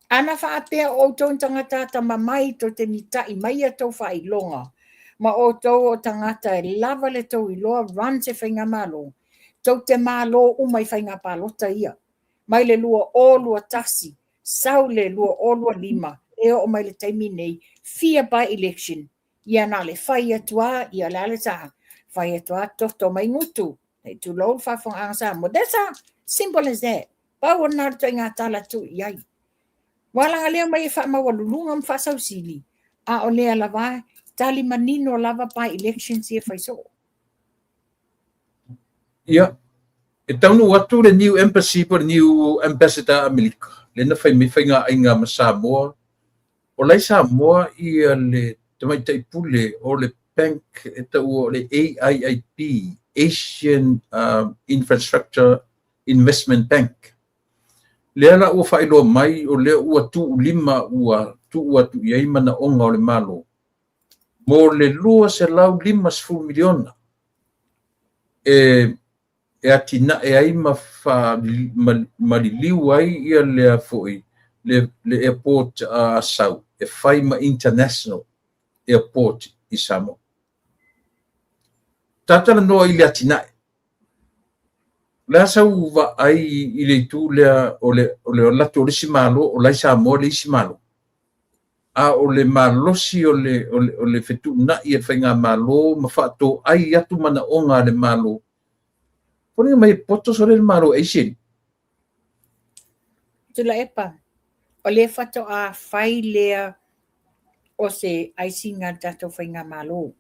Speaker 2: Ana faapea o outou ni tagata atamamai tou te mitai mai a outou faailoga, ma outou o tagata e lava le tou iloa run se faigamalo, tou te malo uma i faiga palota ia. Mai le 2021, sau le 2025, e oo mai le taimi nei, fia by election, ia na o le fai atu lava, ia o le a le sa, fai atu lava toto mai gutu, se i tulou le faafofogaaga a Samoa. That's all, simple as that. Pau o lena o le ituaiga tala e tuu i ai. Ua laga lea mai e faamaualuluga ma faasausili, a o lea lava tali manino lava by elections ia fai soo.
Speaker 1: Ia, e taunuu atu le new embassy po o le new ambassador a Amerika, lea na fai mai faigaaiga ma Samoa. O la e i Samoa ia le tamaitai pule o le bank e taua o le AIIB, Asian Infrastructure Investment Bank. Lea la ua faailoa mai o lea ua tuulima ua tuu atu i ai manaoga o le Malo mo le $250 miliona e atinae ai ma maliliu ai ia lea foi le airport a Asau e fai ma international airport i Samoa. Talatalanoa i le atinae. O le a sau vaai i le itu lea o le alu atu o le isi Malo, o la e i Samoa le isi Malo, a o le malosi o le fetuunai e le faigamalo ma faatoai atu manaoga a le Malo, foliga mai e poto sole le Malo e ai selu.
Speaker 2: Tuilaepa, o lea faatoa fai lea o se aisiga a le tatou faigamalo,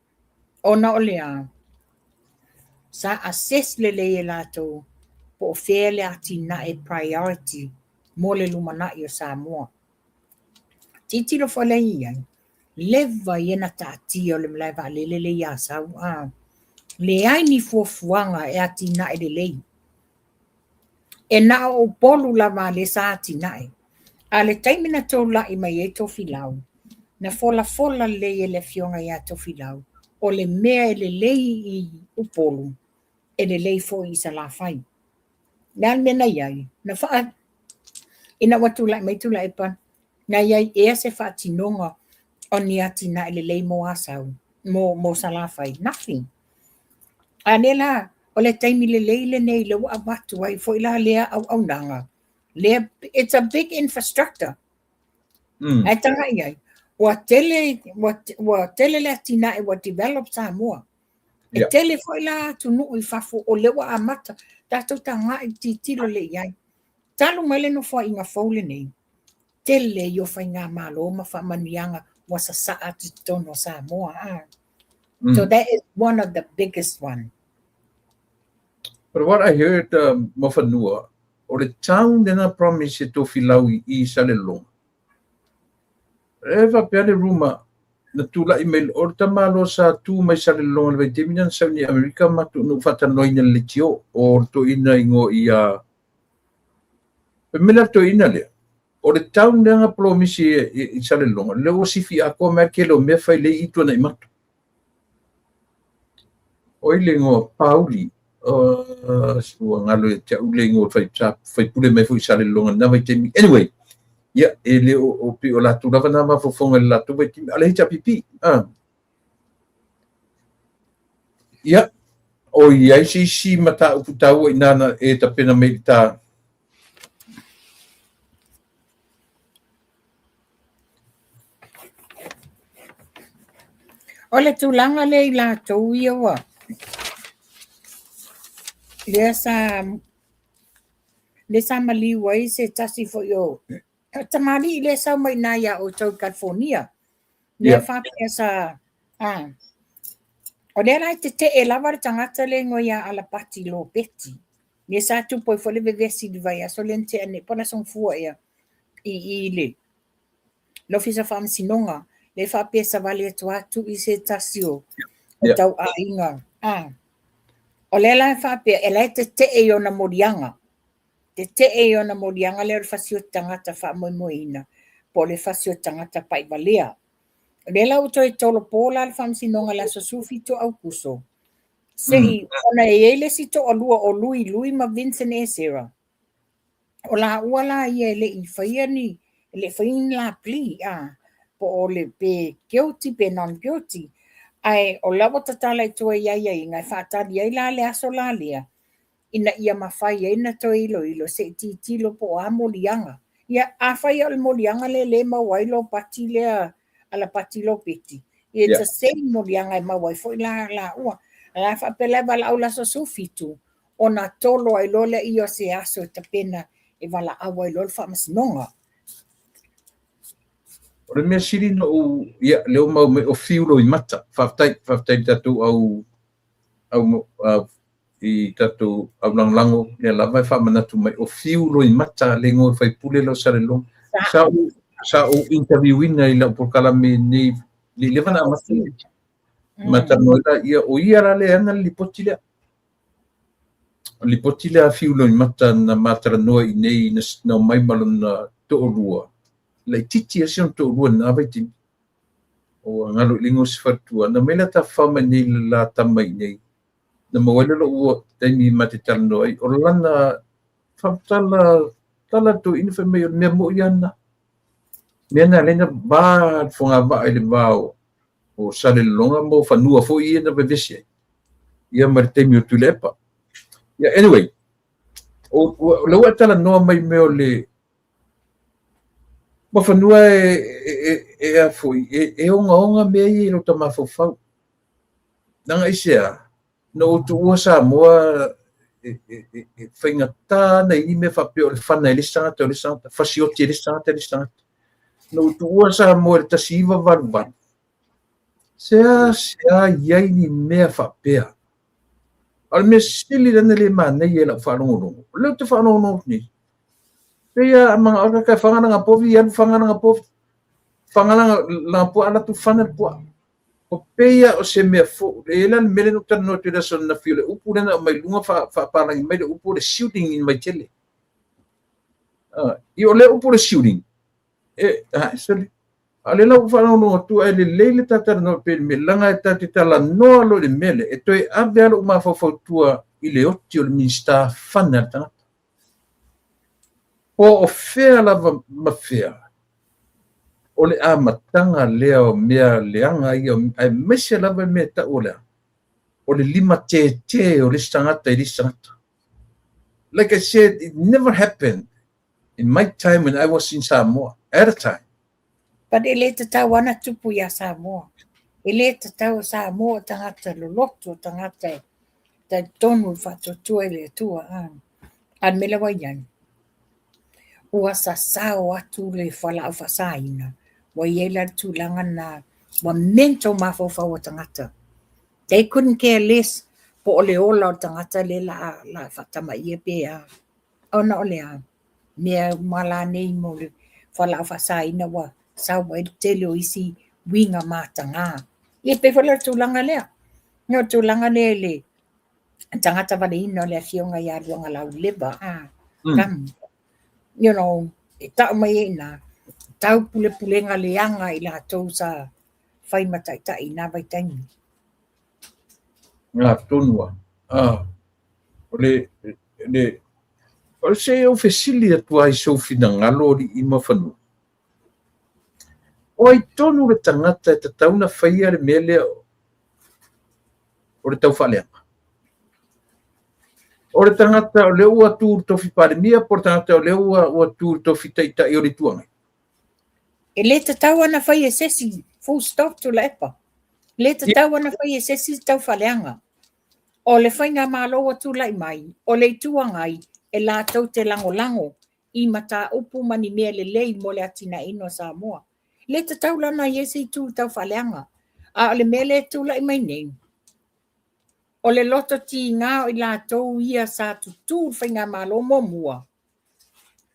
Speaker 2: ona o le a? Sa assess lelei e latou po o fea le atinae priority mo le lumanai o Samoa. Tilotilo foi lea i ai, leva ia na taatia o le malae vaalele lea i Asau, a leai ni fuafuaga e atinae lelei. E na o Upolu lava lea sa atinae. A le taimi na tulai mai ai Tofilau, na folafola lelei e le afioga ia Tofilau, o le mea e lelei i Upolu, e lelei foi i Salafai. O le a le mea na i ai? Na faa... Ina ua tulai mai Tuilaepa, na i ai ea se faatinoga o ni atinae lelei mo Asau, mo Salafai? Nothing. A lea la, o le taimi lelei lenei lea ua avatu ai foi la lea auaunaga. Lea, it's a big infrastructure. Ae tagai ai, ua tele, ua tele le atinae ua develop Samoa. E tele foi la atunuu i fafo o lea ua amata tatou tagai tilotilo lelei i ai. Talu mai le Nofoaiga fou lenei, tele ia o faigamalo ma faamanuiaga ua sasaa atu i totonu o Samoa. So that is one of the biggest one.
Speaker 1: But what I heard, Mofanua, o le town lena promise e Tofilau i Salelologa. E faapea le rumor na tulai mai o le tamaloa sa tu mai Salelologa i le vaitaimi lena na sau nei i Amerika matou na ou faatalanoaina i le leitio o le toeaina igoa ia fai mai la le toeaina lea o le town lea na polomisi i Salelologa lea ua sifi atoa mai le tele o mea fai lea i Tuanaimato. O ai le igoa Pauli ua galo ia te au le igoa sa faipule mai foi i Salelologa i lena vaitaimi. Anyway, ia e le o pei o latou lava na mafaufauga i le latou vaitaimi a o le HRPP. Ia, o i ai se isi mataupu taua i ina na e tapena mai i le ta.
Speaker 2: O le tulaga lea i latou ia ua lea sa lea sa maliu ai se tasi foi o tamalii lea e sau mai i ina ia outou i California. Lea faapea sa o lea la e tetee lava le tagata lea e igoa ia Alapati Lopeti. Lea sa tupu ai foi le vevesi i le vaiaso lea na tea nei po o le Aso Gafua ea i le Ofisa o Faamasinoga, lea faapea savali atu lava tui se tasi o tauaiga. O lea la e faapea, e la e tetee i ona moliaga. Tetee i ona moliaga lea o le fasioti tagata faamoemoeina po o le fasioti tagata paivalea. O lea la ua toe tolopo la le Faamasinoga i le aso 17 o Aukuso, se i ona e i ai le isi toalua o Lui Lui ma Vincent Esera. O laua la ia e le i faia ni, e le i faia ni la plea, po o le pe guilty pe non guilty. Ae o la ua tatala i tua i aiaiga e faatali ai la le aso la lea, ina ia mafai ai ona toe iloilo se i tilotilo po o a moliaga. Ia, afai o le moliaga lea lea e maua ai Lopati lea, Alapati Lopeti, it's the same moliaga e maua ai foi la laua. A faapea la e valaau i le aso 17, ona tolo ai loa lea o se aso e tapena e valaau ai loa le Faamasinoga.
Speaker 1: O le mea sili na ou, ia, lea ua maua mai o Fiu Loimata. Faafetai, faafetai i le tatou au, au, au i tatou au lagolago, lea lava e faamanatu mai o Fiu Loimata le igoa o le faipule lea o Salelologa. Sa ou, sa ou interviewina i lau polokalame nei, le leva na amata. Ma talanoa ai la, ia, o ia la lea e ana le lipoti lea. O le lipoti lea a Fiu Loimata na ma talanoa i inei na omai ma lona toalua. Laitiiti lava si ona toalua i lena vaitaimi. Ua galo i le igoa o si faletua. Na omai la tafafao mai nei le la tama i inei. Na maua ai lea o lou taimi ma te talanoa ai. O lana faamatala tala le toeaina fai mai o le mea moi lava lena. Mea na lea na va le fogavaa i le va o Salelologa ma o fanua foi ia na vevesi ai. Ia ma le taimi o Tuilaepa. Yeah, anyway, o lea ua e talanoa mai mea o le Mofanua e a foi, e ogaoga mea ia i lota mafaufau. Leaga aisea, na ou tuua Samoa e faigata ana i ni mea faapea o le fana e le isi tagata o le isi tagata, fasioti e le isi tagata le isi tagata. Na ou tuua Samoa i le 1988, sea sea i ai ni mea faapea. A o le mea sili lea na le manaia i lau faalogologo, o lea ou te faalogologo atu nei, pei a manao le tagata e faga lana povi, alu faga lana povi, faga lana puaa, alu atu fana le puaa. O pei lava o se mea fou, e i ai la le mea lea na ou talanoa atu i le aso ananafi, o le upu lea na aumai i luga faapalagi mai le upu o le shooting in Vaitele. Ia o lea upu o le shooting, e, sorry, a o lea la ua faalogologo atu ae lelei le ta talanoa pei le mea, leaga e tatou te talanoa loa i le mea lea, e toe ave lava lou mafaufau tua i le oti o le Minisita fana le tagata. Po o fea lava ma fea, o le amataga lea o mea leaga ia, aemaise lava le mea e tau o le a? O le limatētē o le isi tagata i le isi tagata. Like I said, it never happened in my time when I was in Samoa, at a time.
Speaker 2: But e le tatau ana tupu iā Samoa. E le tatau o Samoa o tagata loloto, o tagata e talitonu i le faatuatua i le Atua. A o le mea lea ua i ai. Ua sasao atu le fualaau faasaina, ua i ai la le tulaga lena, ua mental mafaufau o tagata. They couldn't care less po o le ola o le tagata lea o le a faatamaia pe a. Ona o le a? Mea uma la nei mo le fualaau faasaina ua sau ai le tele o isi uiga mataga. Ia e pei foi la o le tulaga lea. O le tulaga lea i le tagata valeina o le afioga ia Luagalauleva, a, Kamu. You know, e tau mai ai i ina, taupulepulega leaga i latou sa fai ma taitai i na vaitaimi.
Speaker 1: Ngā tonu a. Ah, o le, le, o le se ou fesili atu ai sou finagalo o alii ma fanua. O ai tonu le tagata e tatau ona faia le mea lea o le taufaaleaga? O le tagata o lea ua tu i le tofi Palemia po o le tagata o lea ua tu i le tofi Taitai o le Itu Agai?
Speaker 2: E le tatau ona fai e se isi, full stop, Tuilaepa. E le tatau ona fai e se isi le taufaaleaga. O le faigamalo ua tulai mai, o le Itu Agai e latou te lagolago i mataupu ma ni mea lelei mo le atinaeina o Samoa. E le tatau la ona i ai se itu taufaaleaga. A o le mea lea e tulai mai nei, o le loto tiga o i latou ia sa tutū i le faigamalo muamua,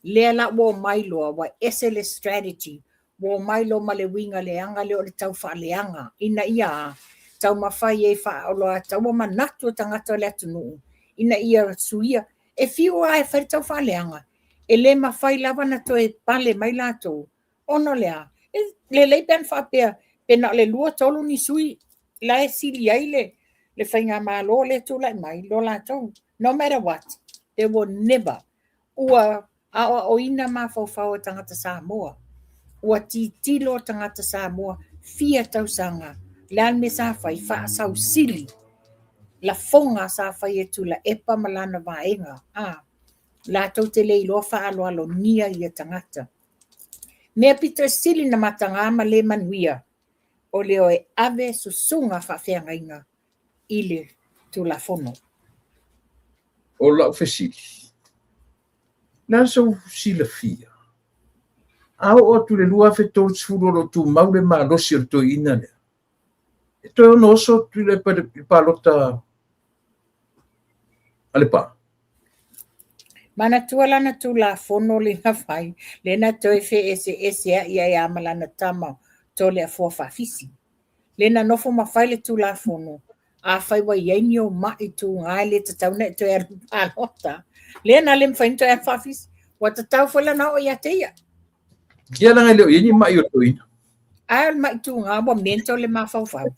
Speaker 2: lea la ua omai loa, ua ese le strategy, ua omai loa ma le uiga leaga lea o le taufaaleaga, ina ia taumafai e faaoloataua manatu o tagata o le atunuu, ina ia suia. E fiu lava e fai le taufaaleaga, e le mafai lava ona toe pale mai latou, ona o le a? E lelei pe ana faapea, pe na o le 2, 3 ni sui la e sili ai le faigamalo lea e tulai mai lo latou. No matter what, they will never. Ua aoaoina mafaufau o tagata Samoa. Ua tilotilo tagata Samoa fia tausaga. O le a le mea sa fai? Faasausili lafoga sa fai e Tuilaepa ma lana vaega. A, latou te le iloa faaaloalogia ia tagata. Mea pito sili na mataga ma le manuia, o le o e ave susuga faafeagaiga i le Tulafono.
Speaker 1: O lau fesili, o le a sou silafia? A oo atu i le 2030 o lo o tumau le malosi o le toeaina lea, e toe ono oso Tuilaepa i le palota a Lepa?
Speaker 2: Manatua lana Tulafono le na fai, le na toe feeseesea'i ai a ma lana tama Toleafoa Faafisi. Le na nofo ma fai le Tulafono, afai ua i ai ni ou ma'i tuga e le tatau ona e toe alu i le palota, lea na le mafai ona toe alu Faafisi. Ua tatau foi la ona oo ia te ia.
Speaker 1: Ia leaga e le o i ai ni ma'i o le toeaina.
Speaker 2: Ae o le ma'i tuga ua mental le mafaufau.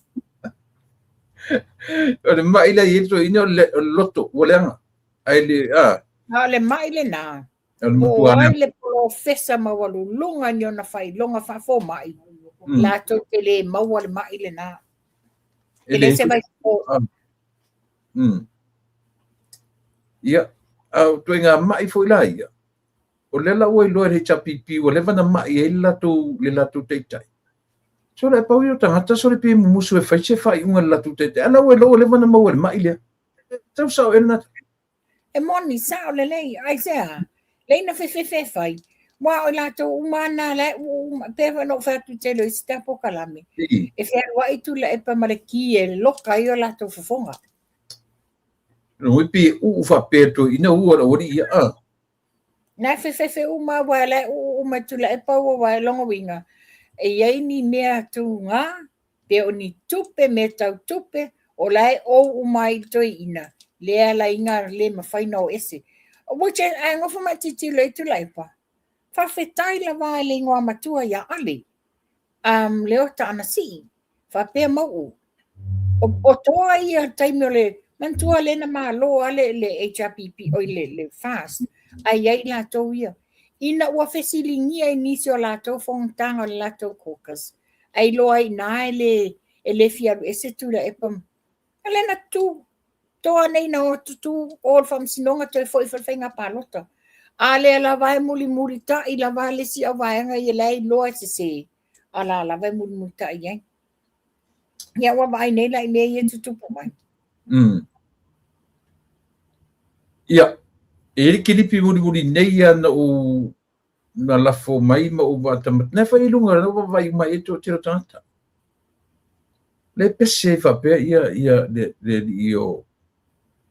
Speaker 1: O le ma'i la e i ai le toeaina o le loto ua leaga. Ae le, a.
Speaker 2: A o le ma'i lena, po o ai le polofesa maualuluga i ona faailoga faafomai, latou te le maua le ma'i lena. E le se vaifofo.
Speaker 1: Ia, a o ituaiga ma'i foi la ia, o lea la ua iloa e le HRPP ua leva ona ma'i ai le latou taitai. Sole e pau ia o tagata sole pe mumusu e fai se faaiuga i le latou taitai. A la ua iloa ua leva ona maua i le ma'i lea. Tau sao ea lena.
Speaker 2: E moni, sao lelei, aisea? Lei na fefefe e fai, aua o i latou uma lava na la e uu uma, pei foi ona ou fai atu i le tele o isi ta polokalame, e fealuai Tuilaepa ma le ki e loka ai o latou fofoga.
Speaker 1: Lona uiga pei e uu faapea e toeaiina ua o le aualii ia, a.
Speaker 2: Na e fefefe uma aua la e uu uma e Tuilaepa ua aua lona uiga, e i ai ni mea tuga, pe o ni tupe, mea tau tupe, o la e ou uma ai i le toeaina, lea e ala ai ona le mafai ona o ese. Which ae nofo ma e tilotilo i ai Tuilaepa, faafetai lava i le igoa matua ia Ale, Leota Anasii, faapea Mauu. O toa ia taimi o le, manatua lea na malo lava le HRPP, oi le FAST, ae i ai latou ia. Ina ua fesiligia i nisi o latou fonotaga o le latou caucus, ae iloa ai i ina e le fia alu ese Tuilaepa. O lea na tu toa nei na o tutu o le faamasinoga toe foi foi le faiga palota. A lea lava e mulimulita'i lava le isi au vaega ia la e iloa e sese, a la lava e mulimulita'i ai. Ia ua vaai nei la i mea ia e tutupu mai.
Speaker 1: Ia, e i ai le kilipi mulimuli nei lava na ou Na lafo mai ma ou vaatamata na e fai i luga na ou vaavaai uma ai e toatele o tagata. Le pese ai faapea ia ia le le alii o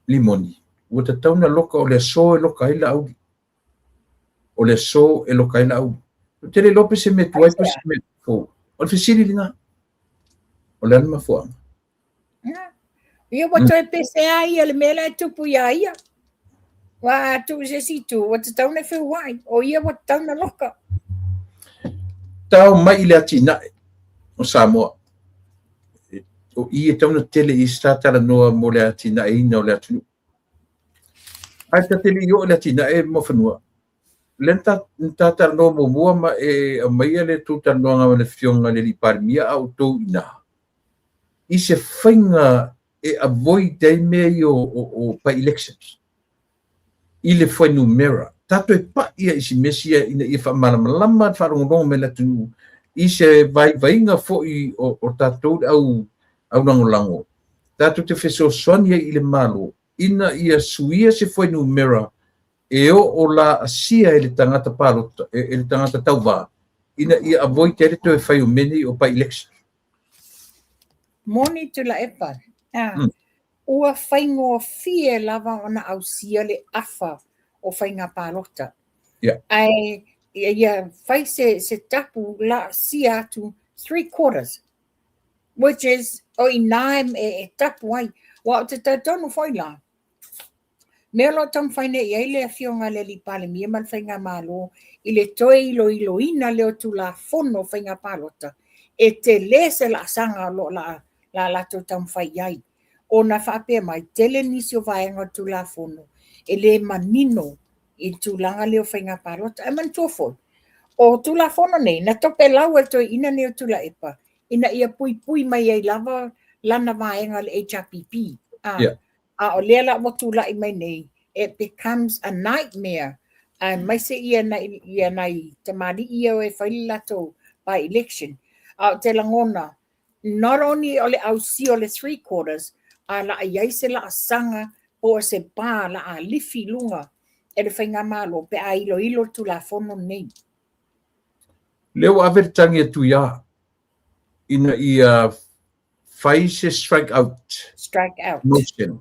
Speaker 1: Limoni ua tatau ona loka o le aso e loka ai Laauli. O le aso e loka ai Laauli. Ou te le iloa pe se mea tuai pe se mea fou. O le fesili lena. O le a le mafuaaga?
Speaker 2: Ia ua toe pese lava ia le mea la e tupu iā ia. Aua a tuu i se isi itu, ua tatau ona feuai, o ia ua tatau ona loka.
Speaker 1: Tao mai i le atinae o Samoa. O i e tatau ona tele i se talanoa mo le atinaeina o le atunuu. Ae ta te le i oo i le atinae mo fanua. Lea na ta talanoa muamua ma e aumaia le tou talanoaga ma le Afioga i le Alii Palemia a o outou i ina, i se faiga e avoid ai mea ia o by-elections i le fuainumera. Ta toe pai ia i si mea sia ina ia faamalamalama le faalogologo mai a le atunuu i se vaivaiga foi o tatou le au aulagolago, tatou te fesoasoani ai i le Malo ina ia suia se fuainumera e oo laasia e le tagata palota, e le tagata tauvā, ina ia avoid ai le toe fai o mea nei o by-election.
Speaker 2: Moni Tuilaepa, a, ua faigofie lava ona ausia le afa o faiga palota. Ae ia fai se tapu laasia atu 3/4, which is o i ina e tapu ai. Aua ou te talitonu foi la, mea o lo o taumafai nei i ai le Afioga i le Alii Palemia ma le Faigamalo i le toe iloiloina lea o Tulafono o Faiga Palota, e tele se laasaga o lo o la latou taumafai i ai, ona faapea mai, tele nisi o vaega o le Tulafono e le manino i le tulaga lea o faiga palota. Ae manatua foi, o Tulafono nei, na topelau e le toeaina nei o Tuilaepa ina ia puipui mai ai lava lana vaega le HRPP. A o lea la ua tulai mai nei, it becomes a nightmare, aemaise ia nai tamalii ia e fai le latou by-election. A o te lagona, not only o le ausia o le 3/4, a la i ai se laasaga po o se pa la a lifi i luga e le Faigamalo pe a iloilo le Tulafono lenei.
Speaker 1: Lea ua ave le tagi a Tuia ina ia fai se strike out,
Speaker 2: strike out
Speaker 1: motion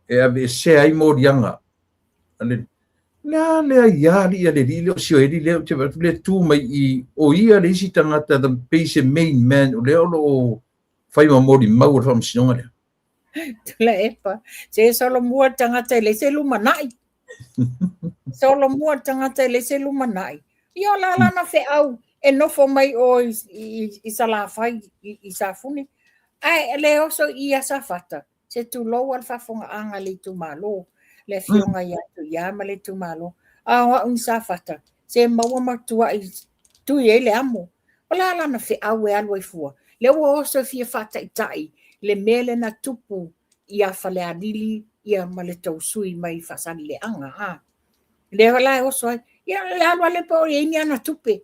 Speaker 1: e aveesea ai moliaga a le le a le aia alii a le alii lea o Sioeli lea ou te vaai atu lea e tu mai i o ia le isi tagata the pei se main man o lea o lo o fai ma molimau o le faamasinoga lea.
Speaker 2: Tuilaepa, se solomua le tagata e leai se lumanai. Solomua le tagata e leai se lumanai. Ia o la lana feau e nofo mai o i Salafai, i Safune. Ae le oso i ia Safata, se tulou a le faafofogaaga a le itumalo, le afioga ia Tuia ma le itumalo. A o au ni Safata, se maua ma tuai tui ai le amo. O le a lana feau e alu ai fua? Lea ua oso e fia faataitai le mea lea na tupu ia Falealili ia ma le tou sui mai Faasaleleaga. A. Lea la e oso ai. Ia le alu lea po o i ai ni ana tupe.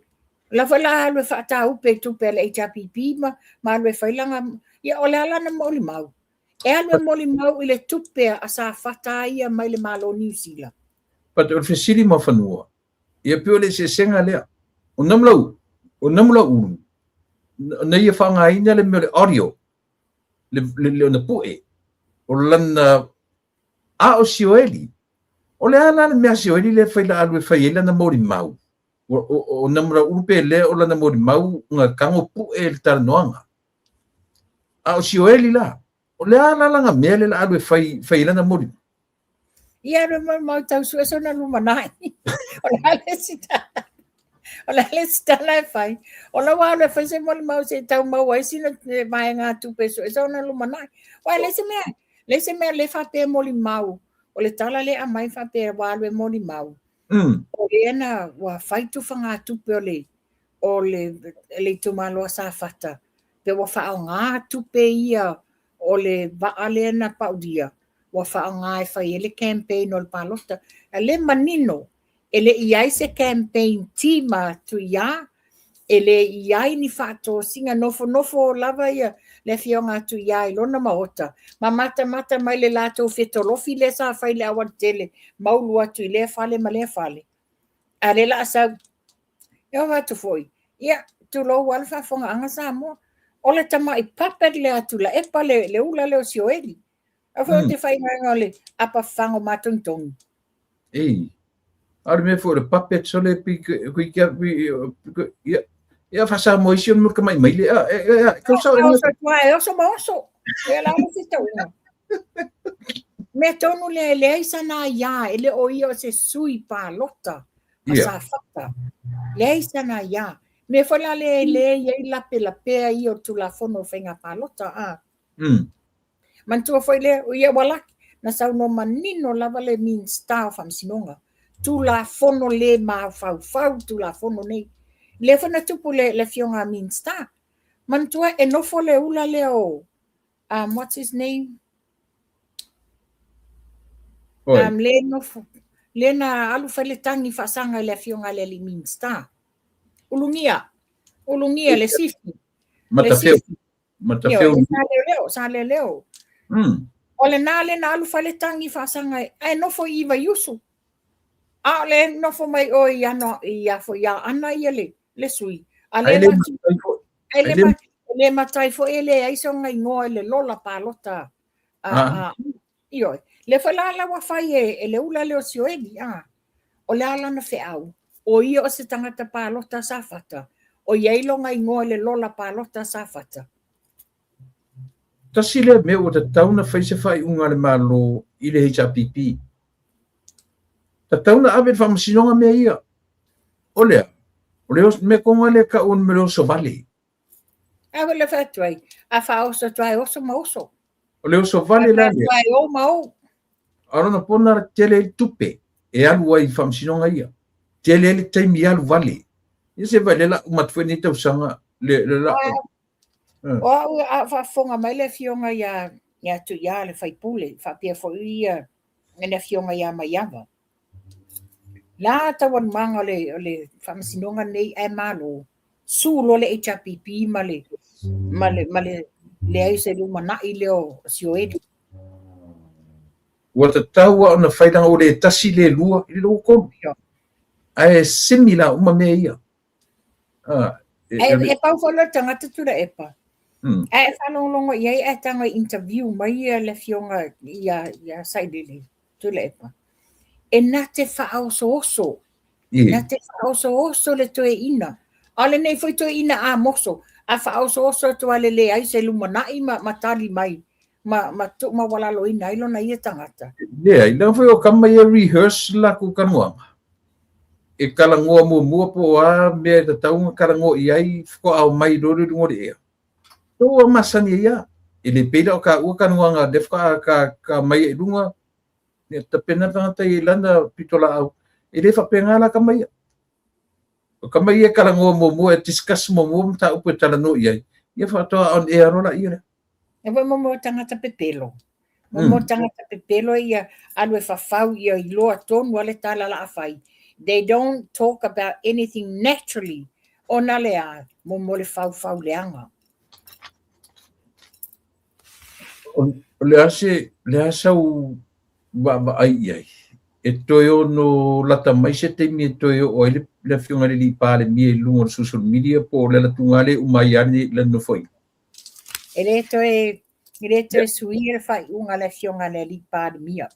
Speaker 2: O la foi la alu e faataupe i tupe a le HRPP ma alu e fai lana... Ia o le a lana molimau? E alu e molimau i le tupe a Safata ia mai le Malo Niu Sila.
Speaker 1: But o le fesili ma fanua, ia pei o le eseesega lea. O Namulau, o Namulauulu, na ia faaaogaina le mea o le audio, le ona pue, o lana a o Sioeli. O le a la le mea a Sioeli lea fai la alu e fai ai lana molimau? O Namulauulu pe lea o lana molimau nga tago pue le talanoaga. A o Sioeli la, o le a la lana mea lea la alu e fai ai lana molimau?
Speaker 2: Ia alu e molimau tau sue sona lumanai. O le a le isi tala. O le a le isi tala e fai. O la ua alu e fai se molimau se i tau maua ai sina vaega tupe e sue sona lumanai. Aua e leai se mea, leai se mea le faapea e molimau. O le tala lea e aumai faapea ua alu e molimau. O lea na ua fai tufagatupe o le o le le itumalo a Safata pe ua faaaoga tupe ia o le vaa lea na paulia ua faaaoga e fai ai le campaign o le palota. A le manino, e le i ai se campaign team a Tuia, e le i ai ni faatosina, nofonofo lava ia le afioga a Tuia i lona maota, ma matamata mai le latou fetolofi lea sa fai i le aualatele, maulu atu i lea fale ma lea fale. A lea la a sau. E oo atu foi, ia, tulou lava le faafofogaaga Samoa, o le tamai puppet lea a Tuilaepa le, le ula lea o Sioeli. Au foi ou te faigaga o le apa fafago matogitogi.
Speaker 1: Ei, a o le mea foi o le puppet sole pi kui kia ia ia faasamoa isi o le tamai maile a e e kau sao
Speaker 2: e oso atu e oso ma oso. Ia la le fitauga. Mea tonu lea e leai sana aiā, e le o ia o se sui palota a Safata. Leai sana aiā. Mea foi la lea e leai ai lapelapea ia o le Tulafono o Faiga Palota. A. Manatua foi lea, o ia ua laki, na saunoa manino lava le Minisita o Faamasinoga, Tulafono le mafaufau Tulafono nei. Lea foi na tupu le, le afioga a Minisita. Manatua e nofo le ula lea o, what's his name? Le nofo, le na alu fai le tagi faasaga i le afioga a le alii Minisita. Ulugia, Ulugia le sifi.
Speaker 1: Matafeo. Matafeo.
Speaker 2: Sa leoleo, sa leoleo. O lena le na alu fai le tagi faasaga ae nofo i Vaiusu. A o le nofo mai o i ano i a foi ia ana ia le le sui. A le
Speaker 1: ai
Speaker 2: le le le matai foi e leai sona igoa i le lola palota a a ioe. Le foi la la ua fai e, e le ula le o Sioeli a. O le a lana feau, o ia o se tagata palota Safata, o i ai lona igoa i le lola palota Safata.
Speaker 1: Tasi lea mea ua tatau ona fai se faaiuga a le Malo i le HRPP. Tatau ona ave i le faamasinoga mea ia. O le a? O le mea koga lea e tau o le oso vale.
Speaker 2: A foi le fai atu ai, a faaoso atu ai oso ma oso.
Speaker 1: O le oso vale la lea.
Speaker 2: Ai o ma o.
Speaker 1: A lona pona la tele ai le tupe e alu ai i faamasinoga ia. Tele ai le taimi e alu vale. Ia se vai le la uma atu foi lenei tausaga le le la.
Speaker 2: O au a faafofoga mai le afioga ia ia Tuia le faipule, faapea foi ia le afioga ia Maiava. La taualumaga o le, o le faamasinoga lenei ae malo, su loa le HRPP ma le, ma le, ma le leai o se lumanai lea o Sioeli.
Speaker 1: Ua tatau lava ona fai leaga ua le tasi le lua, i le tolu. Ae simi la uma mea ia.
Speaker 2: E, e pau foi le tagata Tuilaepa. Ae e faalogologo i ai ae tago e interview mai ia le afioga ia, ia Sailele Tuilaepa. E na te faaosooso. Na te faaosooso le toeaina. A o lenei foi toeaina Amoso, a faaosooso atu lava le leai se lumanai ma, ma tali mai ma, ma tuumaualaloina ai lona ia tagata.
Speaker 1: Leai, leaga foi o tama ia rehearse le latou talanoaga. E talanoa muamua po o a mea e tatau ona talanoa i ai faatoa omai loa lea i luga o le ea. Tou a masani ai lava. E le pei la o taua talanoaga lea faatoa ta, ta aumai ai i luga, ia tapena le tagata i lana pitolaau. E le faapena la tama ia. O tama ia e talanoa muamua, e discuss muamua mataupu e talanoa i ai, ia faatoa on air loa laia lea.
Speaker 2: E foi mo mo tagata pepelo. Mo mo tagata pepelo ia alu e fafau ia iloa tonu a le tala la fai. They don't talk about anything naturally. Ona le a, mo mo le faufau leaga.
Speaker 1: O le a se, le a sau vaavaai i ai, e toe ono lata mai se taimi e toe oo ai le, le afioga i le alii Palemia i luga o le social media po o le alu atu lea e uma ai lava le nofoaiga?
Speaker 2: E le toe, e le toe suia le faaiuga a le afioga a le alii Palemia.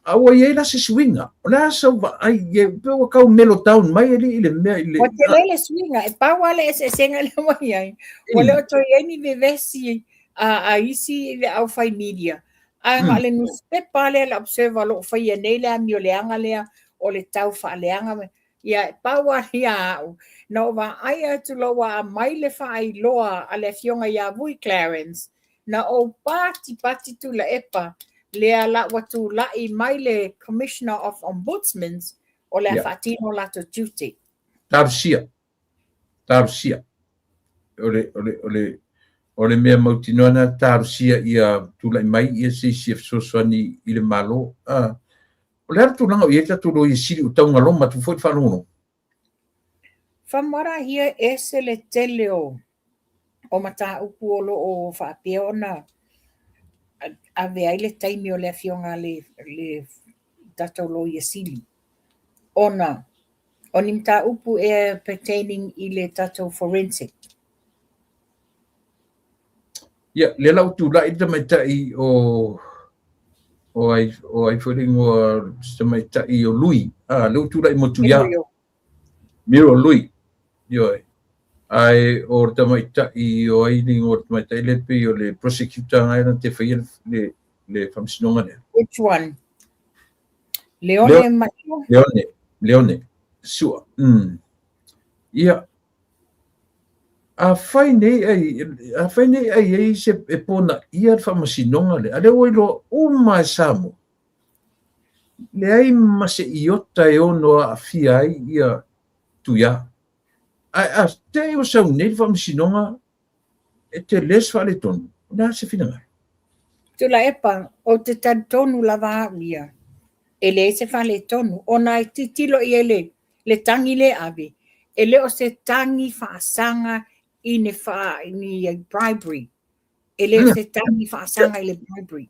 Speaker 1: A ua i ai la se suiga? O le a sau vaai i ai, pei ua tau mellow down mai alii i le mea i le...
Speaker 2: Ua tele le suiga, e pau lava le eseesega lea ua i ai. Ua le o toe i ai ni vevesi a, a isi le aufai media. Ae na o le nusipepa lea le Observer o lo o faia nei le amio leaga lea o le tau faaleaga. Ia, e pau lava ia au, na ou vaai atu loa ua aumai le faailoa a le afioga ia Vui Clarence, na ou patipati Tuilaepa, lea la ua tulai mai le Commissioner of Ombudsmans o le a faatino latou tiute.
Speaker 1: Talosia, talosia. O le, o le, o le, o le mea mautinoa lena, talosia ia tulai mai ia se isi e fesoasoani i le Malo. O le a le tulaga o i ai le tatou Loia Sili ua tau galoma atu foi le faalogologo?
Speaker 2: From what I hear, ese le tele o o mataupu o lo o faapea ona ave ai le taimi o le afioga a le, le tatou Loia Sili. Ona O ni mataupu ea pertaining i le tatou forensic.
Speaker 1: Ia, lea la ua tulai le tamaitai o o ai o ai foi le igoa si tamaitai o Lui. Ah, lea ua tulai mo Tuia. Miro Lui. Ioe. Ae o le tamaitai o ai le igoa o le tamaitai lea pei o le prosecutor na te faia le le faamasinoga lea.
Speaker 2: Which one? Leone Maio?
Speaker 1: Leone, Leone. Sua. Ia, afai nei ai, afai nei ai ai se e pona ia le faamasinoga lea, a lea ua iloa uma e Samoa, leai ma se iota e ono aafia ai ia Tuia. Ae a te i ua sau nei le faamasinoga e tele se faaletonu, o le a se finagalo?
Speaker 2: Tuilaepa, ou te talitonu lava au ia, e leai se faaletonu, ona e tilotilo i ai le le tagi lea ave, e le o se tagi faasaga i ni fa, ni bribery. E le o se tagi faasaga i le bribery.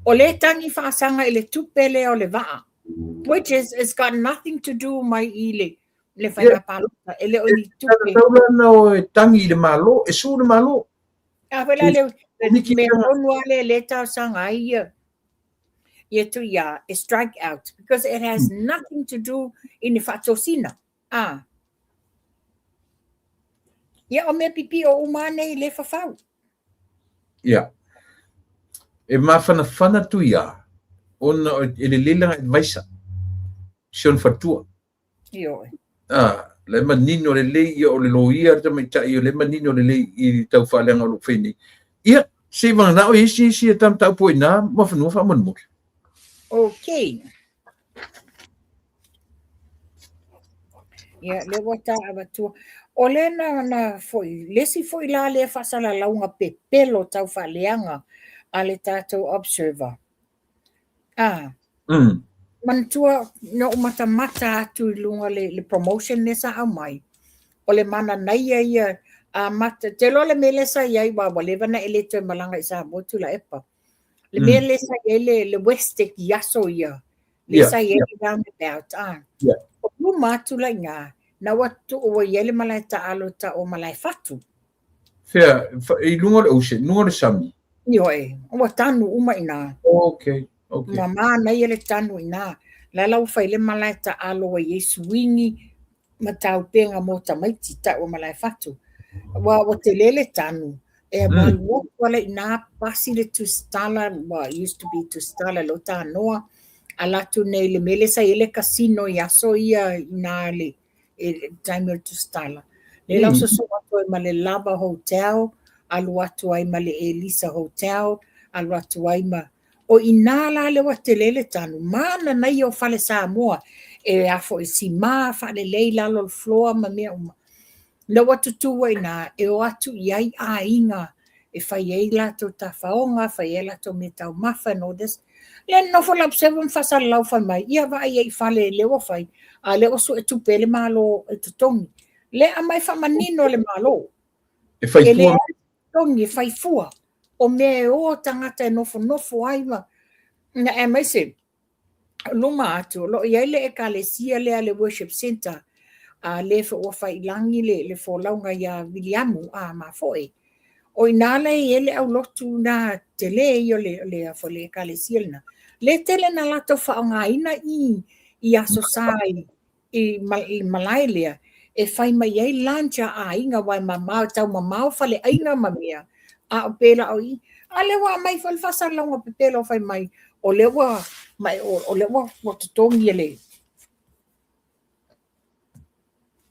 Speaker 2: O le tagi faasaga i le tupe lea o le vaa, which is, it's got nothing to do mai i le le faiga palota, e le o ni tupe.
Speaker 1: E tatau la ona o e tagi i le Malo, e sue le Malo.
Speaker 2: A foi la le mea tonu lava lea le talosaga ai ia ia Tuia e strike out because it has nothing to do i ni faatosina. Ah. Ia o mea pipio uma nei le fafau.
Speaker 1: Ia. E mafanafana Tuia ona e lelei lana advisor, si ona faletua.
Speaker 2: Ioe.
Speaker 1: Ah, la e manino lelei ia o le loia le tamaitai o le manino lelei i tau faaleaga o lo o fai nei. Ia, se i vagana o isi isi e tamataupu ai nā Muafanua faamolemole.
Speaker 2: Okay. Ia, lea ua ta avatua. O lea na, na foi, le isi foi la lea faasalalauga pepelo tau faaleaga a le tatou Observer. Ah. Manatua na ou matamata atu i luga le, le promotion lea sa aumai. O le mananaia ia a mata, te iloa le mea lea sa i ai, ua ua leva na e le toe malaga i Samoa Tuilaepa. Le mea lea sa i ai le, le Westec i aso ia, lea sa i ai le roundabout. Ah. O luma atu la i ina, na ua tuu ua i ai le malae taalo tau o Malaefatu.
Speaker 1: Fea, i luga o le ocean, luga o le sami.
Speaker 2: Ioe, ua tanu uma i ina.
Speaker 1: Okay, okay.
Speaker 2: Ua manaia le tanu i ina. La la ua fai le malae taalo ua i ai suingi ma taupega mo tamaiti tau o Malaefatu. Ua, ua tele le tanu. E ua alu atu ala i ina, pasi le Tusitala, well, it used to be Tusitala lea ua tanoa. Ala atu nei i le mea lea sa i ai le casino i aso ia i ina le i le taimi o le Tusitala. Lea la ua sosoo atu ai ma le Lava Hotel, alu atu ai ma le Elisa Hotel, alu atu ai ma... O i ina la lea ua tele le tanu, mananaia o fale Samoa, e a foi simā faalelei lalo o le floor ma mea uma. Lea ua tutū ai i ina, e o atu i ai aiga e fai ai latou tafaoga, fai ai latou mea taumafa and all this. Lea na nofo le Observer ma faasalalau fai mai, ia vaai ai i fale lea ua fai, a lea ua sue tupe e le Malo e totogi. Lea aumai faamanino e le Malo.
Speaker 1: E fai
Speaker 2: E le
Speaker 1: fua.
Speaker 2: totogi, e fai fua. O mea e o tagata e nofonofo ai ma, na aemaise, luma atu, o lo o i ai le ekalesia lea le worship centre, a lea foi ua fai i lagi le, le folauga ia Viliamu a mafoe. O ina la e i ai le aulotu na tele ia o le, le, foi le ekalesia lena. Le tele na latou faaaogaina i, i aso sa i, i le malae lea e fai mai ai lunch a aiga aua e mamao, e taumamao faleaiga ma mea, a o pēlā o i. A lea ua aumai foi le faasalalauga pepelo fai mai, o lea ua, ma, o, o lea ua, ua totogi e le,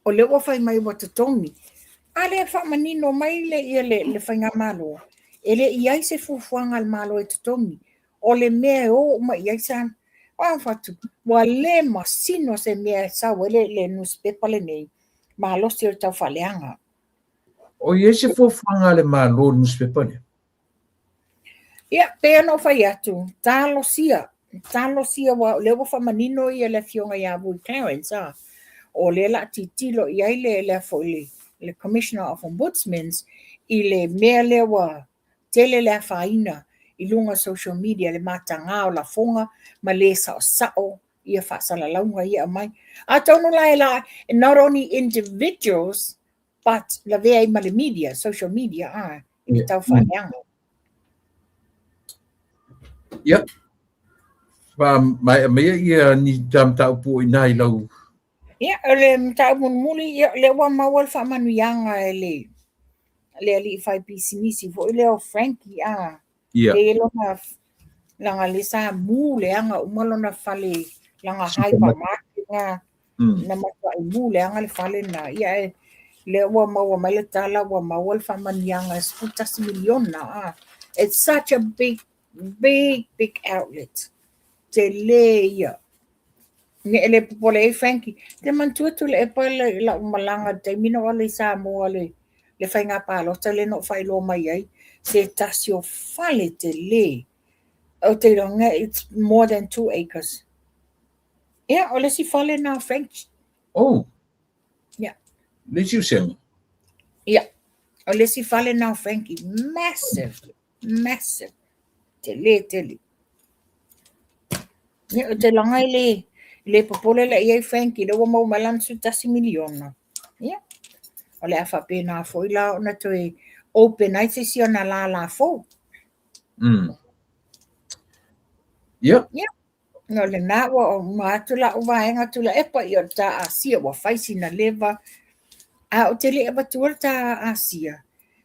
Speaker 2: o lea ua fai mai ua totogi. A lea e faamanino mai le, ia le, le faigamalo, e le i ai se fuafuaga a le Malo e totogi. O le mea e o uma i ai sa, a fatu, ua le masino se mea e sau ai le, le nusipepa lenei, malosi o le taufaaleaga.
Speaker 1: O i ai se fuafuaga a le Malo i le nusipepa lea?
Speaker 2: Ia, pei ona ou fai atu, talosia, talosia aua o lea ua faamanino ia le afioga ia Vui Clarence, a, o lea la tilotilo i ai le, le, foi le, le Commissioner of Ombudsmans i le mea lea ua tele le afaina i luga o social media, le mataga o lafoga ma le saosao. ia faasalalauga ia aumai. Atonu la e la, not only individuals, but lavea ai ma le media, social media, a, i le tau faaleaga.
Speaker 1: Ia, faamaea maia ia ni ta mataupu o i ina i lau.
Speaker 2: Ia, o le mataupu mulimuli, ia, lea ua maua le faamanuiaga e le le alii fai pisinisi foi lea o Frankie, a, le lona, leaga lea sa mu leaga uma lona fale, lana hypermarket na, na matuai mu leaga le fale na. Ia, ae lea ua maua mai le tala ua maua le faamanuiaga e $11 miliona, a. It's such a big, big, big outlet. Tele ia. Ne e le popole ai Frankie. Te manatua Tuilaepa lau malaga i le taimi na ou alu ai i Samoa le faiga palota lea na ou faailoa mai ai, se tasi o fale tele. Ou te iloa it's more than 2 acres. Ia, o le isi fale na o Frankie.
Speaker 1: Oh.
Speaker 2: Ia.
Speaker 1: Le isi vasega.
Speaker 2: Ia. O le isi fale na o Frankie. Massive. Massive. Tele tele. Ia, ou te iloa e le popole la i ai Frankie, lea ua maua mai lana $11 miliona. Ia, o le a faapena foi la ona toe open ai se isi ona lālā fou.
Speaker 1: Ia.
Speaker 2: Ia. O lena ua uma atu lau vaega Tuilaepa, ia o le ta Asia ua fai sina leva. A ou te le i avatua le ta Asia,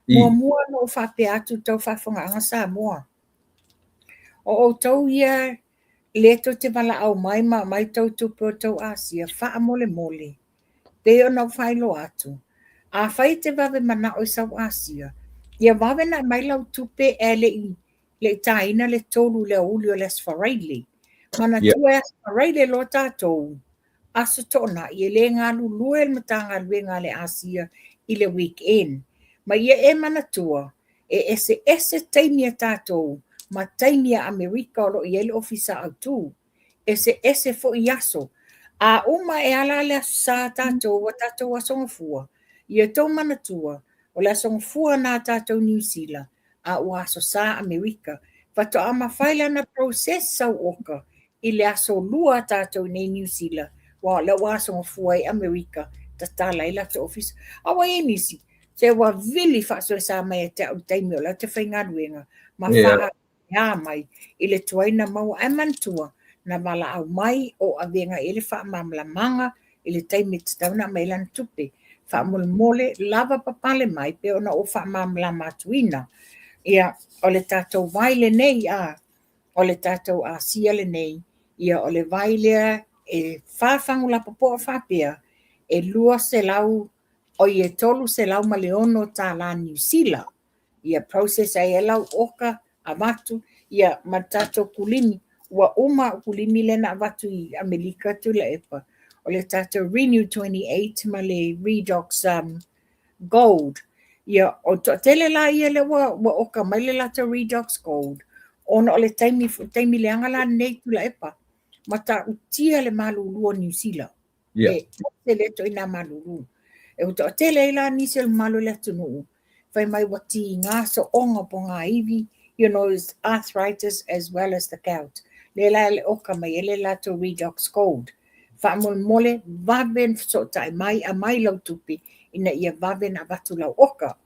Speaker 2: muamua ona ou faapea atu i tou faafofogaaga Samoa. O outou ia lea tou te valaau mai ma aumai tou tupe o tou Asia, faamolemole. Pei ona ou faailoa atu, afai e te vave manao i sau Asia, ia vave ona aumai lau tupe ae le i taina le 3 i le aoauli o le Aso Faraile. Manatua e Aso Faraile loa tatou, Aso Toonai e le galulue le Matagaluega a le Asia i le weekend. Ma ia e manatua, e eseese taimi a tatou ma taimi a Amerika o lo o i ai le Ofisa Autu. Eseese foi aso. A uma e ala le Aso Sa tatou ua tatou Aso Gafua, ia tou manatua, o le Aso Gafua na tatou Niu Sila, a ua Aso Sa Amerika. Faatoa mafai lana process sau oka i le Aso Lua a tatou i nei Niu Sila, aua o lea ua Aso Gafua ai Amerika, tatala ai latou ofisa. A ua i ai nisi, se ua vili faasoesa mai ia te au i le taimi o la ou te faigaluega, ma faaea mai i le tuai na maua. Ae manatua, na valaau mai o avega i ai le faamalamalamaga i le taimi e tatau ona aumai ai lana tupe. Faamolemole lava papale mai pe ona ou faamalamalama atuina. Ia, o le tatou vai lenei, a, o le tatou Asia lenei, ia o le vai lea e 4 fagu lapopoa faapea, e 200, oi e $306 Niu Sila. Ia process ai e lau oka avatu, ia ma le tatou kulimi. Ua uma au kulimi lea na avatu i Amerika Tuilaepa. O le tatou Renew 28 ma le Redox Gold. Ia, o le toatele la ia lea ua oka mai le latou Redox Gold, ona o le taimi, taimi leaga la lenei Tuilaepa, matautia le malulu o Niu Sila. E ese le ituaiga malulu. E ua toatele ai la nisi o le mamalu o le atunuu, fai mai ua tiga sooga o pogaivi, it's arthritis as well as the gout. Lea la e oka mai ai le latou Redox Gold. Faamolemole vave ona fesootai mai, aumai lau tupe ina ia vave ona avatu lau oka.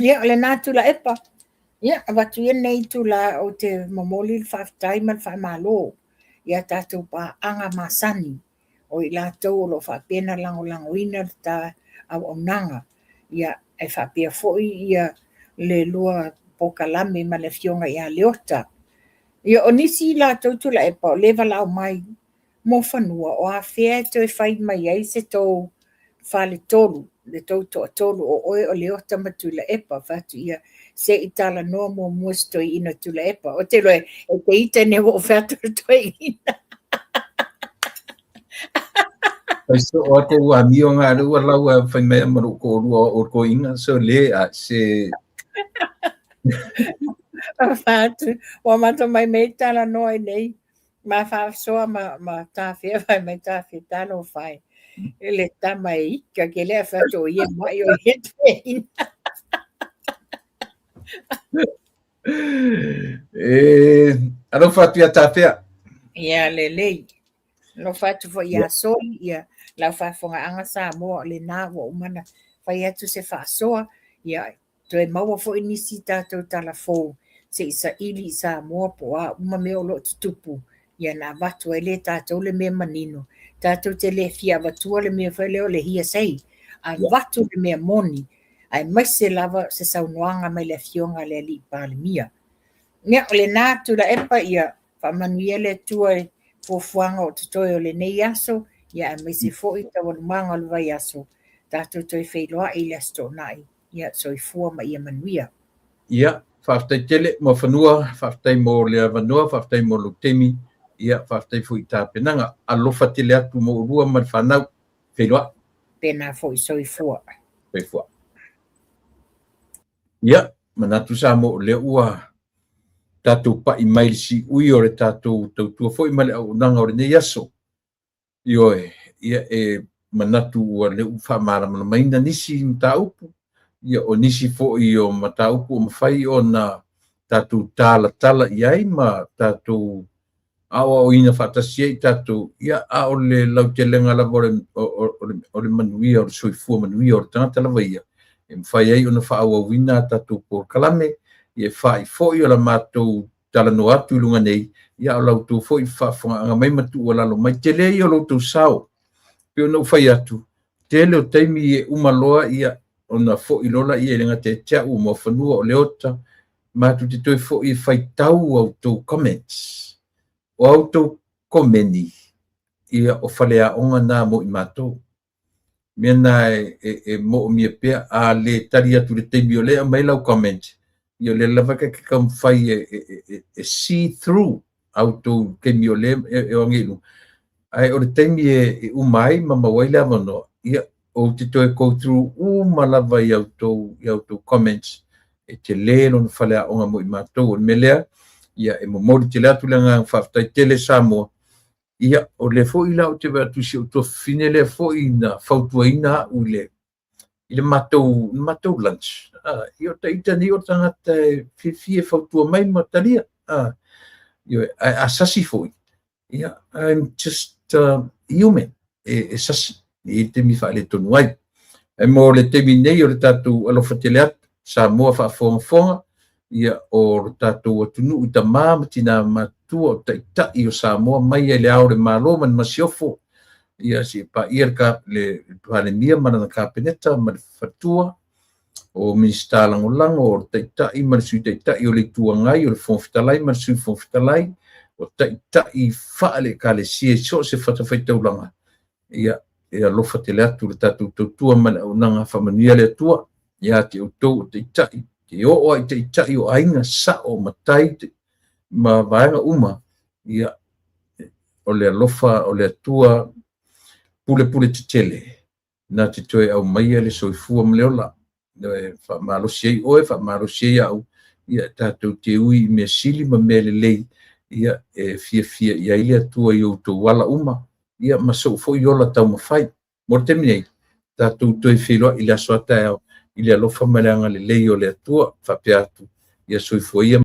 Speaker 2: Ia, o lena Tuilaepa. Ia, avatu ia lenei itula ou te momoli le faafetai ma le faamalo ia tatou paaga masani o i latou o lo o faapea ona lagolagoina le ta auaunaga. Ia, e faapea foi ia le lua polokalame ma le afioga ia Leota. Ia, o nisi latou Tuilaepa o lea e valaau mai mo fanua o afea e toe fai mai ai se tou faletolu, le tou toatolu o oe o Leota ma Tuilaepa. Fai atu ia, se i talanoa muamua se toeaina o Tuilaepa. Ou te iloa e te ita ina ua ou fai atu le toeaina.
Speaker 1: Fai soo a kou amio ngā le ua lau a fai mea ma lou toalua o toeaina, so le a se.
Speaker 2: Fai atu, ua matou mai mei talanoa i nei, ma faasoa ma tafea fai mai tafea talofa e. E le tama e ika ke lea fai atu o ia mai o ia toeaina.
Speaker 1: E, alofa atu ia tafea.
Speaker 2: Ia lelei. Alofa atu foi ia Soli, ia lau faafofogaaga Samoa, o lena ua uma ona fai atu se faasoa, ia toe maua foi nisi tatou tala fou se i saili i Samoa po o a uma mea o lo o tutupu, ia na avatu ai lea e tatou le mea manino. Tatou te le fia avatua le mea foi lea o le hearsay, avatu le mea moni, aemaise lava se saunoaga mai le Afioga a le Alii Palemia. Ia, o lena Tuilaepa, ia faamanuia le Atua i fuafuaga o totoe o lenei aso, ia aemaise foi taualumaga o le vaiaso, tatou toe feiloai i le Aso Toonai. Ia, soifua ma ia manuia.
Speaker 1: Ia, faafetai tele Muafanua, faafetai mo le avanoa, faafetai mo lou taimi, ia faafetai foi i tapenaga. Alofa tele atu mo oulua ma le fanau. Feiloai.
Speaker 2: Pena foi, soifua.
Speaker 1: Soifua. Ia, manatu Samoa o lea ua tatou pai mai le siui o le tatou tautua foi ma le auaunaga o lenei aso. Ioe, ia e manatu ua lea ua faamalamalamaina nisi mataupu, ia o nisi foi o mataupu o mafai ona tatou talatala i ai ma tatou aoaoina faatasi ai tatou, ia a o le lautelega lava o le manuia, o le soifua manuia o le tagata lava ia, e mafai ai ona faaauauina a tatou polokalame, ia e fa'i foi o la matou talanoa atu i luga nei, ia o la outou foi faafofogaaga mai ma tuualalo mai. Tele ia o lo outou sao, pei ona ou fai atu, tele o taimi e uma loa ia ona foi loa laia e le gata ia te au o Muafanua o Leota, matou te toe foi e faitau a outou comments. O a outou komeni, ia o faleaoga na mo i matou. Mea na e moomia pea, a le tali atu i le taimi o lea e aumai lau comment, ia o lea lava e ta te taumafai e see through a outou taimi o lea e o age i luga. Ae o le taimi e uma ai ma maua ai le avanoa, ia ou te toe go through uma lava i a outou comments, e tele lona faleaoga mo i matou. O le mea lea, ia e momoli tele atu le agaga faafetai tele Samoa. Ia, o lea foi la ou te vaai atu i si ou tuafafine lea foi na fautuaina au i le matou lunch. Ia o ita nei o tagata e fiafia e fautua mai ma talia. Ioe, ae a sasi foi, ia, I'm just human. E sasi, e i ai taimi faaletonu ai. Ae mo le taimi nei o le tatou alofa tele atu, Samoa faafogafoga, ia o le tatou atunuu i tama ma tina matutua o taitai o Samoa mai ai le ao o le Malo ma le Masiofo, ia seia paia le Palemia ma lana Kapeneta ma le faletua, o Minisita Lagolago, o le Taitai ma le Sui Taitai o le Itu Agai, o le Fofoga Fetalai ma le Sui Fofoga Fetalai, o taitai faale-Ekalesia i so o se fatafaitaulaga, ia e alofa tele atu le tatou tautua ma le auaunaga. Faamanuia le Atua ia te outou o taitai, te oo ai taitai o aiga, sao, matai ma vaega uma, ia o le alofa o le Atua pulepule tetele na te toe aumaia le soifua ma le ola. E faamalosi ai oe, faamalosi ai au, ia tatou te ui i mea sili ma mea lelei, ia e fiafia i ai le Atua i outou ala uma, ia ma sou foi ola taumafai. Mo le taimi nei, tatou toe feiloai i le aso a taeao i le alofa ma le agalelei o le Atua. Faapea atu, ia soifua ia.